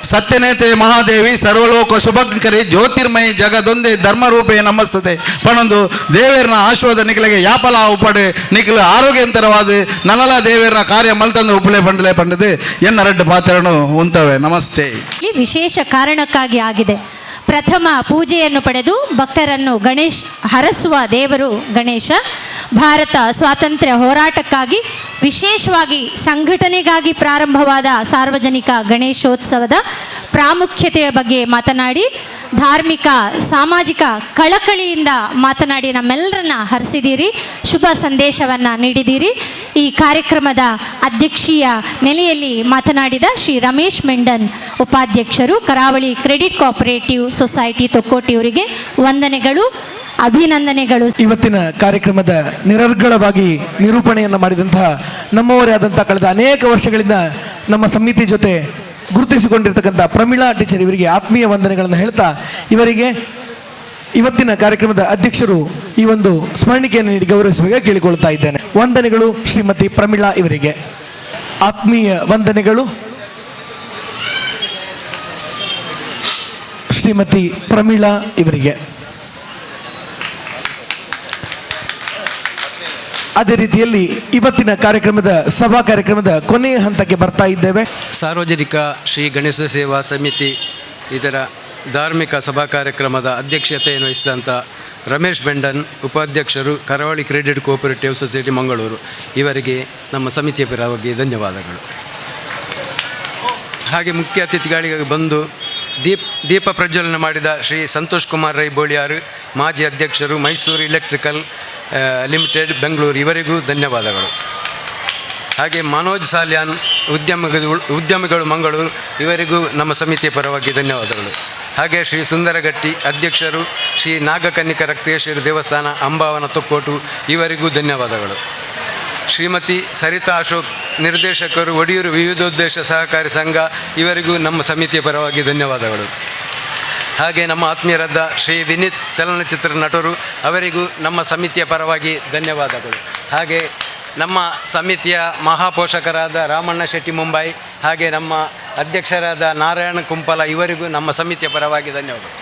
ಸತ್ಯನೇತೆ ಮಹಾದೇವಿ ಸರ್ವಲೋಕ ಶುಭಂಕರಿ ಜ್ಯೋತಿರ್ಮಯಿ ಜಗದೊಂದೇ ಧರ್ಮರೂಪೇ ನಮಸ್ತತೆ ಪಣೊಂದು ದೇವೇರ್ನ ಆಶೀರ್ವಾದ ನಿಖಲೆಗೆ ಯಾಪಲ ಉಪ್ಪಡು ನಿಖಲು ಆರೋಗ್ಯಂತರವಾದ ನನಲ ದೇವೇರ್ನ ಕಾರ್ಯ ಮಲ್ತಂದು ಉಪ್ಪಲೆ ಪಂಡಲೆ ಪಂಡದು ಎನ್ನ ರಡ್ಡು ಪಾತ್ರನು ಉಂತವೆ. ನಮಸ್ತೆ. ಇಲ್ಲಿ ವಿಶೇಷ ಕಾರಣಕ್ಕಾಗಿ ಆಗಿದೆ. ಪ್ರಥಮ ಪೂಜೆಯನ್ನು ಪಡೆದು ಭಕ್ತರನ್ನು ಗಣೇಶ್ ಹರಸುವ ದೇವರು ಗಣೇಶ. ಭಾರತ ಸ್ವಾತಂತ್ರ್ಯ ಹೋರಾಟಕ್ಕಾಗಿ ವಿಶೇಷವಾಗಿ ಸಂಘಟನೆಗಾಗಿ ಪ್ರಾರಂಭವಾದ ಸಾರ್ವಜನಿಕ ಗಣೇಶೋತ್ಸವದ ಪ್ರಾಮುಖ್ಯತೆಯ ಬಗ್ಗೆ ಮಾತನಾಡಿ ಧಾರ್ಮಿಕ ಸಾಮಾಜಿಕ ಕಳಕಳಿಯಿಂದ ಮಾತನಾಡಿ ನಮ್ಮೆಲ್ಲರನ್ನ ಹರಿಸಿದ್ದೀರಿ, ಶುಭ ಸಂದೇಶವನ್ನು ನೀಡಿದ್ದೀರಿ. ಈ ಕಾರ್ಯಕ್ರಮದ ಅಧ್ಯಕ್ಷೀಯ ನೆಲೆಯಲ್ಲಿ ಮಾತನಾಡಿದ ಶ್ರೀ ರಮೇಶ್ ಮೆಂಡನ್ ಉಪಾಧ್ಯಕ್ಷರು, ಕರಾವಳಿ ಕ್ರೆಡಿಟ್ ಕೋಆಪರೇಟಿವ್ ಸೊಸೈಟಿ ತೊಕ್ಕೋಟಿಯವರಿಗೆ ವಂದನೆಗಳು, ಅಭಿನಂದನೆಗಳು. ಇವತ್ತಿನ ಕಾರ್ಯಕ್ರಮದ ನಿರರ್ಗಳವಾಗಿ ನಿರೂಪಣೆಯನ್ನು ಮಾಡಿದಂತಹ ನಮ್ಮವರೇ ಆದಂತಹ ಕಳೆದ ಅನೇಕ ವರ್ಷಗಳಿಂದ ನಮ್ಮ ಸಮಿತಿ ಜೊತೆ ಗುರುತಿಸಿಕೊಂಡಿರ್ತಕ್ಕಂಥ ಪ್ರಮೀಳಾ ಟೀಚರ್ ಇವರಿಗೆ ಆತ್ಮೀಯ ವಂದನೆಗಳನ್ನು ಹೇಳ್ತಾ ಇವರಿಗೆ ಇವತ್ತಿನ ಕಾರ್ಯಕ್ರಮದ ಅಧ್ಯಕ್ಷರು ಈ ಒಂದು ಸ್ಮರಣಿಕೆಯನ್ನು ನೀಡಿ ಗೌರವಿಸುವಾಗ ಕೇಳಿಕೊಳ್ತಾ ಇದ್ದೇನೆ. ವಂದನೆಗಳು ಶ್ರೀಮತಿ ಪ್ರಮೀಳಾ ಇವರಿಗೆ, ಆತ್ಮೀಯ ವಂದನೆಗಳು ಶ್ರೀಮತಿ ಪ್ರಮೀಳಾ ಇವರಿಗೆ. ಅದೇ ರೀತಿಯಲ್ಲಿ ಇವತ್ತಿನ ಕಾರ್ಯಕ್ರಮದ ಸಭಾ ಕಾರ್ಯಕ್ರಮದ ಕೊನೆಯ ಹಂತಕ್ಕೆ ಬರ್ತಾ ಇದ್ದೇವೆ. ಸಾರ್ವಜನಿಕ ಶ್ರೀ ಗಣೇಶ ಸೇವಾ ಸಮಿತಿ ಇದರ ಧಾರ್ಮಿಕ ಸಭಾ ಕಾರ್ಯಕ್ರಮದ ಅಧ್ಯಕ್ಷತೆಯನ್ನು ವಹಿಸಿದಂಥ ರಮೇಶ್ ಬೆಂಡನ್, ಉಪಾಧ್ಯಕ್ಷರು, Karavali credit cooperative society Mangaluru ಇವರಿಗೆ ನಮ್ಮ ಸಮಿತಿಯ ಪರವಾಗಿ ಧನ್ಯವಾದಗಳು. ಹಾಗೆ ಮುಖ್ಯ ಅತಿಥಿಗಳಿಗೆ ಬಂದು ದೀಪ ಪ್ರಜ್ವಲನೆ ಮಾಡಿದ ಶ್ರೀ ಸಂತೋಷ್ ಕುಮಾರ್ ರೈ ಬೋಳಿಯಾರು, ಮಾಜಿ ಅಧ್ಯಕ್ಷರು, ಮೈಸೂರು ಎಲೆಕ್ಟ್ರಿಕಲ್ ಲಿಮಿಟೆಡ್ ಬೆಂಗಳೂರು ಇವರಿಗೂ ಧನ್ಯವಾದಗಳು. ಹಾಗೆ ಮನೋಜ್ ಸಾಲ್ಯಾನ್ ಉದ್ಯಮಿಗಳು ಮಂಗಳೂರು ಇವರಿಗೂ ನಮ್ಮ ಸಮಿತಿಯ ಪರವಾಗಿ ಧನ್ಯವಾದಗಳು. ಹಾಗೆ ಶ್ರೀ ಸುಂದರಗಟ್ಟಿ ಅಧ್ಯಕ್ಷರು, ಶ್ರೀ ನಾಗಕನ್ನಿಕ ರಕ್ತೇಶ್ವರಿ ದೇವಸ್ಥಾನ ಅಂಬಾವನ ತೊಕ್ಕೋಟು ಇವರಿಗೂ ಧನ್ಯವಾದಗಳು. ಶ್ರೀಮತಿ ಸರಿತಾ ಅಶೋಕ್ ನಿರ್ದೇಶಕರು, ಒಡಿಯೂರು ವಿವಿಧೋದ್ದೇಶ ಸಹಕಾರಿ ಸಂಘ ಇವರಿಗೂ ನಮ್ಮ ಸಮಿತಿಯ ಪರವಾಗಿ ಧನ್ಯವಾದಗಳು. ಹಾಗೆ ನಮ್ಮ ಆತ್ಮೀಯರಾದ ಶ್ರೀ ವಿನೀತ್ ಚಲನಚಿತ್ರ ನಟರು ಅವರಿಗೂ ನಮ್ಮ ಸಮಿತಿಯ ಪರವಾಗಿ ಧನ್ಯವಾದಗಳು. ಹಾಗೆ ನಮ್ಮ ಸಮಿತಿಯ ಮಹಾಪೋಷಕರಾದ ರಾಮಣ್ಣ ಶೆಟ್ಟಿ ಮುಂಬೈ, ಹಾಗೆ ನಮ್ಮ ಅಧ್ಯಕ್ಷರಾದ ನಾರಾಯಣ ಕುಂಪಲ ಇವರಿಗೂ ನಮ್ಮ ಸಮಿತಿಯ ಪರವಾಗಿ ಧನ್ಯವಾದಗಳು.